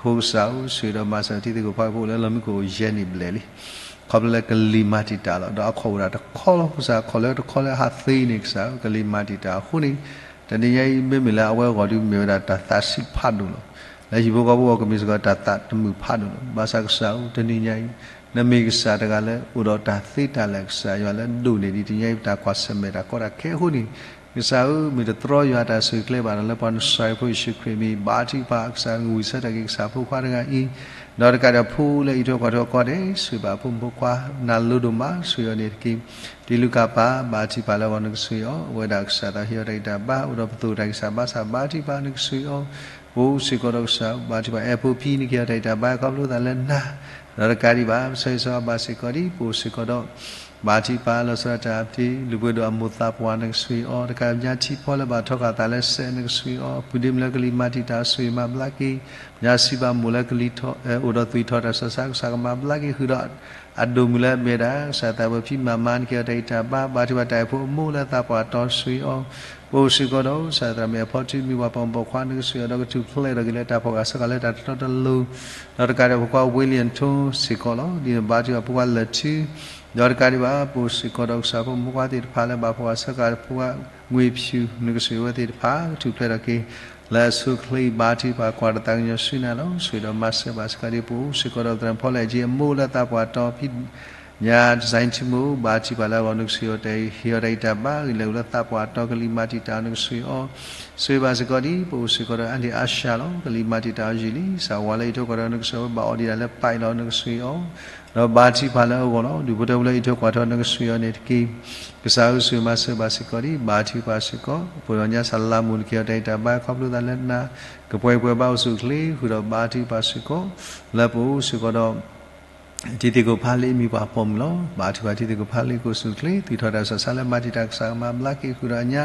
အဃိကစၢ်ဧၢ, ဆိၣ်ဂ့ၤဒီးမၤစၢၤတံၤသကိးဖိဖိလၢလီၢ်မံခိၣ်ယဲၢ်နံၣ်ဘျဲၣ်လံ ခီဖျိလၢကလံၤမၤတံာ်တာ်လီၤ. ဒီးအခီၣ်အိၣ်ဒၣ်တခီလီၤ. ကစၢ်ခီၣ်လၢတခီလၢဟးသ့န့ၣ် ကစၢ်ဧၢ, ကလံၤမၤတံာ်တာ်အဃိန့ၣ် တနံၤညါအံၤ မ့မ့ၢ်လၢအဝဲအဂီၢ်ဒီး မ့ၢ်ဝဲဒၣ်တၢ်သးဆံးဖးဒိၣ်လီၤ. လၢဟံၣ်ဖိဃီဖိအဂီၢ် ကမ့ၢ်စ့ၢ်ကီးတၢ်သးတမုာ်ဖးဒိၣ်လီၤ. ဘၣ်ဆၣ်ကစၢ်ဧၢ, တနံၤညါအံၤ နမ့ၢ်ကစၢ်တဂၤလၢအိၣ်ဒီးတၢ်သ့တၢ်လၢာ်, ကစၢ်ယွၤလၢအဒိၣ်န့ၢ်ဒံးတနံၤညါအံၤ ပတၢ်ကွၢ်ဆၢၣ်မဲာ်တၢ်ကီတၢ်ခဲအဃိန့ၣ် ကစၢ်ဧၢ, မ့ၢ်တတြီယွၤတၢ်ဆိၣ်ဂ့ၤကျဲဘၣ်ဒီး လၢပှၤနစၢ်ဖိယ့ၣ်ၡူးခရံာ်အမံၤ ဘါထုကဖၣ်ကစၢ် ဂံၢ်ဆၢထၢၣ်က့ၤကစၢ်ဖိခွါတဂၤအံၤ, ဒီးတကးဒံးဖိလၢအအံးထွဲကွၢ်ထွဲအီၤကိးဂၤဒဲး ဆိၣ်ဂ့ၤဘၣ်အဖိမုၣ်ဖိခွါ နၤလိၤဒိၣ်မး ဆိၣ်ဂ့ၤအီၤန့ၣ်တက့ၢ်. တံလူကၣ်ပၢ် ဘါထုကဖၣ်လၢအဂီၢ်နကဆိၣ်ဂ့ၤအီၤ, အဝဲဒၣ်ကစၢ်သးဟ့အီၤတၢ်ဂံၢ်တၢ်ဘါ အိၣ်ဒီးပသိၣ်တၢ်ဂံၢ်စၢ်ဘါစၢ် ဘါထုကဖၣ်နကဆိၣ်ဂ့ၤအီၤ, ပအိၣ်စ့ၢ်ကီးဒီးကစၢ် ဘါထုကဖၣ်အဲၣ်ဖိဖံ နကဟ့အီၤတၢ်ဂံၢ်တၢ်ဘါ ခီဖျိသးလၢနၤ, ဒီးတကးဒံးဘၣ် ပဆၢဂ့ၤဆၢဝါဘၣ်စ့ၢ်ကီးဒံး ပအိၣ်စ့ၢ်ကီးဒီး ဘါထုကဖၣ်လီၤဆီဒၣ်တၢ်ဖံ လုၢ်ပှ့ၤဒိၣ်အမိၢ်သးပှၢ်နကဆိၣ်ဂ့ၤအီၤ, တကးညါထံဖီလၢဘၣ်ထီဃာ်သးလၢစဲးနကဆိၣ်ဂ့ၤအီၤ, ပုၢ်ဒ့မုၣ်လၢကလံၤမၤတံာ်တာ်ဆိၣ်ဂ့ၤမၤဘျါက့ၤ, ညါစံးဘၣ်မိၢ်လၢကလံၤထီၣ် အိၣ်ဒီးသွံၣ်ထီၣ်တၢ်ဆၢဆါကစၢ်ကမၤဘျါက့ၤ ဃုာ်ဒီး အဒိၣ်မုၢ်လၢအမ့ၢ်ဝဲဒၣ် ကစၢ်သးဘိယ့ၣ်ဖံမၤမါ နကဟ့အီၤတၢ်ဂံၢ်တၢ်ဘါ, ဘါထုကဖၣ်တၢ်အဲၣ်ဖိအမိၢ်လၢသးပှၢ်တီၤဆိၣ်ဂ့ၤအီၤ, ပအိၣ်စ့ၢ်ကီးဒီး ကစၢ်သရၣ်မုၣ်အဖီထူ မံၤပှၢ်ပိာ်မုၣ်ပိာ်ခွါနကဆိၣ်ဂ့ၤအီၤ ဒီးကထူၣ်ဖျဲးထီၣ်က့ၤလၢတၢ်ဖီၣ်ဃာ်ဆၢဃာ်လၢတၢ်တတီတလိၤ, ဒီးတကးဒံးဖိခွါ ဝ့လံၣ်ထူၣ် စ့ၢ်ကီးလီၤ. ဒ်န့ၣ်ဘါထုကဖၣ်ဖိခွါလၢၢ်ထူ ဒီးတကးဒံးဘၣ် ပအိၣ်စ့ၢ်ကီးဒီးကစၢ်ဖိမုၣ်ဖိခွါသ့ၣ်တဖၣ်လၢဘၣ်ဖီၣ်ဃာ်ဆၢဃာ်ဖိခွါ ငွေဖြူ နကဆိၣ်ဂ့ၤဝဲသ့ၣ်တဖၣ် ကထူၣ်ဖျဲးထီၣ်က့ၤ လၢအဆိအချ့ ဘါထုကဖၣ်ကွၢ်တၢ်သးကညီၤဆူနၤလီၤ. ဆိၣ်ဂ့ၤဒီးမၤစၢၤဘၣ်စ့ၢ်ကီးဒံး ပအိၣ်စ့ၢ်ကီးဒီးသရၣ်ဖီလဲၣ်ကၠ့အမိၢ်လၢသးပှၢ်တီၤဖံ ညါတစဲးထံမိၢ် ဘါထုကဖၣ်လၢအဂီၢ်နကဆိၣ်ဂ့ၤအီၤတၢ် ဟ့ၣ်အီၤတၢ်ဂံၢ်တၢ်ဘါ ဂ့ၢ်လၢာ်လၢသးပှၢ်တီၤ ကလံၤမၤတံာ်တာ်အီၤနကဆိၣ်ဂ့ၤအီၤ, ဆိၣ်ဂ့ၤဘၣ်စ့ၢ်ကီးဒံး ပအိၣ်စ့ၢ်ကီးဒီး အါဒံၣ်အါရှါလီၤ. ကလံၤမၤတံာ်တာ်အီၤယံာ်လံ စၢ်ဝါလၢအံးထွဲကွၢ်ထွဲနကဆိၣ်ဂ့ၤအီၤ ဘၣ်အီၣ်ဒံးဒၣ်လၢပာ်အံၤလီၤ နကဆိၣ်ဂ့ၤအီၤ, ဒီးဘါထုကဖၣ်လၢအဂီၢ်လီၤ. ဒူၣ်ဖိထၢဖိလၢအံးထွဲကွၢ်ထွဲနကဆိၣ်ဂ့ၤအီၤန့ၣ်တက့ၢ်. ကစၢ်ဧၢ ဆိၣ်ဂ့ၤမၤစၢၤဘၣ်စ့ၢ်ကီးဒံး ဘါထုကဖၣ်စ့ၢ်ကီး ပှၤဒီးညါစၢ်လါမူး နကဟ့ၣ်အီၤတၢ်ဂံၢ်တၢ်ဘါ ခီဖျိသးလၢနၤ, ကပှဲၤပှဲၤဘၣ်အိၣ်ဆူၣ်အိၣ်ချ့ ဃုာ်ဒီးဘါထုကဖၣ်စ့ၢ်ကီး လၢပအိၣ်စ့ၢ်ကီးဒီး တံၤသကိးဖးလံအမံၤပှၢ်ပိာ်မုၣ်လီၤ. ဘါထုကဖၣ်တံၤသကိးဖးလံ ကအိၣ်ဆူၣ်အိၣ်ချ့ သွံၣ်ထီၣ်တၢ်ဆၢဆါလၢမၤတံာ်တာ် ကစၢ်ကမၤဘျါက့ၤဃုာ်ဒီးအညါ,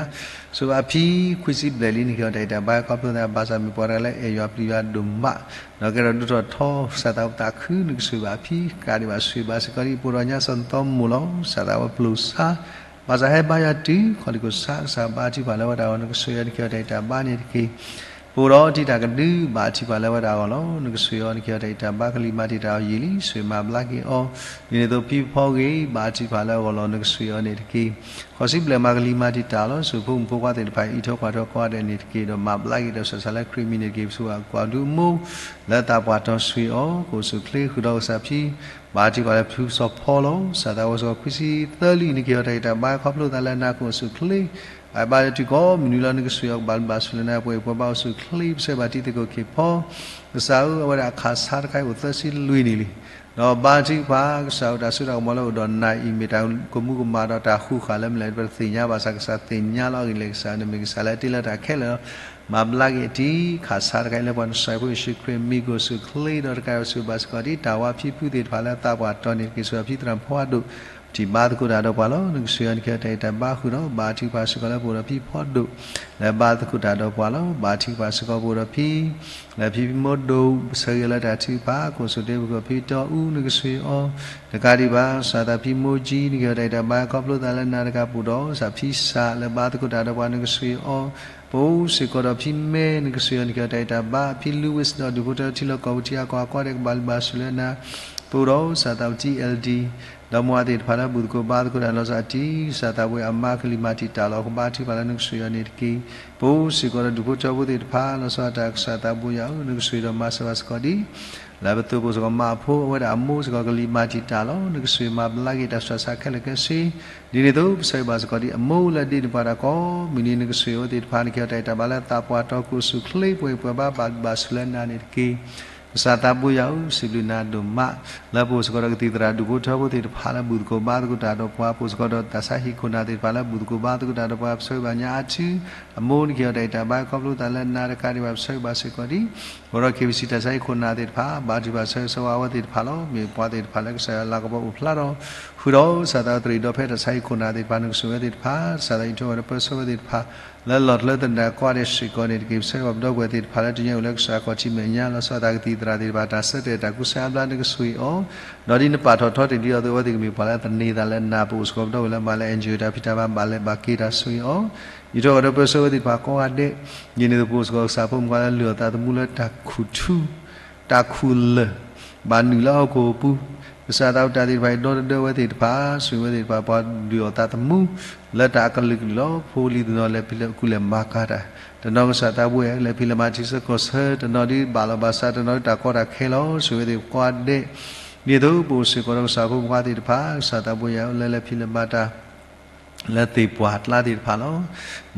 ဆိၣ်ဂ့ၤဘၣ်ဖံ ခွံဆံဘျဲၣ်လံ နကဟ့ၣ်အီၤတၢ်ဂံၢ်တၢ်ဘါ ခီဖျိသး ဘၣ်ဆၣ်မ့ၢ်ပှၤတဂၤလၢအဲၣ်ယွၤပျံၤယွၤဒိၣ်မး ဒီးကဲထီၣ်ဒိၣ်ထီၣ်ထီ ကစၢ်သးဝဲသးခု နကဆိၣ်ဂ့ၤဘၣ်ဖံ ကးဒံးဘၣ်ဆိၣ်ဂ့ၤဘၣ်စ့ၢ်ကီးဒံး ပှၤဒီးညါစီၤနသီမိၢ်လီၤ. ကစၢ်သးဝဲပျိၤဆါ ဘၣ်ဆၣ်ဟဲဘါယွၤတုၤ ခီၣ်လံၢ်ခိၣ်ဆါ ကစၢ်ဘါထုကဖၣ်လၢအဝဲတၢ်ဂီၤ နကဆိၣ်ဂ့ၤအီၤ နကဟ့ၣ်အီၤတၢ်ဂံၢ်တၢ်ဘါန့ၣ်တက့ၢ်. ပအိၣ်ဒီးတံၤတၢ်ကဒု ဘါထုကဖၣ်လၢအဝဲတၢ်ဂီၤလီၤ. နကဆိၣ်ဂ့ၤအီၤ နကဟ့ၣ်အီၤတၢ်ဂံၢ်တၢ်ဘါ ကလံၤမၤတံာ်တာ်အီၤယံာ်လံ ဆိၣ်ဂ့ၤမၤဘျါက့ၤအီၤ, ဒ်န့ၣ်အသိးဖံဖီဂ့ၤ ဘါထုကဖၣ်လၢအဂီၢ်လီၤ နကဆိၣ်ဂ့ၤအီၤန့ၣ်တက့ၢ်. ဃိးဆံဘျဲၣ်မၤကလံၤမၤတံာ်တာ်လီၤ. ဆိၣ်ဂ့ၤဖိမုၣ်ဖိခွါသ့ၣ်တဖၣ် အံးထွဲကွၢ်ထွဲကိးဂၤဒဲးန့ၣ်တက့ၢ်. ဒီးမၤဘျါက့ၤတၢ်ဆၢဆါလၢခရံာ်မံၤန့ၣ်တက့ၢ်. ပဆိၣ်ဂ့ၤဘၣ်ကွၢ်ဒူအမိၢ် လၢသးပှၢ်တီၤဆိၣ်ဂ့ၤအီၤ ကအိၣ်ဆူၣ်အိၣ်ချ့ ဃုာ်ဒီးကစၢ်ဖံ ဘါထုကဖၣ်လၢဖုကစီၤဖီလီၤ. ကစၢ်သးဝဲစ့ၢ်ကီးခွံဆံသၢလံ နကဟ့ၣ်အီၤတၢ်ဂံၢ်တၢ်ဘါ ခီဖျိသးလၢနၤ ကအိၣ်ဆူၣ်အိၣ်ချ့ ဘၣ်ဘါလၢထံကီၢ်မုၢ်နုာ်လီၤ နကဆိၣ်ဂ့ၤအီၤ ကဘၣ်လူၤဘၣ်စူၢ်လၢနၤ ပှဲၤပှဲၤဘၣ်အိၣ်ဆူၣ်အိၣ်ချ့ ပဆၢဂ့ၤဘၣ်တံၤသကိးခ့ၣ်ဖီ ကစၢ်ဧၢ အဝဲဒၣ်အခးဆါတခါအံၤအိၣ်သၢဆံလွံၢ်နံၣ်လံ. ဒီးဘါထုကဖၣ် ကစၢ်ဧၢ တၢ်စိတၢ်ကမီၤလၢအိၣ်ဒီးနၤအံၤ မ့ၢ်တၢ်ကမူကမၣ်ဒီးတၢ်ဃူဃာ်လၢမနုၤလဲၣ် ပတသ့ၣ်ညါဘၣ်ဆၣ် ကစၢ်သ့ၣ်ညါလီၤ. အဂ့ၢ်ဒ်လဲၣ် ကစၢ်ဧၢ နမ့ၢ်ကစၢ်လၢအတ့လီၤတၢ်ခဲလၢာ်လီၤ. မၤဘျါက့ၤအတံၤ ခးဆါတခါအံၤ လၢပှၤနစၢ်ဖိယ့ၣ်ၡူးခရံာ်အမံၤ ကအိၣ်ဆူၣ်အိၣ်ချ့ ဒီးတကးဒံးဘၣ်ဆိၣ်ဂ့ၤဘၣ်စ့ၢ်ကီးဒံး တၢ်ဝါဖံဖုသ့ၣ်တဖၣ်လၢ သးပှၢ်တီၤန့ၣ်တက့ၢ်. ဆိၣ်ဂ့ၤဘၣ်ဖံသရၣ်ဖီဒိၣ် ပထံၣ်ဘါသကိးတၢ်ဒီးပှၤလီၤ. နကဆိၣ်ဂ့ၤအီၤ နကဟ့ၣ်အီၤတၢ်ဂံၢ်တၢ်ဘါဃုာ်ဒီး ဘါထုကဖၣ်စ့ၢ်ကီးလၢပအိၣ်ဒီးဖံဖီဒိၣ် လၢဘါသကိးတၢ်ဒီးပှၤလီၤ. ဘါထုကဖၣ်စ့ၢ်ကီးပအိၣ်ဒီးဖံ လၢဖံဖံမိၢ်ဒိၣ် ပဆၢဂ့ၤလၢတၢ်ထုကဖၣ် ကအိၣ်ဆူၣ်အိၣ်ချ့ ပကီၢ်ဖံတီအူ နကဆိၣ်ဂ့ၤအီၤ တကးဒံးဘၣ် ကစၢ်သးဖံမိၢ်ကၠံ နကဟ့ၣ်အီၤတၢ်ဂံၢ်တၢ်ဘါ ခီဖျိသးလၢနၤတကးပူၤဒီး ကစၢ်ဖံစၢ် လၢဘါသကိးတၢ်ဒီးပှၤ နကဆိၣ်ဂ့ၤအီၤ ပအိၣ်စ့ၢ်ကီးဒီးဖံမဲ နကဆိၣ်ဂ့ၤအီၤ နကဟ့ၣ်အီၤတၢ်ဂံၢ်တၢ်ဘါ ဖံလူဝံး ဒီးဒူၣ်ဖိထၢထံလီၢ်ကီၢ်ပူၤ ထံဂၤကီၢ်ဂၤ ကိးဂၤဒဲး ကဘၣ်လူၤဘၣ်စူၢ်လၢနၤ ပအိၣ်ဒီးကစၢ်သးဝံၣ် ထံအဲလ်ဒီ ဒီးမိၢ်အသ့ၣ်တဖၣ်လၢဘူၣ်သကိးဘါသကိးတၢ်လီၤဆီအတံၤ ကစၢ်သးဘိယွၤအမါကလံၤမၤတံာ်တာ်လီၤ ကဘါထုကဖၣ်လၢနကဆိၣ်ဂ့ၤအီၤန့ၣ်တက့ၢ်. ပအိၣ်စ့ၢ်ကီးဒီးဒူၣ်ဖိထၢဖိသ့ၣ်တဖၣ် လီၤဆီဒၣ်တၢ်ကစၢ်သးဘိယွၤဧၢ နကဆိၣ်ဂ့ၤဒီးမၤစၢၤဘၣ်စ့ၢ်ကီးဒံး လၢပသိးပအိၣ်စ့ၢ်ကီးမါအဖိ အဝဲဒၣ်အမိၢ်စ့ၢ်ကီးကလံၤမၤတံာ်တာ်လီၤ. နကဆိၣ်ဂ့ၤမၤဘျါက့ၤတၢ်ဆူးတၢ်ဆါခဲလၢာ်ခဲဆ့ ဒ်န့ၣ်အသိး ပဆၢဂ့ၤဘၣ်စ့ၢ်ကီးဒံး အမိၢ်လၢဒ့န့ၢ်ပှၤတၢ်ကိးမုၢ်နံၤ နကဆိၣ်ဂ့ၤအဝဲသ့ၣ်တဖၣ် နကဟ့ၣ်အီၤတၢ်ဂံၢ်တၢ်ဘါလၢသးပှၢ်တီၤ ကအိၣ်ဆူၣ်အိၣ်ချ့ ပှဲၤပှဲၤဘၣ် ဘၣ်လူၤဘၣ်စူၢ်လၢနၤန့ၣ်တက့ၢ်. ကစၢ်သးဘိယွၤဧၢ စံးဘျုးနၤဒိၣ်မး လၢပအိၣ်စ့ၢ်ကီးဒီးကသံၣ်သရၣ်ဒူၣ်ဖိထၢဖိသ့ၣ်တဖၣ်လၢဘူၣ်သကိးဘါသကိးတၢ်ဒီးပှၤ ပအိၣ်စ့ၢ်ကီးဒီးသးစၢ်ဟံၣ်ခိၣ်နၢ်သ့ၣ်တဖၣ်လၢဘူၣ်သကိးဘါသကိးတၢ်ဒီးပှၤ ပဆၢဂ့ၤဘၣ်ညါအါထံ အမိၢ်နကဟ့ၣ်အီၤတၢ်ဂံၢ်တၢ်ဘါ ခီဖျိသးလၢနၤတကးဒံးဘၣ်ပဆၢဂ့ၤဘၣ်စ့ၢ်ကီးဒံး ပအိၣ်ဒီး ခ့ၣ်ဘံၣ်စံၣ် တၢ်စၢ်ဟံၣ်ခိၣ်နၢ်သ့ၣ်တဖၣ် ဘါထုကဖၣ်ဆၢဂ့ၤဆၢဝါအဝဲသ့ၣ်တဖၣ်လီၤ. မ့ၢ်ပှၤသ့ၣ်တဖၣ်လၢကစၢ်ယွၤလၤကပီၤအိၣ်ဖျါထီၣ် ဃုာ်ဒီးကစၢ်သးဝဲတရံးဒီးဖဲတၢ်ဆါဟံၣ်ခိၣ်နၢ်သ့ၣ်တဖၣ် နကဆိၣ်ဂ့ၤဝဲသ့ၣ်တဖၣ်, ကစၢ်သးအံးထွဲဝဲဒီးပၢဆှၢဝဲသ့ၣ်တဖၣ် လၢလီၢ်တလၢသနၢၣ်ကိးဂၤဒဲးစ့ၢ်ကီးန့ၣ်တက့ၢ်. ပဆၢဂ့ၤဘၣ်ပဒီပုၢ်ဝဲၢ်သ့ၣ်တဖၣ်လၢတနံၤအံၤအိၣ်လၢကစၢ်ခီၣ်ထံးမဲာ်ညါ လီၤဆီဒၣ်တၢ်ကသံၣ်သရၣ်သ့ၣ်တဖၣ် တၢ်ဆၢတဲာ်တၢ်ကူစါအါဘျါ နကဆိၣ်ဂ့ၤအီၤ, ဒီးဒ်နပာ်ထီၣ်ထီတ့ၢ်လံအီၤအသိး အဝဲသ့ၣ်ကမ့ၢ်ပှၤလၢအသန့ၤသးလၢနၤ ပအိၣ်စ့ၢ်ကီးပဒီပုၢ်ဝဲၢ်လၢအမၤလၢ NGO တၢ်ဖံးတၢ်မၤ ဘၣ်လဲၤဘၣ်က့ၤတၢ်ဆိၣ်ဂ့ၤအီၤ, အံးထွဲဝဲဒီးပၢဆှၢဝဲသ့ၣ်တဖၣ်ကိးဂၤဒဲး, ဒ်န့ၣ်အသိးပအိၣ်စ့ၢ်ကီးကစၢ်ဖိမုၣ်ခွါလၢလုၢ်အီၣ်သးသမူလၢတၢ်ခူၣ်ထူ တၢ်ခူၣ်လၢာ် ဘၣ်နုာ်လၢဟီၣ်ခိၣ်အပူၤ, ကစၢ်သးဝဲတၢ်သ့ၣ်တဖၣ်အံၤဒီတဒၢဝဲသ့ၣ်တဖၣ် ဆိၣ်ဂ့ၤဝဲသ့ၣ်တဖၣ် ပှၤလုၢ်အီၣ်သးသမူ လၢတၢ်အကလုာ်ကလုာ်လီၤ. ဖိလံၤတနီၤလဲၤဖံးလဲၤကူၣ်လဲၤမၤကၤတၢ်, တနီၤကစၢ်သးဘိယွၤ လဲၤဖံးလဲၤမၤထံဆၢကီၢ်ဆၢ, တနီၤဒ်ဘၣ်လီၤဘၣ်စး တနီၤဒ်တၢ်ကီတၢ်ခဲလီၤ. ဆိၣ်ဂ့ၤဝဲသ့ၣ်ကိးဂၤဒဲး, ဒ်သိးပအိၣ်စ့ၢ်ကီးဒီးကစၢ်ဖိမုၣ်ခွါသ့ၣ်တဖၣ် ကစၢ်သးဘိယွၤလၢလဲၤဖံးလဲၤမၤတၢ် လၢသ့ၣ်ပှၢ်ကျါသ့ၣ်တဖၣ်လီၤ.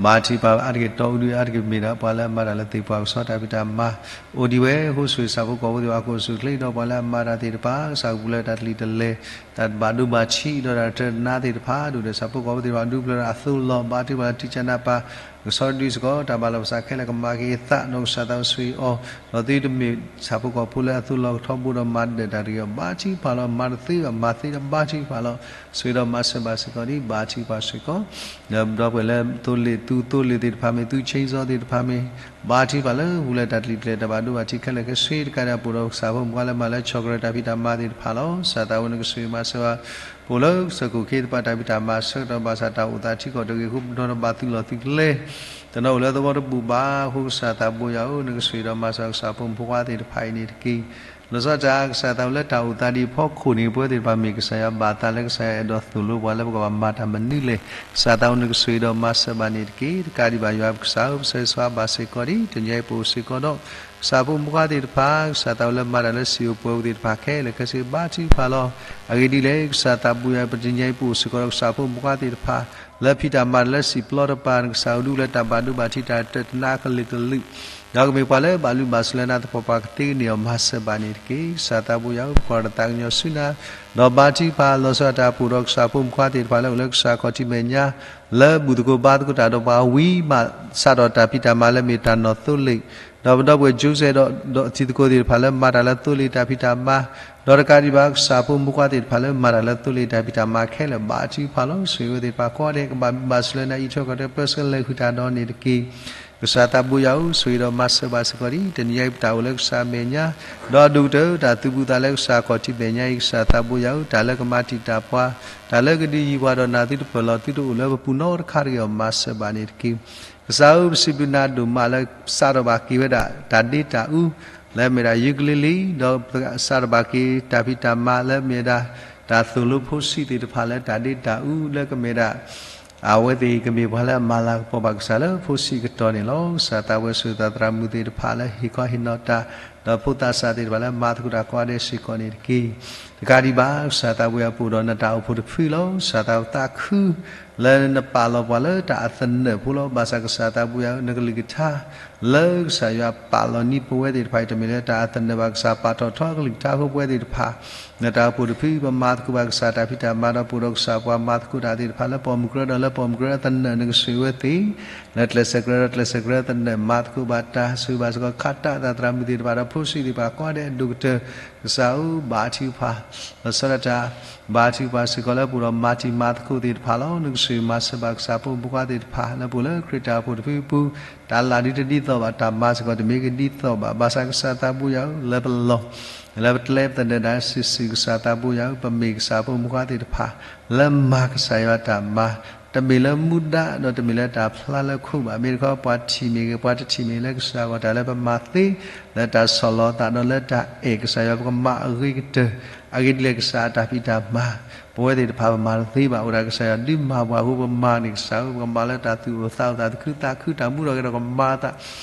ဘါထုကဖၣ်အါတက့ၢ် တီအူဒုအါတက့ၢ် မ့ၢ်ဒၣ်ပှၤလၢအမၤတၢ်လၢသ့ၣ်ပှၢ်ကဆီတၢ်ဖံးတၢ်မၤ အိၣ်ဒံးဝဲအဃိ ဆိၣ်ဂ့ၤကစၢ်ဖိကိးဖိသ့ၣ်တဖၣ် ဟီၣ်ခိၣ်အစူၢ်အချ့ ဒီးပှၤလၢအမၤတၢ်သ့ၣ်တဖၣ် ကစၢ်ကပူၤလၢတၢ်တလံၤတလဲၤ တၢ်တဘၣ်ဒိဘၣ်ထံး ဒီးတၢ်တတၢတနါသ့ၣ်တဖၣ် ဒိၣ်ဒီးကစၢ်ဖိကိးဖိသ့ၣ်တဖၣ် ဒူပျၢၤဒီးအသိးလီၤ. ဘါထုကဖၣ်လၢထံကၢနၢ်ပၤ ကဆီတဒုစ့ၢ်ကီး တၢ်ဘၣ်လီၤဘၣ်စးခဲလၢာ်ကမၤက့ၤအသး ဒီးကစၢ်သးဝဲဆိၣ်ဂ့ၤအီၤ, ဒီးသုတမ့ၢ်ကစၢ်ဖိကိးဖိလၢအသိးလီၤကထီဘိဒီးမၤဒၢးတၢ်တဂ့ၤအီၤ ဘါထုကဖၣ်လီၤ. မၤတသ့ဘၣ် မၤသ့ဒီးဘါထုကဖၣ်လီၤ. ဆိၣ်ဂ့ၤဒီးမၤစၢၤဘၣ်စ့ၢ်ကီးဒ် ဘါထုကဖၣ်စ့ၢ်ကီး ဒီးပဒီပုၢ်ဝဲၢ်လၢသိလ့ၣ်သူသိလ့ၣ်သ့ၣ်တဖၣ်မ့ၢ် သူခ့စီသ့ၣ်တဖၣ်မ့ၢ် ဘါထုကဖၣ်လၢပူၤလၢတၢ်တလံၤတလဲၤ တၢ်ဘၣ်ဒိဘၣ်ထံးခဲလၢာ်ခဲဆ့ တကးဒံး ပအိၣ်ဒီးကစၢ်ဖိမုၣ်ခွါလၢမၤလၢဆီၣ်ကရၢတၢ်ဖံးတၢ်မၤသ့ၣ်တဖၣ်လီၤ. ကစၢ်သးဝဲနကဆိၣ်ဂ့ၤမၤစၢၤဘၣ် ပအိၣ်လၢကစၢၢ်ခိၣ်က့ၤသပှၢ်တၢ်ဖံးတၢ်မၤဆၢကတီၢ်ဘၣ်ဆၣ် တၢ်အိၣ်သးထံကီၢ်တဂ့ၤအဃိ ပတနီၤဘၣ်သုးလီၢ်သုးကျဲ တနီၤအိၣ်လၢသဝီတဘူၣ်ဘၣ်အဃိ ကစၢ်သးဘိယွၤဧၢ နကဆိၣ်ဂ့ၤဒီးမၤစၢၤကစၢ်ဖိမုၣ်ဖိခွါသ့ၣ်တဖၣ်အံၤန့ၣ်တက့ၢ်. လီၤဆီဒၣ်တၢ် ကစၢ်သးဝဲလၢတၢ်အိၣ်သးဒ်အဖီခိၣ်န့ၣ် ပဝဲသ့ၣ်တဖၣ်မ့ၢ်ကစၢ်ယွၤဘၣ်သးလၢကစၢ်ယွၤအဲၣ်ဒိးသိၣ်လိပှၤလၢပကဘၣ်မၤတၢ်မနုၤလဲၣ်. ကစၢ်သးဝဲနကဆိၣ်ဂ့ၤဒီးမၤစၢၤဘၣ်န့ၣ်တက့ၢ်. တကးဒံးဘၣ်ယွၤပကစၢ်ဧၢ ပဆၢဂ့ၤဆၢဝါဘၣ်စ့ၢ်ကီးဒ် တနံၤအံၤပအိၣ်စ့ၢ်ကီးဒီး ကစၢ်ဖိမုၣ်ဖိခွါသ့ၣ်တဖၣ် ကစၢ်သးဝဲလၢမၤတၢ်လၢစံာ်အိၣ်ပှဲၤအိၣ်သ့ၣ်တဖၣ်ခဲလၢာ်ခဲဆ့ ဘါထုကဖၣ်လီၤ. အဂ့ၢ်ဒ်လဲၣ် ကစၢ်သးဘိယွၤ ပတနံၤအံၤပအိၣ်စ့ၢ်ကီးဒီးကစၢ်ဖိမုၣ်ဖိခွါသ့ၣ်တဖၣ် လၢဖံးတၢ်မၤတၢ်လၢစံာ်ပျီတပၤ နကစၢ်အိၣ်ဒူလၢတၢ်ဘၣ်ဒိဘၣ်ထံးတၢ်တတၢတနါကလုာ်ကလုာ် ဒီးကမ့ၢ်ပှၤလၢဘၣ်လုၢ်ဘၣ်စၢၤလၢနၤသပှၢ်ပှၢ်ကသ့န့ၣ်အီၤ မၤစၢၤဘၣ်န့ၣ်တက့ၢ်. ကစၢ်သးဘိယွၤဧၢ ပကွၢ်တၢ်သးကညီၤဆူနၤ ဒီးဘါထုကဖၣ်လီၤဆီဒၣ်တၢ် ပအိၣ်ဒီးကစၢ်ဖိမုၣ်ဖိခွါသ့ၣ်တဖၣ်လၢအိၣ်လၢကစၢ်ခီၣ်ထံးမဲာ်ညါ လၢဘူၣ်သကိးဘါသကိးတၢ်ဒီးပှၤဝံၤမး စးထီၣ်တၢ်ဖံးတၢ်မၤလၢမ့ၢ်တၢ်နီၢ်သိလ့ၣ် ဒီးပဒီပုၢ်ဝဲၢ် Joseph ဒီး ဒီးအတံၤသကိးသ့ၣ်တဖၣ်လၢမၤတၢ်လၢသိလ့ၣ်တၢ်ဖံးတၢ်မၤ ဒီးတကးဒံးဘၣ်ကစၢ်ဖိမုၣ်ဖိခွါသ့ၣ်တဖၣ်လၢမၤတၢ်လၢသိလ့ၣ်တၢ်ဖံးတၢ်မၤခဲလၢာ် ဘါထုကဖၣ်လီၤ. ဆိၣ်ဂ့ၤဝဲသ့ၣ်တဖၣ်ကိးဂၤဒဲး ကဘၣ်ဘျုးဘၣ်ဆိၣ်လၢနၤ အံးထွဲကွၢ်ထွဲပၢဆှၢလဲၤဃုာ်တၢ်ဒီးန့ၣ်တက့ၢ်. ကစၢ်သးဘိယွၤဧၢ ဆိၣ်ဂ့ၤဒီးမၤစၢၤဘၣ်စ့ၢ်ကီးဒ် တနံၤအံၤပတၢ်အိၣ်လၢကစၢ်မဲာ်ညါ ဒီးအဒိၣ်ကတၢၢ်တၢ်သူၣ်ဘူၣ်သးလၢကစၢ်ခီၣ်ထံးမဲာ်ညါအံၤ ကစၢ်သးဘိယွၤဧၢ တၢ်လၢကမၤတံာ်တာ်ပှၤ တၢ်လၢကဒုးယံၤပှၤဒီးနၤသုတပၢၢ်လီၤ သုတအိၣ်လၢပပူၤနီတခါတဂ့ၤအီၤ မၤစၢၤဘၣ်န့ၣ်တက့ၢ်. ကစၢ်ဧၢ ပစံးဘျုးနၤဒိၣ်မးလၢ စးထီၣ်ဘၣ်က့ၤဝဲဒၣ် တၢ်ဒ့တၢ်အူ လၢအမ့ၢ်ဒၣ် ယူကလံလံ ဒီးစးထီၣ်ဘၣ်က့ၤတၢ်ဖံးတၢ်မၤလၢအမ့ၢ်ဝဲဒၣ် တၢ်သိၣ်လိဖိဆံးသ့ၣ်တဖၣ်လၢတၢ်ဒ့တၢ်အူလၢကမ့ၢ်ဒၣ် အဝဲသ့ၣ်ကမ့ၢ်ပှၤလၢအမၤလၤကပီၤဘၣ်ကစၢ်လၢဖိဆံးကတီၢ်န့ၣ်လီၤ. ကစၢ်သးဝဲဆိၣ်ဂ့ၤသးသရၣ်မုၣ်သ့ၣ်တဖၣ်လၢဟ့ၣ်ခီဟ့ၣ်နီၤတၢ် ဒီးဖိသးစၢ်သ့ၣ်တဖၣ်လၢမၤသကိးတၢ်ကိးဂၤဒဲးစ့ၢ်ကီးန့ၣ်တက့ၢ်. တကးဒံးဘၣ် ကစၢ်သးဘိယွၤ ပအိၣ်ဒီးနတၢ်အိၣ်ဖှိၣ်တဖုလီၤ. ကစၢ်သးဝဲသးခု လၢနပာ်လီၤပှၤလၢတၢ်အသနၢၣ်ဖိလီၤ. ဘၣ်ဆၣ်ကစၢ်သးဘိယွၤ နကလုၢ်ကထါ လၢကစၢ်ယွၤပာ်လီၤန့ၢ်ပဝဲသ့ၣ်တဖၣ်အံၤ တမ့ၢ်လၢတၢ်အသနၢၣ်ဘၣ် ကစၢ်ပာ်ထီၣ်ထီကလုၢ်ကထါအဃိ ပဝဲသ့ၣ်တဖၣ် နတၢ်အိၣ်ဖှိၣ်တဖု ပမၤသကိးဘၣ်ကစၢ်တၢ်ဖံးတၢ်မၤဒီး ပအိၣ်ဒီးကစၢ်ပှၤမၤသကိးတၢ်သ့ၣ်တဖၣ်လၢပိာ်မုၣ်ကရၢဒီးလၢပိာ်မုၣ်ကရၢအသနၢၣ် နကဆိၣ်ဂ့ၤဝဲသ့ၣ် လၢကျဲးစၢးကရၢဒီးကျဲးစၢးကရၢအသနၢၣ် မၤသကိးဘၣ်တၢ် ဆိၣ်ဂ့ၤဘၣ်စ့ၢ်ကီး ခးတၢ်သးသရၣ်မုၣ်သ့ၣ်တဖၣ်ဒီး ဖိဆံးသ့ၣ်တဖၣ်ကိးဂၤဒဲးအဒိၣ်ကတၢၢ် ကစၢ်ဧၢ ဘါထုကဖၣ် လီၤဆီဒၣ်တၢ် ဘါထုကဖၣ်စ့ၢ်ကီးလၢပအိၣ်ဒီးမၤတံၤမၤသကိးသ့ၣ်တဖၣ်လီၤ. နကဆိၣ်ဂ့ၤမၤစၢၤဘၣ်ကစၢ်ဖိမုၣ်ဖိခွါသ့ၣ်တဖၣ် လၢပအိၣ်လၢခရံာ်တၢ်အိၣ်ဖှိၣ်တဖုပူၤ တၢ်လၢ်ဒ်တဒ်သိးဘၣ် တၢ်မၤစ့ၢ်ကီးတမ့ၢ်ကဒ်သိးဘၣ် ဘၣ်ဆၣ်ကစၢ်သးဘိယွၤဧၢ လၢပလီၢ် လၢပကျဲပသနၢၣ်ဒၣ်စုာ်စုာ် ကစၢ်သးဘိယွၤဧၢ ပမ့ၢ်ကစၢ်ဖိမုၣ်ဖိခွါသ့ၣ်တဖၣ် လၢမၤကစၢ်ယွၤတၢ်မၤ တမ့ၢ်လၢမူဒါဒီးတမ့ၢ်လၢတၢ်ဖျါလၢခိၣ်ဘၣ် မ့ၢ်တခီပှၤထံၣ်မ့ၢ်ဂ့ၤ ပှၤတထံၣ်မ့ၢ်ဂ့ၤ လၢကစၢ်ဂီၢ်တၢ်လၢပမၤသ့ လၢတၢ်ဆီၣ်လီၤသးဒီးလၢတၢ်အဲၣ်ကစၢ်ယွၤ ပကမၤအဂ့ၤကတၢၢ် အဂ့ၢ်ဒ်လဲၣ်ကစၢ်အတၢ်ဖံးတၢ်မၤ ပဝဲသ့ၣ်တဖၣ်ပမၤတသ့ဘၣ် အိၣ်ဒၣ်ကစၢ်ယွၤဒုးမၤပှၤအဃိ ပမၤန့ၣ်ကစၢ်ဧၢ ပကမၤလၢတၢ်သူၣ်အိၣ်သးအိၣ် တၢ်သူၣ်ခုသးခု တၢ်မူထီၣ်ဂဲၤထီၣ် ကမၤသး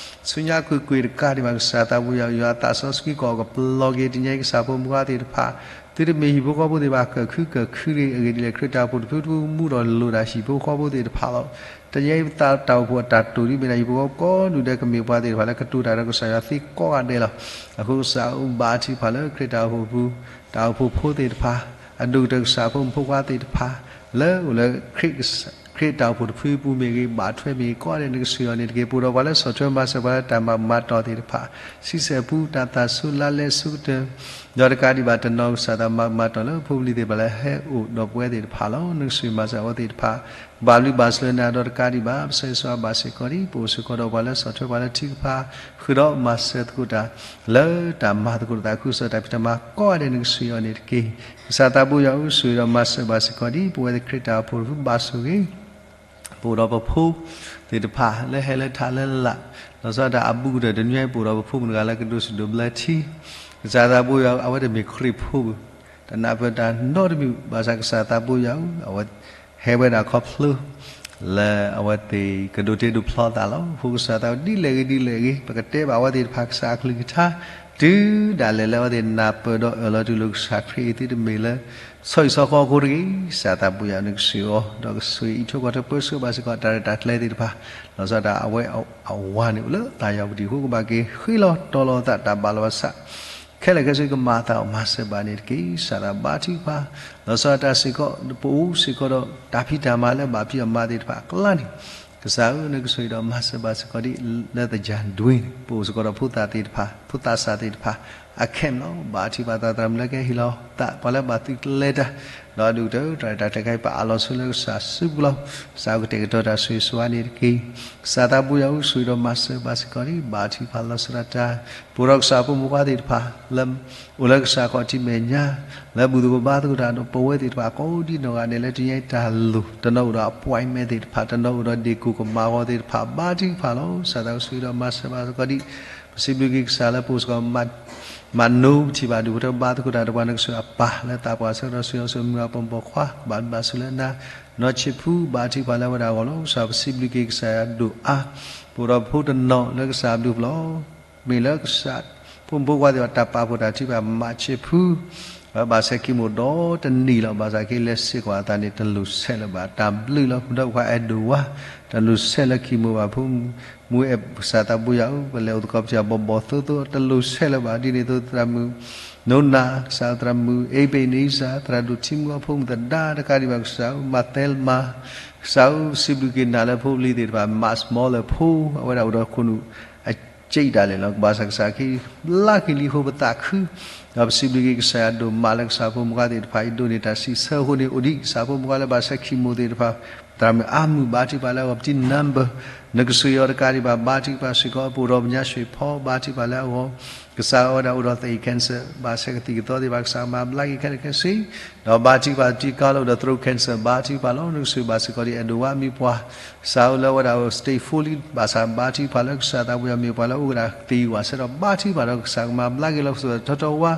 ဆူညါကွ့ၢ်ကွ့ၢ်တကးဒံးဘၣ် ကစၢ်သးဘိယွၤ ယွၤအသးစီဆှံကအိၣ်ကပလီၢ်က့ၤ တနံၤအံၤကစၢ်ဖိမုၣ်ဖိခွါသ့ၣ်တဖၣ် သုတမ့ၢ်ဟံၣ်ဖိဃီဖိသ့ၣ်တဖၣ် ကၢၢ်ခုကၢၢ်ခုရ့ၣ် အဂ့ၢ်ဒ်လဲၣ် ခရံာ်တၢ်အိၣ်ဖှိၣ်တဖုတဖု မူထီၣ်လိၣ်ဒၣ်ဟံၣ်ဖိဃီဖိသ့ၣ်တဖၣ်လီၤ. တနံၤအံၤပသးတၢ်အိၣ်ဖှိၣ်အတၢ်တိာ်ဒ်မ့ၢ်ဒၣ် ဟံၣ်ဖိဃီဖိကိးဒူၣ်ဒဲး ကမ့ၢ်ပှၤသ့ၣ်တဖၣ်လၢကတိၤတၢ်ဒီးကစၢ်ယွၤသ့ကိးဂၤဒဲးလီၤ. အဃိကစၢ်အိၣ်ဘါထုကဖၣ်လၢခရံာ်တၢ်အိၣ်ဖှိၣ်ပူၤ တၢ်အိၣ်ဖှိၣ်ဖိသ့ၣ်တဖၣ် အဒိၣ်ကတၢၢ်ကစၢ်ဖိမုၣ်ဖိခွါသ့ၣ်တဖၣ် လၢအိၣ်လၢခရံာ်ကစၢ် ခရံာ်တၢ်အိၣ်ဖှိၣ်တဖုပူၤမ့ၢ်ဂ့ၤ, ဘၣ်ထွဲမ့ၢ်ဂ့ၤ, ကိးဂၤဒဲးနကဆိၣ်ဂ့ၤအီၤန့ၣ်တက့ၢ်. ပအိၣ်ဒီးပှၤလၢဆီၣ်ထွဲမၤစၢၤပှၤလၢတၢ်မၤဘူၣ်မၤတီၢ်သ့ၣ်တဖၣ်, ဆံဆဲၣ်ပူၤ တၢ်သၣ်ဆိလါလဲဆိကတၢၢ်, ဒီးတကးဒံးဘၣ်တနီၤကစၢ်သးမၤဘူၣ်မၤတီၢ်လၢဖိပလံၤသ့ၣ်တဖၣ်လၢဟဲအိၣ်ဒီးပဝဲသ့ၣ်တဖၣ်လီၤ. နကဆိၣ်ဂ့ၤမၤစၢၤအဝဲသ့ၣ်တဖၣ်, ကဘၣ်ဘျုးဘၣ်ဆိၣ်လၢနၤဒီးတကးဒံးဘၣ် ပဆၢဂ့ၤဆၢဝါဘၣ်စ့ၢ်ကီးဒံး ပအိၣ်စ့ၢ်ကီးဒီးပှၤလၢဆီၣ်ထွဲပှၤလၢထံကဖၣ်, ဃုာ်ဒီးမၤစၢၤသကိးတၢ် လၢတၢ်မၤသကိးတၢ်သးခုကစီၣ်တၢ်ဖံးတၢ်မၤကိးဂၤဒဲးနကဆိၣ်ဂ့ၤအီၤန့ၣ်တက့ၢ်. ကစၢ်သးဘိယွၤဧၢ ဆိၣ်ဂ့ၤဒီးမၤစၢၤဘၣ်စ့ၢ်ကီးဒံး ပဝဲသ့ၣ်ခရံာ်တၢ်အိၣ်ဖှိၣ်တဖုဘၣ်ဆိၣ်ဂ့ၤ ပအိၣ်ဒီးပဖိသ့ၣ်တဖၣ်လၢဟဲလၢထးလၢလာ်, လီၤဆီဒၣ်တၢ်အဘူးကတၢၢ်တနွံအံၤ ပအိၣ်ဒီးပဖိမုၣ်တဂၤလၢကဒိးစံၣ်ဒိးဘျၢထံ, ကစၢ်သးဘိယွၤဧၢ အဝဲတမ့ၢ်ခရံာ်ဖိဘၣ်, တနၢ်ပၢၢ်တၢ်နီတမံၤဘၣ်ဆၣ် ကစၢ်သးဘိယွၤဧၢ အဝဲဟဲဝဲဒၣ်ခီဖျိ လၢအဝဲသ့ၣ်ကဒိးတ့ဒိးဖျီသးလီၤ. အဃိကစၢ်သးဒ်လဲၣ်ဂ့ၤဒ်လဲၣ်ဂ့ၤ ပကတဲဘၣ်အဝဲသ့ၣ်တဖၣ်ကစၢ်အကလုၢ်ကထါ တုၤဒၣ်လဲာ်လၢအဝဲသ့ၣ်နၢ်ပၢၢ်ဒီးအၢၣ်လီၤတူၢ်လိာ်ကစၢ်ခရံာ်အံၤသုတမ့ၢ်လၢ ဆီဟံၣ်ဆီဃီအဃိတဂ့ၤ, ကစၢ်သးဘိယွၤနကဆိၣ်ဂ့ၤအီၤ ဒီးကဆိၣ်ဂ့ၤအံးထွဲကွၢ်ထွဲပၢဆှၢဘၣ်စ့ၢ်ကီးတၢ်ရဲၣ်တၢ်ကျဲၤသ့ၣ်တဖၣ်, လီၤဆီဒၣ်တၢ်အဝဲအဝၤန့ၣ်အိၣ်လၢသးယီၤပူၤတံၢ်အဃိ ကဘၣ်က့ၤဃ့လီၤတီၤလီၤအသးတၢ်ဘၣ်လီၤဘၣ်ဆး ခဲလၢာ်ခဲဆ့ကမၤအသးအီၤ မၤစၢၤဘၣ်န့ၣ်တက့ၢ်. ကစၢ်သးဘါထုကဖၣ် လီၤဆီဒၣ်တၢ်စ့ၢ်ကီး ပအိၣ်စ့ၢ်ကီးဒီးတၢ်ဖံးတၢ်မၤလၢဘၣ်ဖံးအမၤသ့ၣ်တဖၣ်အကျါန့ၣ်, ကစၢ်ဧၢ နကဆိၣ်ဂ့ၤဒီးမၤစၢၤဘၣ်စ့ၢ်ကီးဒ် လၢသယၢၢ်ဒွံန့ၣ် ပအိၣ်စ့ၢ်ကီးဒီးဖိသၣ်သ့ၣ်တဖၣ် ဖိသၣ်စၢ်သ့ၣ်တဖၣ် အခဲလီၤ. ဘါထုကဖၣ်သးသရၣ်မုၣ်လၢကဟ့ၣ်လီၤသး ပှၤလၢဘၣ်သုးကျဲၤတၢ် ဒီးဒုၣ်ကတၢၢ် တၢ်ရဲၣ်တၢ်ကျဲၤခဲအံၤ ပအးလီၤဆိလၢကစၢ်စုပူၤလီၤ. ကစၢ်ဧၢ ကတဲာ်ကတီၤတၢ်ဆိၣ်ဂ့ၤဆိၣ်ဝါန့ၣ်တက့ၢ်. ကစၢ်သးဘိယွၤဧၢ ဆိၣ်ဂ့ၤဒီးမၤစၢၤဘၣ်စ့ၢ်ကီးဒံး ဘါထုကဖၣ်လီၤဆီဒၣ်တၢ် ပအိၣ်ဒီးကစၢ်ဖိမုၣ်ဖိခွါသ့ၣ်တဖၣ် လၢ အိၣ်လၢကစၢ်ခီၣ်ထံးမဲာ်ညါ လၢဘူၣ်သကိးဘါသကိးတၢ်ဒီးပဝဲသ့ၣ်တဖၣ် ကိးဒံနီၢ်ဂၤဒဲးလၢတနံၤအံၤတၢ်လိၣ် တနီၤအိၣ်ဒီး appointment သ့ၣ်တဖၣ် တနီၤအိၣ်ဒီးဒ့ၣ်ကိၢ်ကမၤဂီၤသ့ၣ်တဖၣ် ဘါထုကဖၣ်လီၤ. ကစၢ်သးဧၢ ဆိၣ်ဂ့ၤဒီးမၤစၢၤဘၣ်စ့ၢ်ကီးဒံး ပစံးဘျုးက့ၤကစၢ်လၢပအိၣ်စ့ၢ်ကီး မၤနိပထံၣ်ဘၣ်ဒုၣ်ဖိထၢဘါသကိးတၢ်ဒီးပှၤ နကဆိၣ်ဂ့ၤအပၢ်လၢသးပှၢ်ဆၢကတီၢ် ဆိၣ်ဂ့ၤအီၤဆိၣ်ဂ့ၤအမုၢ်အပၢ်ပိာ်ခွါ ဘၣ်ဘျုးဘၣ်ဆိၣ်လၢနၤ နီၢ်ဆံးဖု ဘါထုကဖၣ်လၢအဝဲဒၣ်အဂီၢ်လီၤ. ကစၢ်ပစံးဘျုးက့ၤကစၢ်ယွၤဒိၣ်အါ ပအိၣ်ဒီးဖိတနီၤလၢကစၢ်အဘျုးအဖှိၣ်လီၤ. မ့ၢ်လၢကစၢ်ဖိမုၣ်ဖိခွါသ့ၣ်တဖၣ် တၢ်ပာ်ဖှိၣ်တၢ်ထုကဖၣ် မးဆံးဖု ဘၣ်ဆဲးခံမိၣ်ဒီတနံၣ်လီၤ. ဘၣ်ဆၣ်က့လဲၤစ့ၢ်ကီးအသးန့ၣ် တလိၣ်ဆဲးလၢၤဘၣ် တၢ်ဘျုးလီၤ. ပဒီပုၢ်ဝဲၢ်အဲၣ်ဒိးဝါ တလိၣ်ဆဲးလၢခံမိၣ်ဘၣ် ဖိမုၣ်အဲၣ်ကစၢ်သးဘိယွၤဧၢ ပလဲၤအိၣ်သကိးပထံၣ်ဘီၣ်ဘီၣ်သိသိ တလိၣ်ဆဲးလၢၤဘၣ် ဒ်န့ၣ်အသိးသရၣ်မုၣ် နိနၤ ကစၢ်သရၣ်မုၣ် အ့ဘ့းနံစၢ် သရၣ်ဒိၣ်ထံမူအဖိမုၣ်သဒါ တကးဒံးဘၣ်ကစၢ်ဧၢ မၤသဲလမၤ ကစၢ်ဧၢ ပစံးဘျုးက့ၤနၤလၢဖိပလံၤသ့ၣ်တဖၣ် မးစမီလၢဖိ အဝဲဒၣ်အိၣ်ဒီးခိၣ်နူာ် အစ့ဒၣ်လဲာ်လီၤ. ကဘၣ်ဆၣ်ကစၢ်ခ့ဘျါက့ၤလံအဃိပသးခု ဒီးပစံးဘျုးက့ၤကစၢ်ယွၤဒိၣ်မးလၢကစၢ်ဖိမုၣ်ဖိခွါသ့ၣ်တဖၣ် အံၤဒိးန့ၢ်တၢ်စံးဆၢအဃိန့ၣ် အိၣ်ဒံးကစၢ်ဖိမုၣ်ဖိခွါလၢဘၣ်ဆဲးခံမိၣ်သ့ၣ်တဖၣ် သရၣ်မုၣ်အါမုၢ် ဘါထုကဖၣ်လၢအဂီၢ် ပတံနါဘၢၣ် နကဆိၣ်ဂ့ၤအီၤတကးဒံးဘၣ် ဘါထုကဖၣ်စ့ၢ်ကီး ပအိၣ်ဒီးပညါရွှ့ၣ်ဖီ ဘါထုကဖၣ်လၢအဂီၢ် ကစၢ်အဝဲဒၣ်အိၣ်ဒီးသအ့ၣ် cancer ဘၣ်ဆဲးကသံၣ်ကသီသ့ၣ်တဖၣ် ကစၢ်ကမၤဘျါက့ၤခဲလၢာ်ခဲဆ့ ဒီးဘါထုကဖၣ်တံၤကါလၢအိၣ်ဒီး throat cancer ဘါထုကဖၣ်လီၤ. နကဆိၣ်ဂ့ၤဘၣ်စ့ၢ်ကီးဒံး အဲၣ်ဒိးဝါ မ့ၢ်ပှၤ ကစၢ်ဧၢ လၢအဝဲဒၣ်အိၣ် stage four လံ ဘၣ်ဆၣ်ဘါထုကဖၣ်လၢကစၢ်သးဘိယွၤ မ့ၢ်ပှၤလၢအအိၣ်ကဒီးသ့ဝဲဆဲးဒီး ဘါထုကဖၣ်ဒီးကစၢ်ကမၤဘျါက့ၤလီၤ. ကစၢ်ထီထီဝါ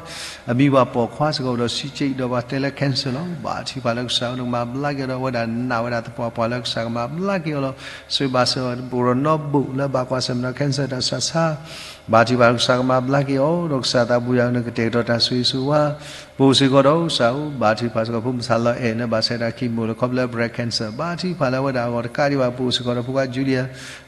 အမံၤပှၤပိာ်ခွါစ့ၢ်ကီးအိၣ်ဒီးဆံးကၠံးဒီးပှၤတဲလၢ cancer လီၤ. ဘါထုကဖၣ်လၢကစၢ်ဧၢ နကမၤဘျါက့ၤဒီးအဝဲဒၣ်နာ်ဝဲဒၣ်သပှၢ်ပှၢ်လၢကစၢ်ကမၤဘျါက့ၤအီၤလီၤ. ဆိၣ်ဂ့ၤဘၣ်စ့ၢ်ကီး ပအိၣ်ဒီးနီၢ်ဘိၣ်လၢဘၣ်ကွၢ်ဆၢၣ်မဲာ်ဒီး cancer တၢ်ဆူးတၢ်ဆါ ဘါထုကဖၣ်လၢကစၢ်ကမၤဘျါက့ၤအီၤ ဒီးကစၢ်သးဘိယွၤ နကတဲာ်ကတီၤတၢ်ဆိၣ်ဂ့ၤဆိၣ်ဝါ ပအိၣ်စ့ၢ်ကီးဒီးကစၢ်ဧၢ ဘါထုကဖၣ်စ့ၢ်ကီး ဖိမုၣ်ဆါလီၤအဲၣ်လၢဘၣ်ဆဲးတၢ်ခံမိၣ်လၢခီဖျိ breast cancer ဘါထုကဖၣ်လၢအဝဲဒၣ်အဂီၢ်တကးဒံးဘၣ် ပအိၣ်စ့ၢ်ကီးဒီးဖိခွါ Julia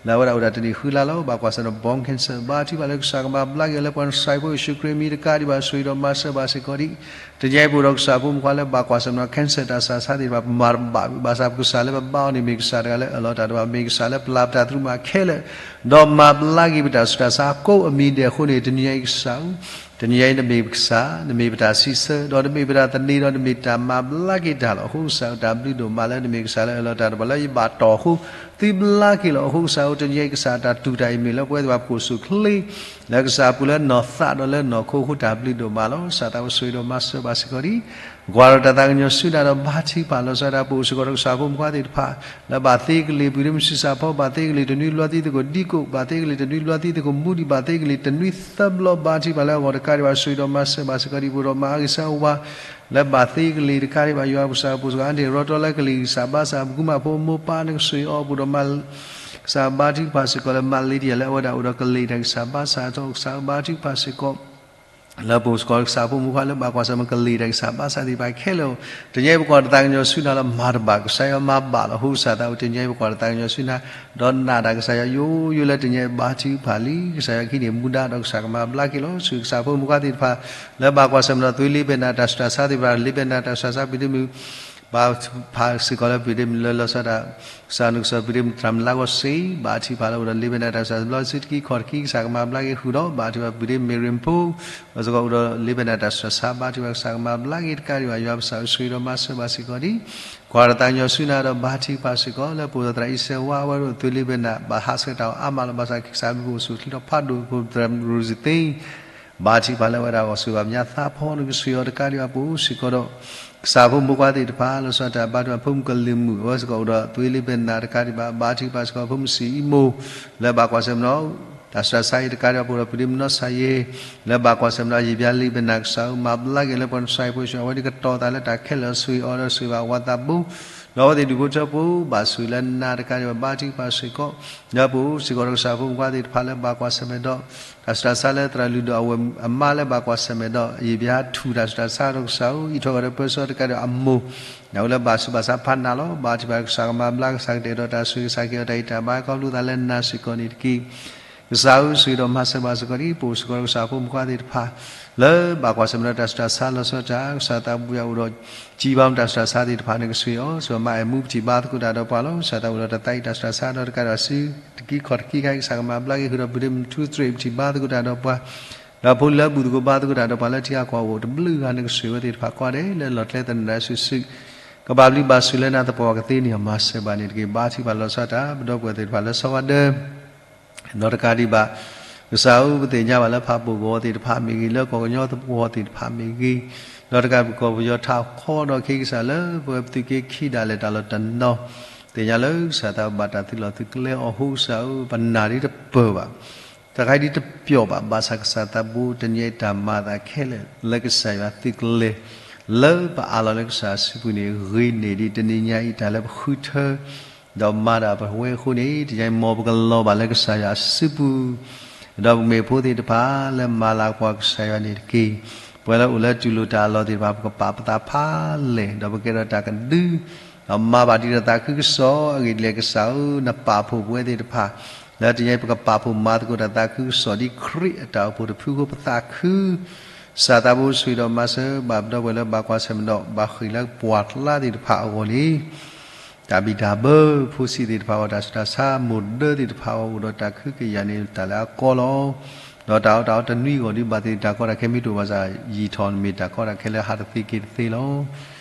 လၢအဝဲဒၣ်အိၣ်ဒၣ်တနံၣ်ဃုလါလီၤ ဘၣ်ကွၢ်ဆၢၣ်မဲာ်ဒီး bone cancer ဘါထုကဖၣ်လၢကစၢ်ကမၤဘျါက့ၤအီၤလၢပှၤနစၢ်ဖိယ့ၣ်ၡူးခရံာ်မံၤတကးဒံးဘၣ် ဆိၣ်ဂ့ၤဒီးမၤစၢၤဘၣ်စ့ၢ်ကီးဒံး တနံၤအံၤပအိၣ်ဒီးကစၢ်ဖိမုၣ်ဖိခွါလၢဘၣ်ကွၢ်ဆၢၣ်မဲာ်ဒီး cancer တၢ်ဆူးတၢ်ဆါသ့ၣ်တဖၣ် ပမၤတဘၣ်ဘၣ်ဆၣ် ပကစၢ်လၢပဘါအီၤန့ၣ် မ့ၢ်ကစၢ်တဂၤလၢအၢၣ်လီၤတၢ်ဒီး မ့ၢ်ကစၢ်လၢပျၢ်ပတၢ်သရူးမးခဲလၢာ် ဒီးမၤဘျါက့ၤပတၢ်ဆူးတၢ်ဆါကိးအမံၤဒဲးအဃိန့ၣ် တနံၤအံၤကစၢ်ဧၢ တနံၤအံၤနမ့ၢ်ပကစၢ် နမ့ၢ်ပတၢ်စံးဆၢ ဒီးနမ့ၢ်ပတၢ်သန့ၤဒီးနမ့ၢ်တၢ်မၤဘျါက့ၤတၢ်လီၤ. အဃိကစၢ်ဧၢ တၢ်ဘျုးဒိၣ်မးလၢနမ့ၢ်ကစၢ်လၢအၢၣ်လီၤတၢ်ဒီးပှၤလၢယဘၣ်တီၢ်အဃိ သုဘျါက့ၤလီၤ. အဃိကစၢ်ဧၢ တနံၤအံၤကစၢ်တၢ်တူၢ်တၢ်အံၤမ့ၢ်လၢပဝဲသ့ၣ်တဖၣ်ပကအိၣ်ဆူၣ်ချ့ လၢကစၢ်အပူၤလၢနီၢ်သးဒီးလၢနီၢ်ခိအဃိ တၢ်ဘျုးဒိၣ်မးလီၤ. ကစၢ်သးဝဲဆိၣ်ဂ့ၤဒီးမၤစၢၤဘၣ်စ့ၢ်ကီးဒံး ကွၢ်ဒီးတၢ်သးကညီၤဆူနၤဒီးဘါထုကဖၣ်လီၤဆီဒၣ်တၢ် ပအိၣ်စ့ၢ်ကီးဒီးကစၢ်ဖိမုၣ်ဖိခွါသ့ၣ်တဖၣ် လၢဘၣ်သ့ကလံၤပှၤဒုးမုၢ်ဆံးစၢ်ဖီ ဘၣ်သ့ကလံၤတနွံဘျီသံသကိးဒံကိး ဘၣ်သ့ကလံၤတနွံဘျီသံသကိးမူဒံး ဘၣ်သ့ကလံၤတနွံသၢဘျီ ဘါထုကဖၣ်လၢအဂီၢ်တကးဒံးဘၣ် ဆိၣ်ဂ့ၤဒီးမၤစၢၤဘၣ်စ့ၢ်ကီးဒံး ပအိၣ်ဒီးမၤအါဂ့ၤဆၢဝါ လၢဘၣ်သ့ကလံၤတကးဒံးဘၣ် ယွၤပကစၢ်ပအိၣ်စ့ၢ်ကီး အါန့ၢ်ရီတီလၢကလံၤဂံၢ်စၢ်ဘါစၢ် ပကူမးဖိမိၢ်ပၢ်နကဆိၣ်ဂ့ၤအီၤ ပအိၣ်ဒီးမၤ ကစၢ်ဘါထုကဖၣ်စ့ၢ်ကီးလၢမၤလ့တံၢ်ယၤလၢအဝဲဒၣ်အိၣ်ဒီးကလံၤတၢ်ဂံၢ်စၢ်ဘါစၢ်အထီၣ် ကစၢ်ဘါထုကဖၣ်စ့ၢ်ကီး လၢပအိၣ်စ့ၢ်ကီးကစၢ်ဖိမုၣ်ဖိခွါလၢဘၣ်ကွၢ်ဆၢၣ်မဲာ် ကလံၤတၢ်ဂံၢ်စၢ်ဘါစၢ်သ့ၣ်တဖၣ်ခဲလၢာ် တနံၤအံၤပကွၢ်တၢ်သးကညီၤဆူနၤလၢမၤတဘၣ် ကစၢ်ယွၤမၤဘၣ်လီၤ. အဃိကစၢ်သးဝဲ တနံၤအံၤပကွၢ်တၢ်သးကညီၤဆူနၤ ဒီးနာ်တၢ်ကစၢ်ယွၤယိယိလၢတနံၤအံၤဘါထုကဖၣ်လံ ကစၢ်ယွၤဟံးန့ၢ်မူဒါဒီးကစၢ်ကမၤဘျါက့ၤလီၤ. ဆိၣ်ဂ့ၤကစၢ်ဖိမုၣ်ဖိခွါသ့ၣ်တဖၣ် လၢဘၣ်ကွၢ်ဆၢၣ်မဲာ်ဒီးသွံလ့ပဲနၤတၢ်ဆူးတၢ်ဆါသ့ၣ်တဖၣ် လ့ပဲနၤတၢ်ဆူးတၢ်ဆါပှၤဒုးမုၢ် ဘါထုကဖၣ်စ့ၢ်ကီးလၢပဒ့မုၣ်လၢလီၤဆီဒၣ်တၢ် ကစၢ်နကစၢ်ပဒ့မုၣ်တၢ်မုၢ်လၢ်ကီၢ်စ့ၢ် ဘါထုကဖၣ်လၢအိၣ်ဒီးလ့ဘ့နၤတၢ်ကစၢ်တဘျီစုတကံၢ်ခီၣ်တကံၢ် ကစၢ်ကမၤဘျါက့ၤဃုာ်ဒီး ဘါထုကဖၣ်ပဒ့မုၣ်မ့ၢ်ရ့ၣ်ဖိ အစ့ၢ်ကီးအိၣ်ဒီးလ့ဘ့နၤတၢ်စူးတၢ်ဆါ ဘါထုကဖၣ်ကစၢ်ကမၤဘျါက့ၤတကးဒံးဘၣ် ယွၤပကစၢ်အိၣ်ဆိၣ်ဂ့ၤဒီးမၤစၢၤဘၣ်စ့ၢ်ကီးဒံး ကွၢ်တၢ်သးကညီၤဆူနၤဒီးဘါထုကဖၣ်စ့ၢ်ကီး လၢပအိၣ်သရၣ်အံၤစဲးဝါဝဲဒၣ်အိၣ်သုလ့ဘ့နၤ ဘၣ်ဟးဆှဲးတၢ်အီၣ်အါမးလီၤ ဘၣ်ဆၣ်ကစၢ်မုၢ်ကအိၣ်ဆူၣ်ချံဒီးဖးဒိၣ် ဖိသရၣ်ရူစသ့ ဘါထုကဖၣ်လၢအဝဲဒၣ်အဂီၢ် ဆိၣ်ဂ့ၤဘၣ်မညါသးဖီ နကဆိၣ်ဂ့ၤအီၤတကးဒံးဘၣ် ပအိၣ်စ့ၢ်ကီးဒီး ကစၢ်ဖိမုၣ်ဖိခွါသ့ၣ်တဖၣ် လီၤဆီဒၣ်တၢ် ဘါထုကဖၣ်ဖိမုၣ်ကလုာ်မုၣ် အဝဲစ့ၢ်ကီးအိၣ်ဒီးသုလ့ဘ့နၤတကးဒံးဘၣ် ဘါထုကဖၣ်စ့ၢ်ကီးဖိမုၣ်ဆံးအံၤမိၢ် လၢဘၣ်ကွၢ်ဆၢၣ်မဲာ်ဒီး တၢ်စူးတၢ်ဆါအံၤတကးဒံးဘၣ် ပအိၣ်ဒီးပဒ့မုၣ်နီၢ်ဆါယ့ လၢဘၣ်ကွၢ်ဆၢၣ်မဲာ်ဒီးယံာ်ဘျါလ့ဘ့နၤ ကစၢ်ဧၢ မၤဘျါက့ၤလၢပှၤနဆါယ့ဖိဆံး အဝဲဒၣ်ကတီၤသးလၢတၢ်ခဲလၢာ် ဆိၣ်ဂ့ၤအီၤဒီးဆိၣ်ဂ့ၤဘၣ်ဝၤသးဘိ ဒီးအဝဲသ့ၣ်ဒူၣ်ဖိထၢဖိ ဘၣ်ဆိၣ်ဂ့ၤလၢနၤတကးဒံးဘၣ် ဘါထုကဖၣ်စ့ၢ်ကီး လၢပအိၣ်စ့ၢ်ကီးဒီးကစၢ်ဖိမုၣ်ဖိခွါသ့ၣ်တဖၣ်လၢဘၣ်ကွၢ်ဆၢၣ်မဲာ်ဒီး တၢ်စူးတၢ်ဆါလၢသရၣ်လုၢ်ဒီးအဝဲအမါလၢဘၣ်ကွၢ်ဆၢၣ်မဲာ်ဒီး ယံာ်ဘျါထူၣ်တၢ်စူးတၢ်ဆါဒီးကစၢ်ဧၢ အံးထွဲဃီၤဒီးပၢဆှၢတကးဒံးအမိၢ် နဝဲလၢဘၣ်ဆူးဘၣ်ဆါဖးနးလီၤ ဘါထုကဖၣ်ကစၢ်ကမၤဘျါ ကစၢ်ကတဲာ်ဒီးတၢ်ဆိၣ်ဂ့ၤ ကစၢ်ကဟ့ၣ်အီၤတၢ်ဂံၢ်တၢ်ဘါ ခီဖျိသးလၢနၤစ့ၢ်ကီးန့ၣ်တက့ၢ် ကစၢ်ဧၢ ဆိၣ်ဂ့ၤဒီးမၤစၢၤဘၣ်စ့ၢ်ကီးဒံး ပအိၣ်စ့ၢ်ကီးဒီးကစၢ်ဖိမုၣ်ဖိခွါသ့ၣ်တဖၣ် လၢဘၣ်ကွၢ်ဆၢၣ်မဲာ်ဒီးတၢ်စူးတၢ်ဆါလီၤဆီဒၣ်တၢ် ကစၢ်သးဘိယွၤအိၣ်ဒီး ကံဘါမုၢ်တၢ်စူးတၢ်ဆါသ့ၣ်တဖၣ်န့ၣ် ကဆိၣ်ဂ့ၤအီၤ ဆိၣ်ဂ့ၤမါအဲၣ်မူပထံၣ်ဘါသကိးတၢ်ဒီးပှၤလီၤ ကစၢ်သးဘိဒီးတၢ်သးအံၤတၢ်စူးတၢ်ဆါဒီးတကးဒံးဘၣ်စု တကံၢ်ခီၣ်တကံၢ်ခါ ကစၢ်ကမၤဘျါက့ၤဃုာ်ဒီးပဒ့မုၣ်ထူသရ့ၣ် ပထံၣ်ဘါသကိးတၢ်ဒီးပှၤ ဒီးဖိလၢအဘူၣ်သကိးဘါသကိးတၢ်ဒီးပှၤလၢထံဂၤကီၢ်ဂၤအိၣ်တဘျုးဂၤန့ၣ် ကဆိၣ်ဂ့ၤဝဲသ့ၣ်တဖၣ်ကိးဂၤဒဲး လၢလီၢ်ကျဲသနၢၣ်စုာ်စုာ် ကဘၣ်ဘျုးဘၣ်ဆိၣ်လၢနၤသပှၢ်ကသ့န့ၣ် မၤစၢၤဘၣ်န့ၣ်တက့ၢ် ဘါထုကဖၣ်လီၤဆီဒၣ်တၢ် ပဒီပုၢ်ဝဲၢ်သ့ၣ်တဖၣ်လၢဆီဝါဒၢ ဒီးတကးဒံးဘၣ် ကစၢ်ဧၢ ပသ့ၣ်ညါဘၣ်လၢဖးပိာ်ကဝီၤသ့ၣ်တဖၣ်မ့ၢ်ဂ့ၤ လၢကီၢ်ကညီသဝီသ့ၣ်တဖၣ်မ့ၢ်ဂ့ၤ ဒီးတကးဒံးဘၣ်ကီၢ်ပယီၤထးခီဒီးခ့ကစၢ်လၢ ပဝဲပသုးက့ခံဒၣ်လဲာ်တၢ်လီၢ်တနီၤ သ့ၣ်ညါလၢကစၢ်သးဘၣ်တၢ်သုးလီၢ်သုးကျဲ အီၣ်ဟူကစၢ်ဧၢ ပနာ်ဒ်တပၢၢ်ဘၣ် တၢ်ခါဒ်တပျီာ်ဘၣ် ဘၣ်ဆၣ်ကစၢ်သးဘိတနံၤအံၤတၢ်မၤအသးခဲလၢာ် လၢကစၢ်ယွၤသုးကျဲၤ လၢပအးလီၤလၢကစၢ်အစုပူၤန့ၣ် ဂ့ၤန့ၢ်ဒံးတနံၤညါအံၤ တၢ်လၢပဃုထၢ ဒီးမၤတၢ်ပဝဲအဃိန့ၣ် တနံၤညါအံၤ မ်ပကလီၤဘၣ်လၢကစၢ်ယွၤအစုပူၤ ဒီးပကမ့ၢ်ဖိသ့ၣ်တဖၣ်လၢမၤလၤကပီၤကစၢ်ယွၤန့ၣ်တက့ၢ်. ပဝဲလၢအိၣ်လၢတူၢ်လိာ်တၢ်အလီၢ်သ့ၣ်တဖၣ် ပကပာ်ပသးဖးလဲၢ် ဒီးပကဲထီၣ်တၢ်ကဒု ဒီးမၤဘၣ်ဒံးဒီးသးခုကစီၣ် အဂ့ၢ်ဒ်လဲၣ်ကစၢ်ဧၢ နပာ်ဖှိၣ်ပဝဲသ့ၣ်တဖၣ် လၢတနံၤညါအံၤ ပကပာ်ဖှိၣ်မၤသကိးတၢ်သးခုကစီၣ်ဒ်ခရံာ်အတၢ်အိၣ်ဖှိၣ်တဖုအဃိ ပသးခု ကစၢ်သးဘိဆိၣ်ဂ့ၤဒီးမၤစၢၤဘၣ်ပဒီပုၢ်ဝဲၢ်လၢဘၣ်ကွၢ်ဆၢၣ်မဲာ်ဒီး ဘၣ်ဃ့ၢ်လၢပှၢ်ကျါသ့ၣ်တဖၣ်အဂီၢ်န့ၣ် တၢ်ဘံၣ်တၢ်ဘၢ ဖိဆံးသ့ၣ်တဖၣ်အဂီၢ် တၢ်ဆူးတၢ်ဆါ မိၢ်ဒၢသ့ၣ်တဖၣ်အဂီၢ် အိၣ်ဒီးတၢ်ကဟုကယာ်န့ၣ် တၢ်လၢအကီလီၤ. ဒီးတၢ်အီၣ်တၢ်အီတနွံအဂီၢ်ဒ်ဘၣ်သ့ၣ်တၢ်ကီတၢ်ခဲမ့ၢ်တအိၣ်ဘၣ်ဆၣ် ယံာ်ထီၣ်မ့ၢ်တၢ်ကီတၢ်ခဲလၢဟးတသ့က့ၤတသ့လီၤ.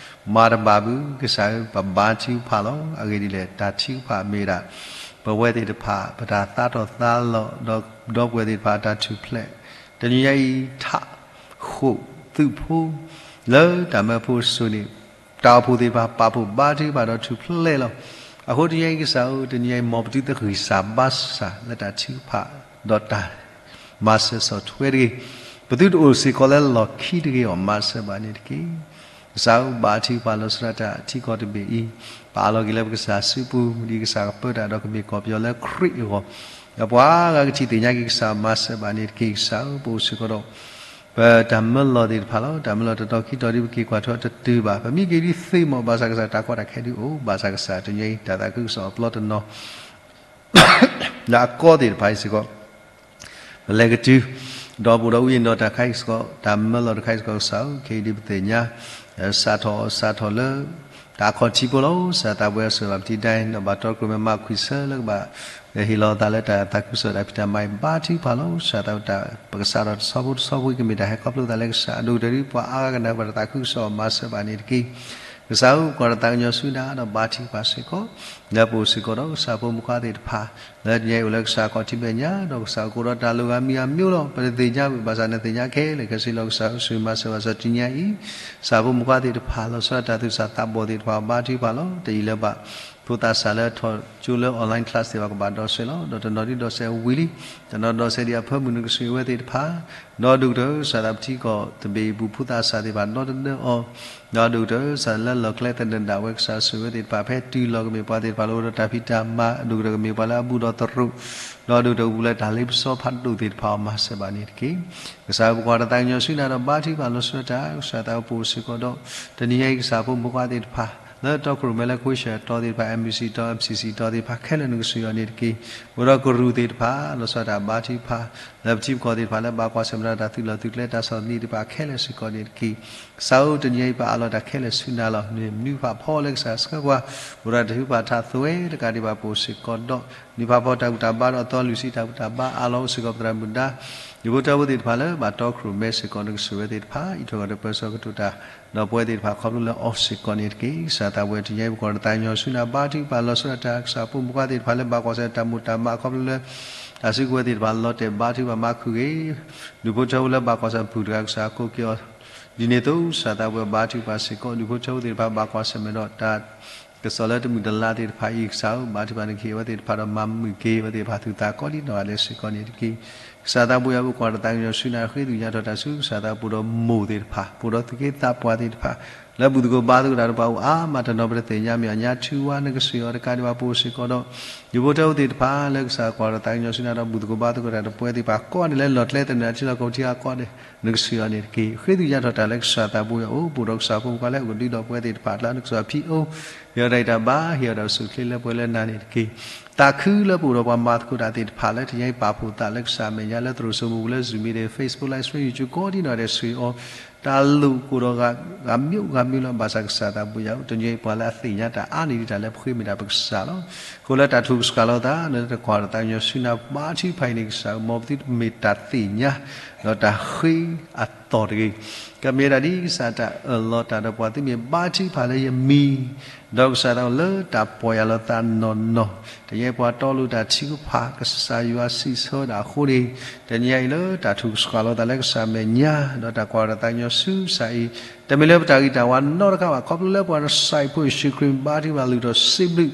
မၤတဘၣ်ဘု ကစၢ်ဧၢ ပဘါထုကဖၣ်လီၤ. အဂ့ၢ်ဒ်လဲၣ် တၢ်ထုကဖၣ်မ့ၢ်ဝဲဒၣ် ပဝဲသ့ၣ်တဖၣ် ပတၢ်သးထီၣ်သးလီၤ ဒီးပဒီပုၢ်ဝဲၢ်သ့ၣ်တဖၣ်အတၢ်ထူၣ်ဖျဲး တနံၤညါအံၤ ထးဃိးသုးဖိ လၢတၢ်မၢဖိအစိၤန့ၣ် တၢ်အိၣ်ဖှိၣ်သ့ၣ်တဖၣ် ပာ်ဖှိၣ်ဘါထုကဖၣ်ဒီးထူၣ်ဖျဲးလီၤ. အဃိတနံၤညါအံၤကစၢ်ဧၢ တနံၤညါအံၤ မ်ပသုတဂံၢ်စၢ်ဘါစၢ်လၢတၢ်ထုကဖၣ် ဒီးတၢ်မၤစၢၤဆီၣ်ထွဲတဂ့ၤ. ပသုတအိၣ်စ့ၢ်ကီးလၢလီၢ်ခံတဂ့ၤအီၤ မၤစၢၤဘၣ်န့ၣ်တက့ၢ်. ကစၢ်ဧၢ ဘါထုကဖၣ်လီၤဆီဒၣ်တၢ်ထံကီၢ်တဘ့ၣ်အံၤ ပအးလီၤက့ၤလၢပကစၢ်စုပူၤ ဒ်ကစၢ်ကပၢတၢ်ဒီးကမ့ၢ်ကီၢ်ပယီၤလၢခရံာ်အဂီၢ် ဒီးပှၤဂၤကထံၣ်သ့ၣ်ညါက့ၤကစၢ် မၤစၢၤဘၣ်န့ၣ်တက့ၢ်. ကစၢ်ဧၢ ပအိၣ်စ့ၢ်ကီးဒီး ပတၢ်မၢလီၤသ့ၣ်တဖၣ်လီၤ. တၢ်မၢလီၤတတီၤခံတီၤဒ်ပက့ၤကွၢ်ထွဲတတုၤဘၣ် ပမံက့ၤဒ်သ့ၣ်မီၣ် ဘၣ်ဆၣ်ကစၢ်တၢ်ကီတၢ်ခဲဒ်အိၣ် ဘၣ်ဆၣ်ကစၢ်တနံၤညါအံၤ တၢ်သးခုကစီၣ်အပျီတနီၤ လၢအကီသ့ၣ်တဖၣ်အံၤစ့ၢ်ကီး ပလဲၤကတုၤ ဒီးပအိၣ်ဒီးဝံအ့ၣ်နီၣ်တၢ်ခါအံၤစ့ၢ်ကီး တၢ်မၢလီၤတခါအံၤစ့ၢ်ကီး ကစၢ်ဧၢ ခဲအံၤဒ်ပသ့ၣ်ညါ စးထီၣ်အီၤစးထီၣ်လၢ တၢ်အခီၣ်ထံးဖိလီၤ. ကစၢ်သးဘိယွၤဆိၣ်ဂ့ၤဘၣ်ပထံၣ်ဒၣ် ဒီးဘၣ်တီကြိုးမ့ၢ်မၤခွံဆၢလၢကဘၣ် ဟ့ၣ်လီၤသးလၢတၢ်သးခုကစီၣ်တၢ်ဖံးတၢ်မၤအံၤ ဘါထုကဖၣ်လီၤ. ကစၢ်သးဘိတၢ် ပကစးထီၣ်တဆီဖိတဆီဖိအံၤ ကမ့ၢ်တၢ်ဟဲခီဖျိသးလၢကစၢ် အဒိၣ်ကတၢၢ်ဒ်ပှၤအါဂၤကနၣ်ပတၢ်သးခုကစီၣ် မၤစၢၤဘၣ်န့ၣ်တက့ၢ်. ကစၢ်ဧၢ ပကွၢ်တၢ်သးကညီၤဆူနၤ ဒီးဘါထုကဖၣ်စ့ၢ်ကီး လၢပအိၣ်စ့ၢ်ကီးဒီးကစၢ်ဖိမုၣ်ခွါသ့ၣ်တဖၣ် လၢတနံၤညါအံၤအိၣ်လၢကစၢ်အခီၣ်ထံးမဲာ်ညါ ဒီးကစၢ်အိၣ်ကအိၣ်ဒီးတၢ်လိၣ်ဂၤမံၤဂၤမံၤလီၤ. ပတသ့ၣ်ညါဘၣ် ဘၣ်ဆၣ်နသ့ၣ်ညါခဲလၢာ်ခဲဆ့လီၤ. ကစၢ်ဧၢ ဆိၣ်ဂ့ၤမၤစၢၤဘၣ်စ့ၢ်ကီးတနံၤညါအံၤ ကစၢ်ဖိမုၣ်ခွါသ့ၣ်တဖၣ် လီၤဆီဒၣ်တၢ်သူၣ်စၢ်သးဘီၣ်သ့ၣ်တဖၣ် ဘါထုကဖၣ်လီၤ. တယံာ်လၢၤဘၣ် ဖိသၣ်စၢ်လၢထီၣ်ကၠိလၢ online class သ့ၣ်တဖၣ်ကဘၣ်ဒီးစဲးလီၤ. ဒီးတနီၤဒ်ဒီးစဲးဝံၤလံ တနီၤဒီးစဲးဒံးအဖၢမုၢ်နုာ်ကဆိၣ်ဂ့ၤဝဲသ့ၣ်တဖၣ် ဒီးဒိၣ်ကတၢၢ်ကစၢ်သးပထံကီၢ်တဘ့ၣ်အံၤပူၤ ဖိသၣ်စၢ်သ့ၣ်တဖၣ်ဒီတဒၢအီၤ ဒီးဒိၣ်ကတၢၢ်ကစၢ်လၢလီၢ်ကျဲသနၢၣ်ဒၣ်ဝဲ ကစၢ်ဆိၣ်ဂ့ၤဝဲသ့ၣ်တဖၣ် ဖဲတုၤလီၤကမ့ၢ်ပှၤသ့ၣ်တဖၣ်လၢအိၣ်ဒီးတၢ်ဖံးတၢ်မၤ ဒိၣ်ကတၢၢ်ကမ့ၢ်ပှၤလၢအဘူၣ်ဒီးသရိာ် ဒီးဒိၣ်ကတၢၢ်ကပူၤလၢတၢ်လ့ပစီဖးဒိၣ်သ့ၣ်တဖၣ်အီၤ မၤစၢၤဘၣ်န့ၣ်တက့ၢ်. ကစၢ်ဧၢ ပကွၢ်တၢ်သးကညီၤဆူနၤဒီးဘါထုကဖၣ်လီၤဆီဒၣ်တၢ် ကစၢ်သးအိၣ်ပအိၣ်စ့ၢ်ကီးဒီး တနံၤညါအံၤကစၢ်ဖိမုၣ်ဖိခွါသ့ၣ်တဖၣ် လၢတီခိၣ်ရိၣ်မဲလၢ ကဝ့ၢ်ရှၢၣ်တီသ့ၣ်တဖၣ် M B C တီ M C C တီသ့ၣ်တဖၣ်ခဲလၢာ် နကဆှၢအီၤန့ၣ်တက့ၢ်. အိၣ်ဒီးကရူၢ်သ့ၣ်တဖၣ် လီၤဆီဒၣ်တၢ်ဘါထုကဖၣ် လၢပထံပကီၢ်သ့ၣ်တဖၣ်လၢ ဘၣ်ကွၢ်ဆၢၣ်မဲာ်ဒီးတၢ်သုးလီၢ်သုးကျဲတၢ်ဆီၣ်သနံးသ့ၣ်တဖၣ်ခဲလၢာ်စ့ၢ်ကီးန့ၣ်တက့ၢ်. ကစၢ်ဧၢ တနံၤအံၤပအးလီၤတၢ်ခဲလၢာ်ဆူနၤလီၤ. မနုၤမနုၤတဖၣ်ဖီလၢကစၢ်ဆှၢကွၢ် အိၣ်ဒီးတၢ်ထုကဖၣ်ထးသွဲတကးဒံးဘၣ်ပအိၣ်စ့ၢ်ကီးဒီး နံၤဖးဖီတၢ်ဘူၣ်တၢ်ဘါဒီးအသီလွံၢ်ဆံတၢ်ဘူၣ်တၢ်ဘါအးလီၤအိၣ်စ့ၢ်ကီးပသရၣ်မုၣ်ဒါ ဒူၣ်ဖိထၢဖိသ့ၣ်တဖၣ်လၢ ဘၣ်တီခိၣ်ရိၣ်မဲစ့ၢ်ကီး နကဆှၢဝဲသ့ၣ်တဖၣ် အံးထွဲကဒီးပၢဆှၢကတိၤတၢ် ဒီးပဝဲသ့ၣ်တဖၣ်ခီဖျိလၢအီၤစ့ၢ်ကီးန့ၣ်တက့ၢ်. ကစၢ်သးပှၢ်တနံၤအံၤ ပကွၢ်တၢ်သးကညီၤဆူနၤ ဘါထုကဖၣ်လီၤဆီဒၣ်တၢ်ကစၢ်ဖိမုၣ်ခွါသ့ၣ်တဖၣ်လၢ ဘၣ်ကွၢ်ဆၢၣ်တၢ်မူတၢ်မၤခီဖျိလၢ တၢ်စုကဝဲၤသ့ၣ်တဖၣ်လီၤတဲာ်ဘါထုကဖၣ်မၤခုၣ်ဂ့ၤ ဒူၣ်ဖိထၢဖိလၢဘၣ်ကွၢ်ဆၢၣ်ပူၤတဂၤကစၢ် ကိးက့ၤအီၤ ဒ်န့ၣ်အသိး ကစၢ်သးပှၢ်ဘါထုကဖၣ်စ့ၢ်ကီး ဒူၣ်ဖိထၢဖိသ့ၣ်တဖၣ်ဘၣ်ကွၢ်ဆၢၣ်မဲာ်ဒီးတၢ် ကစီၣ်လၢတမုာ်တလၤသ့ၣ်တဖၣ်အံၤ ကစၢ်ဧၢ ဘါထုကဖၣ်န့ၣ် ကဟ့ၣ်အဝဲသ့ၣ်တဖၣ်ဒီးမၤမုာ်က့ၤအဝဲသ့ၣ်တဖၣ် သုသးကိးဒ်နီၢ်ဂၤဒဲးစ့ၢ်ကီးန့ၣ်တက့ၢ်. ကစၢ်သးပှၢ်ယွၤ ပကွၢ်တၢ်သးကညီၤဆူနၤ ဃ့ကညးထီၣ်တၢ်ဆူ ကစၢ်သးပှၢ်ဒီးမိၢ်သ့ၣ်တဖၣ် ပှၤဒီးသူၣ်က့သးပှၢ်သ့ၣ်တဖၣ် လၢဘူၣ်သကိးဘါသကိးတၢ်တပှၤအိၣ်အါမးတနီၤ ပတသ့ၣ်ညါမ့ၢ်အီၤညါ ထုဝါ နကဆှၢအီၤတကးဒံးဘၣ်ပအိၣ်စ့ၢ်ကီးဒီး ဒူၣ်ဖိထၢဖိသ့ၣ်တဖၣ်လၢကစၢ်ကွၢ်တၢ်သးကညီၤဆူနၤဒီး ဘူၣ်သကိးဘါသကိးတၢ်တပှဲၤသ့ၣ်တဖၣ်ကိးဂၤဒဲးလၢ လီၢ်ကျဲသနၢၣ်ထံလီၢ်ကီၢ်ပူၤထံဂၤကိးဂၤဒဲး နကဆှၢအီၤန့ၣ်တက့ၢ်. ဃ့ကညးထီၣ်တၢ်လၢကစၢ်သးပှၢ်ယွၤအိၣ် ပအိၣ်ဒီးကစၢ်ဖိမုၣ်ခွါလၢအကဒုဒီးပဝဲသ့ၣ်တဖၣ်အကျါ နကစၢ်ဖံးအီၤ ဟ့ၣ်အီၤတၢ်ဂံၢ်တၢ်ဘါ ဟ့ၣ်အီၤတၢ်အိၣ်ဆူၣ်အိၣ်ချ့လၢပှဲၤလၢနၤန့ၣ်တက့ၢ်. သးခုလၢပအိၣ်ဒီးပှၤမၤသကိးတၢ်သ့ၣ်တဖၣ်လၢ တနံၤအံၤပာ်ဖှိၣ်သးလၢကစၢ်အမဲာ်ညါလၢသရိာ်စိမိၤပူၤလၢ Zoom meeting, Facebook live stream, YouTube ကိးဒ်နီၢ်ဂၤဒဲး ဆှၢအီၤ တၢ်လိၣ်ကိၢ်ဒီးဂၤ ဂၤမံၤဂၤမံၤလီၤ ဘၣ်ဆၣ်ကစၢ်သးပှၢ်ယွၤ တနံၤအံၤပှၤလၢအသ့ၣ်ညါတၢ်အါန့ၢ်ဒံးတၢ်လၢပဃ့မ့ၢ်ဒၣ်ပကစၢ်လီၤ. အဃိလၢတၢ်ထုကဖၣ်လီၤသး လၢတကွၢ်တၢ်သးကညီၤဆူနၤ ဘါထုကဖၣ်အံၤန့ၣ် ကစၢ်ဧၢ မ်ပသုတမ့ၢ်တၢ်သ့ၣ်ညါ ဒီးတၢ်ဃ့အသီၣ်တဂ့ၤ. ကမ့ၢ်ဒၣ်ဒ်ကစၢ်တၢ်အၢၣ်လီၤတၢ်ဒီးပှၤသုမ့ၢ်ဘါထုကဖၣ်လၢယမံၤ ဒီးကစၢ်သးလၢတၢ်ပီၢ်ယၢ်လီၤသးနီၢ်နီၢ် တနံၤအံၤပှၤတီလိၤတၢ်ထုကဖၣ် ကစၢ်ယွၤစံးဆၢဒၣ်အဃိန့ၣ် တနံၤအံၤလၢတၢ်ထုကဖၣ်လီၤသးလၢကစၢ်မဲာ်ညါ ဒီးတၢ်ကွၢ်တၢ်သးကညီၤဆူကစၢ်အံၤ တမ့ၢ်လၢပတၢ်ဂံၢ်တၢ်ဘါနီတခါဘၣ် ခီဖျိလၢပှၤနစၢ်အံၤဖိယ့ၣ်ၡူးခရံာ်ဘါထုကဖၣ်လုၢ်ထီၣ်စံးဘျုး ဒီ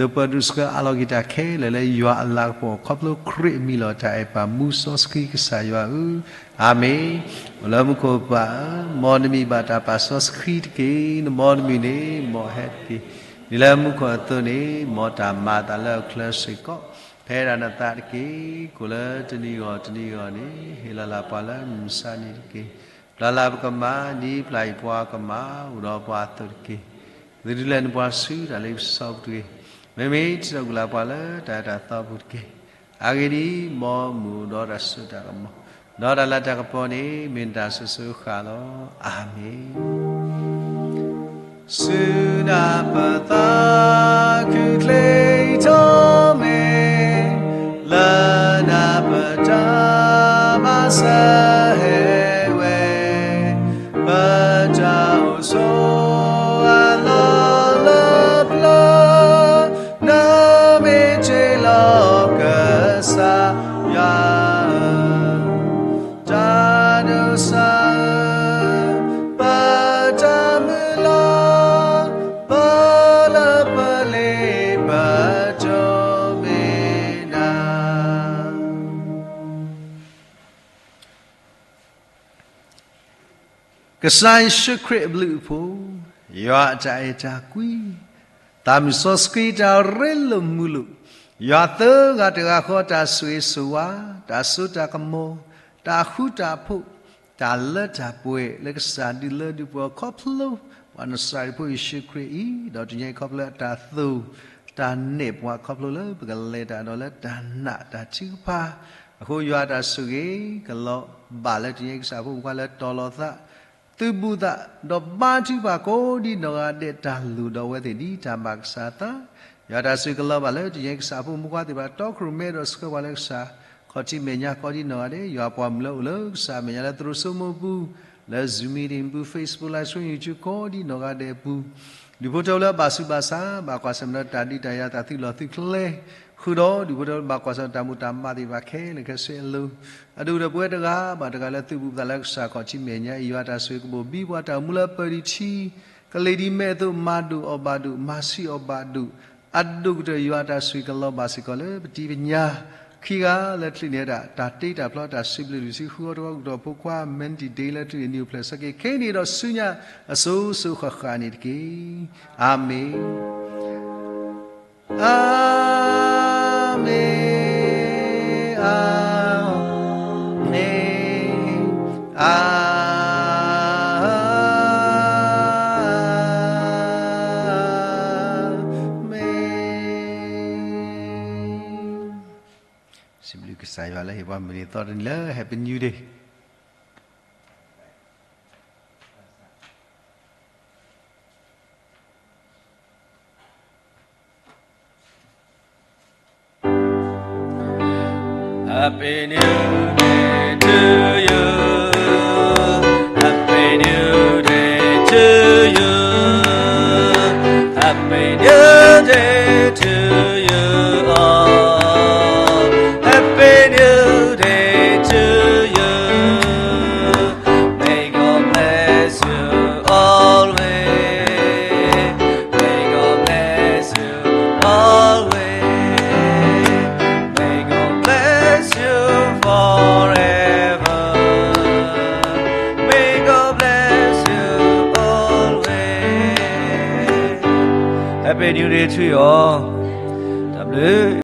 းပၢၤဒိၣ်စၢၤအးလီၤက့ၤတၢ်ခဲလၢာ်လၢယွၤအလၤကပီၤ ခီဖျိခရံာ်အမံၤလီၤ တၢ်အဲၣ်ပၢ်မူစီဆှံကစၢ်ယွၤဧၢ အၤမ့ၣ်. အိၣ်လၢမူခိၣ်ပၢ်ဧၢ, မ်နမံၤဘၣ်တၢ်ပာ်စီဆှံတက့ၢ်. နမ်နမံၤန့ၣ် မ်ဟဲတက့ၢ်. ဒ်လၢမူခိၣ်အသိးန့ၣ် မ်တၢ်မၤအသးလၢအချၢစ့ၢ်ကီး ဖဲဒၣ်နသးတက့ၢ်. ကိၣ်လၢတနံၤဂီၢ်တနံၤဂီၢ်န့ၣ် ဟ့ၣ်လီၤလၢပှၤလၢမုၢ်မဆါနံၤတက့ၢ်. ပျၢ်လၢပကမၤ ဒ်ပျၢ်အံၤပှၤကမၤ အိၣ်ဒီးပှၤအသိးတက့ၢ်. ပသုဒုးလဲၤနပှၤဆူတၢ်လ့ပစီပူၤတဂ့ၤ. မ့မ့ၢ်ထံၣ်ထီၣ်ကွံာ်လၢပှၤလၢတၢ်အဲၣ်တၢ်သီပူၤတက့ၢ်. အဂ့ၢ်ဒ်အံၤ, မ်မုၢ်အိၣ်ဒီးတၢ်စိတၢ်ကမီၤ, ဒီးတၢ်လၤတၢ်ကပီၤန့ၣ် မ့ၢ်နတၢ်ဆိၣ်ဂ့ၤဆိၣ်ဝါလီၤ. အၤမ့ၣ်. ဆူနၢ်ပသးခုချ့ထီၣ်မ့ၢ်, လၢနၢ်ပတၢ်မၤစၢၤဟဲဝဲ, ပတၢ်အိၣ်ဆိးအလီၢ်လၢပျၢၤ, နမ့ၢ်တ့ၢ်လီၤကစၢ်ယွၤဧၢ, တၢ်ဒိးစၢ်ဧၢ, ပတၢ်မုၢ်လၢ်, ပလၢပလ့ပတိၢ်မ့ၢ်နၤ ကစၢ်ယ့ၣ်ၡူးခရံာ်အဘျုးအဖှိၣ်, ယွၤအတၢ်အဲၣ်တၢ်ကွံ, သးမုၣ်စီဆှံတၢ်ရ့လိာ်မုာ်လိာ်, ယွၤသၢဂၤတဂၤဃီတၢ်ဆိၣ်ဂ့ၤဆိၣ်ဝါ, တၢ်စိတၢ်ကမီၤ, တၢ်ဃူတၢ်ဖိး, တၢ်လၢတၢ်ပှဲၤလၢကစၢ်ဒုးလၢဒုးပှဲၤခီဖျိ ပှၤနစၤရ့းဖိယ့ၣ်ၡူးခရံာ်အံၤ, ဒီးတနံၤအံၤခီဖျိအတၢ်သိၣ် တၢ်နဲၣ်ပှၤခီဖျိလၢပကလဲၤတၢ်ဒီးလၢတၢ်နာ်တၢ်ထုကဖၣ်, အဃိယွၤအတၢ်ဆိၣ်ဂ့ၤကလီၤဘၣ်လၢတနံၤအံၤကစၢ်ဖိမုၣ်ခွါလၢတီၤလီၤသး သုးဘူးသး, ဒီးဘါထုကဖၣ်ကိးဒ်နီၢ်ဂၤဒဲးတၢ်လိၣ်ဒီးအဝဲသ့ၣ်ဒ်တၢ်ဘၣ်ကစၢ်အသး, ယွၤတၢ်ဆိၣ်ဂ့ၤကလီၤဘၣ်လၢတနံၤအံၤကစၢ်ဖိမုၣ်ခွါသ့ၣ်တဖၣ် တီခိၣ်ရိၣ်မဲဒီးဆှၢပှၤလၢကစၢ် ခီၣ်ထံးမဲာ်ညါကိးဒ်နီၢ်ဂၤဒဲး, ယွၤပှၤမုၢ်လၢအိၣ်လၢကစၢ်အမဲာ်ညါလၢသရိာ်စိမိၤပူၤ, လၢ Zoom meeting ပူၤ Facebook live stream YouTube ကိးဒ်နီၢ်ဂၤဒဲးအပူၤ, ဒူၣ်ဖိထၢဖိလၢအဘၣ်ဆူးဘၣ်ဆါ ဘၣ်ကွၢ်ဆၢၣ်မဲာ်ဒီးတၢ်ဒုးတၢ်ယၤတၢ်သုးလီၢ်သုးကျဲ ဃုာ်ဒီးဒူၣ်ဖိထၢဖိလၢဘၣ်ကွၢ်ဆၢၣ်တၢ်မူတၢ်မၤသ့ၣ်တဖၣ်ခဲလၢာ်ခဲဆ့အလိၤ, အဒိၣ်ဒီးပဝဲတဂၤဘၣ်တဂၤလၢသုးဘူးသးလၢကစၢ်ခီၣ်ထံးမဲာ်ညါအံၤ ယွၤတၢ်ဆိၣ်ဂ့ၤကဘိၣ်ဘံပှၤတၢ်အိၣ်မူလၢပၢၤဒံးထံ ကလံၤဒံးမဲာ်အသိးမၤဒိၣ်အီၣ်ဘၣ်ဒိၣ် မၤဆံးအီၣ်ဘၣ်ဒိၣ်, အဒိၣ်ကတၢၢ်ယွၤတၢ်ဆိၣ်ဂ့ၤကလီၤဘၣ်စ့ၢ်ကီးလၢပတံၤပညါ, ခံဂၤလၢချုးန့ၢ်ဒၣ် တၢ်တ့တၢ်ဖျီတၢ်စံးဘျုးဒုးဆူဃုအီၤတဝီကဒီးဖိခွါ Mandy Day လၢချုးန့ၢ်နံၣ်အိၣ်ဖျဲၣ်ဆၢက့ၤခဲအံၤန့ၣ်ဒီးဆူညါအစိၤစိၤဃၣ်ဃၣ်န့ၣ်တက့ၢ်. အၤမ့ၣ်. အၤမ့ၣ်, အၤမ့ၣ်, အၤ ကစၢ်ယွၤလၢဟ့ၣ်ပှၤမုၢ်နံၤသီတနံၤလၢ Happy New Day. Happy New Day to you. Happy New Day to you. Happy New Day to you all. Happy New Day to you. May God bless you always. May God bless you always. May God bless you forever. May God bless you always. Happy New Day to you all. တၢ်ဘျုး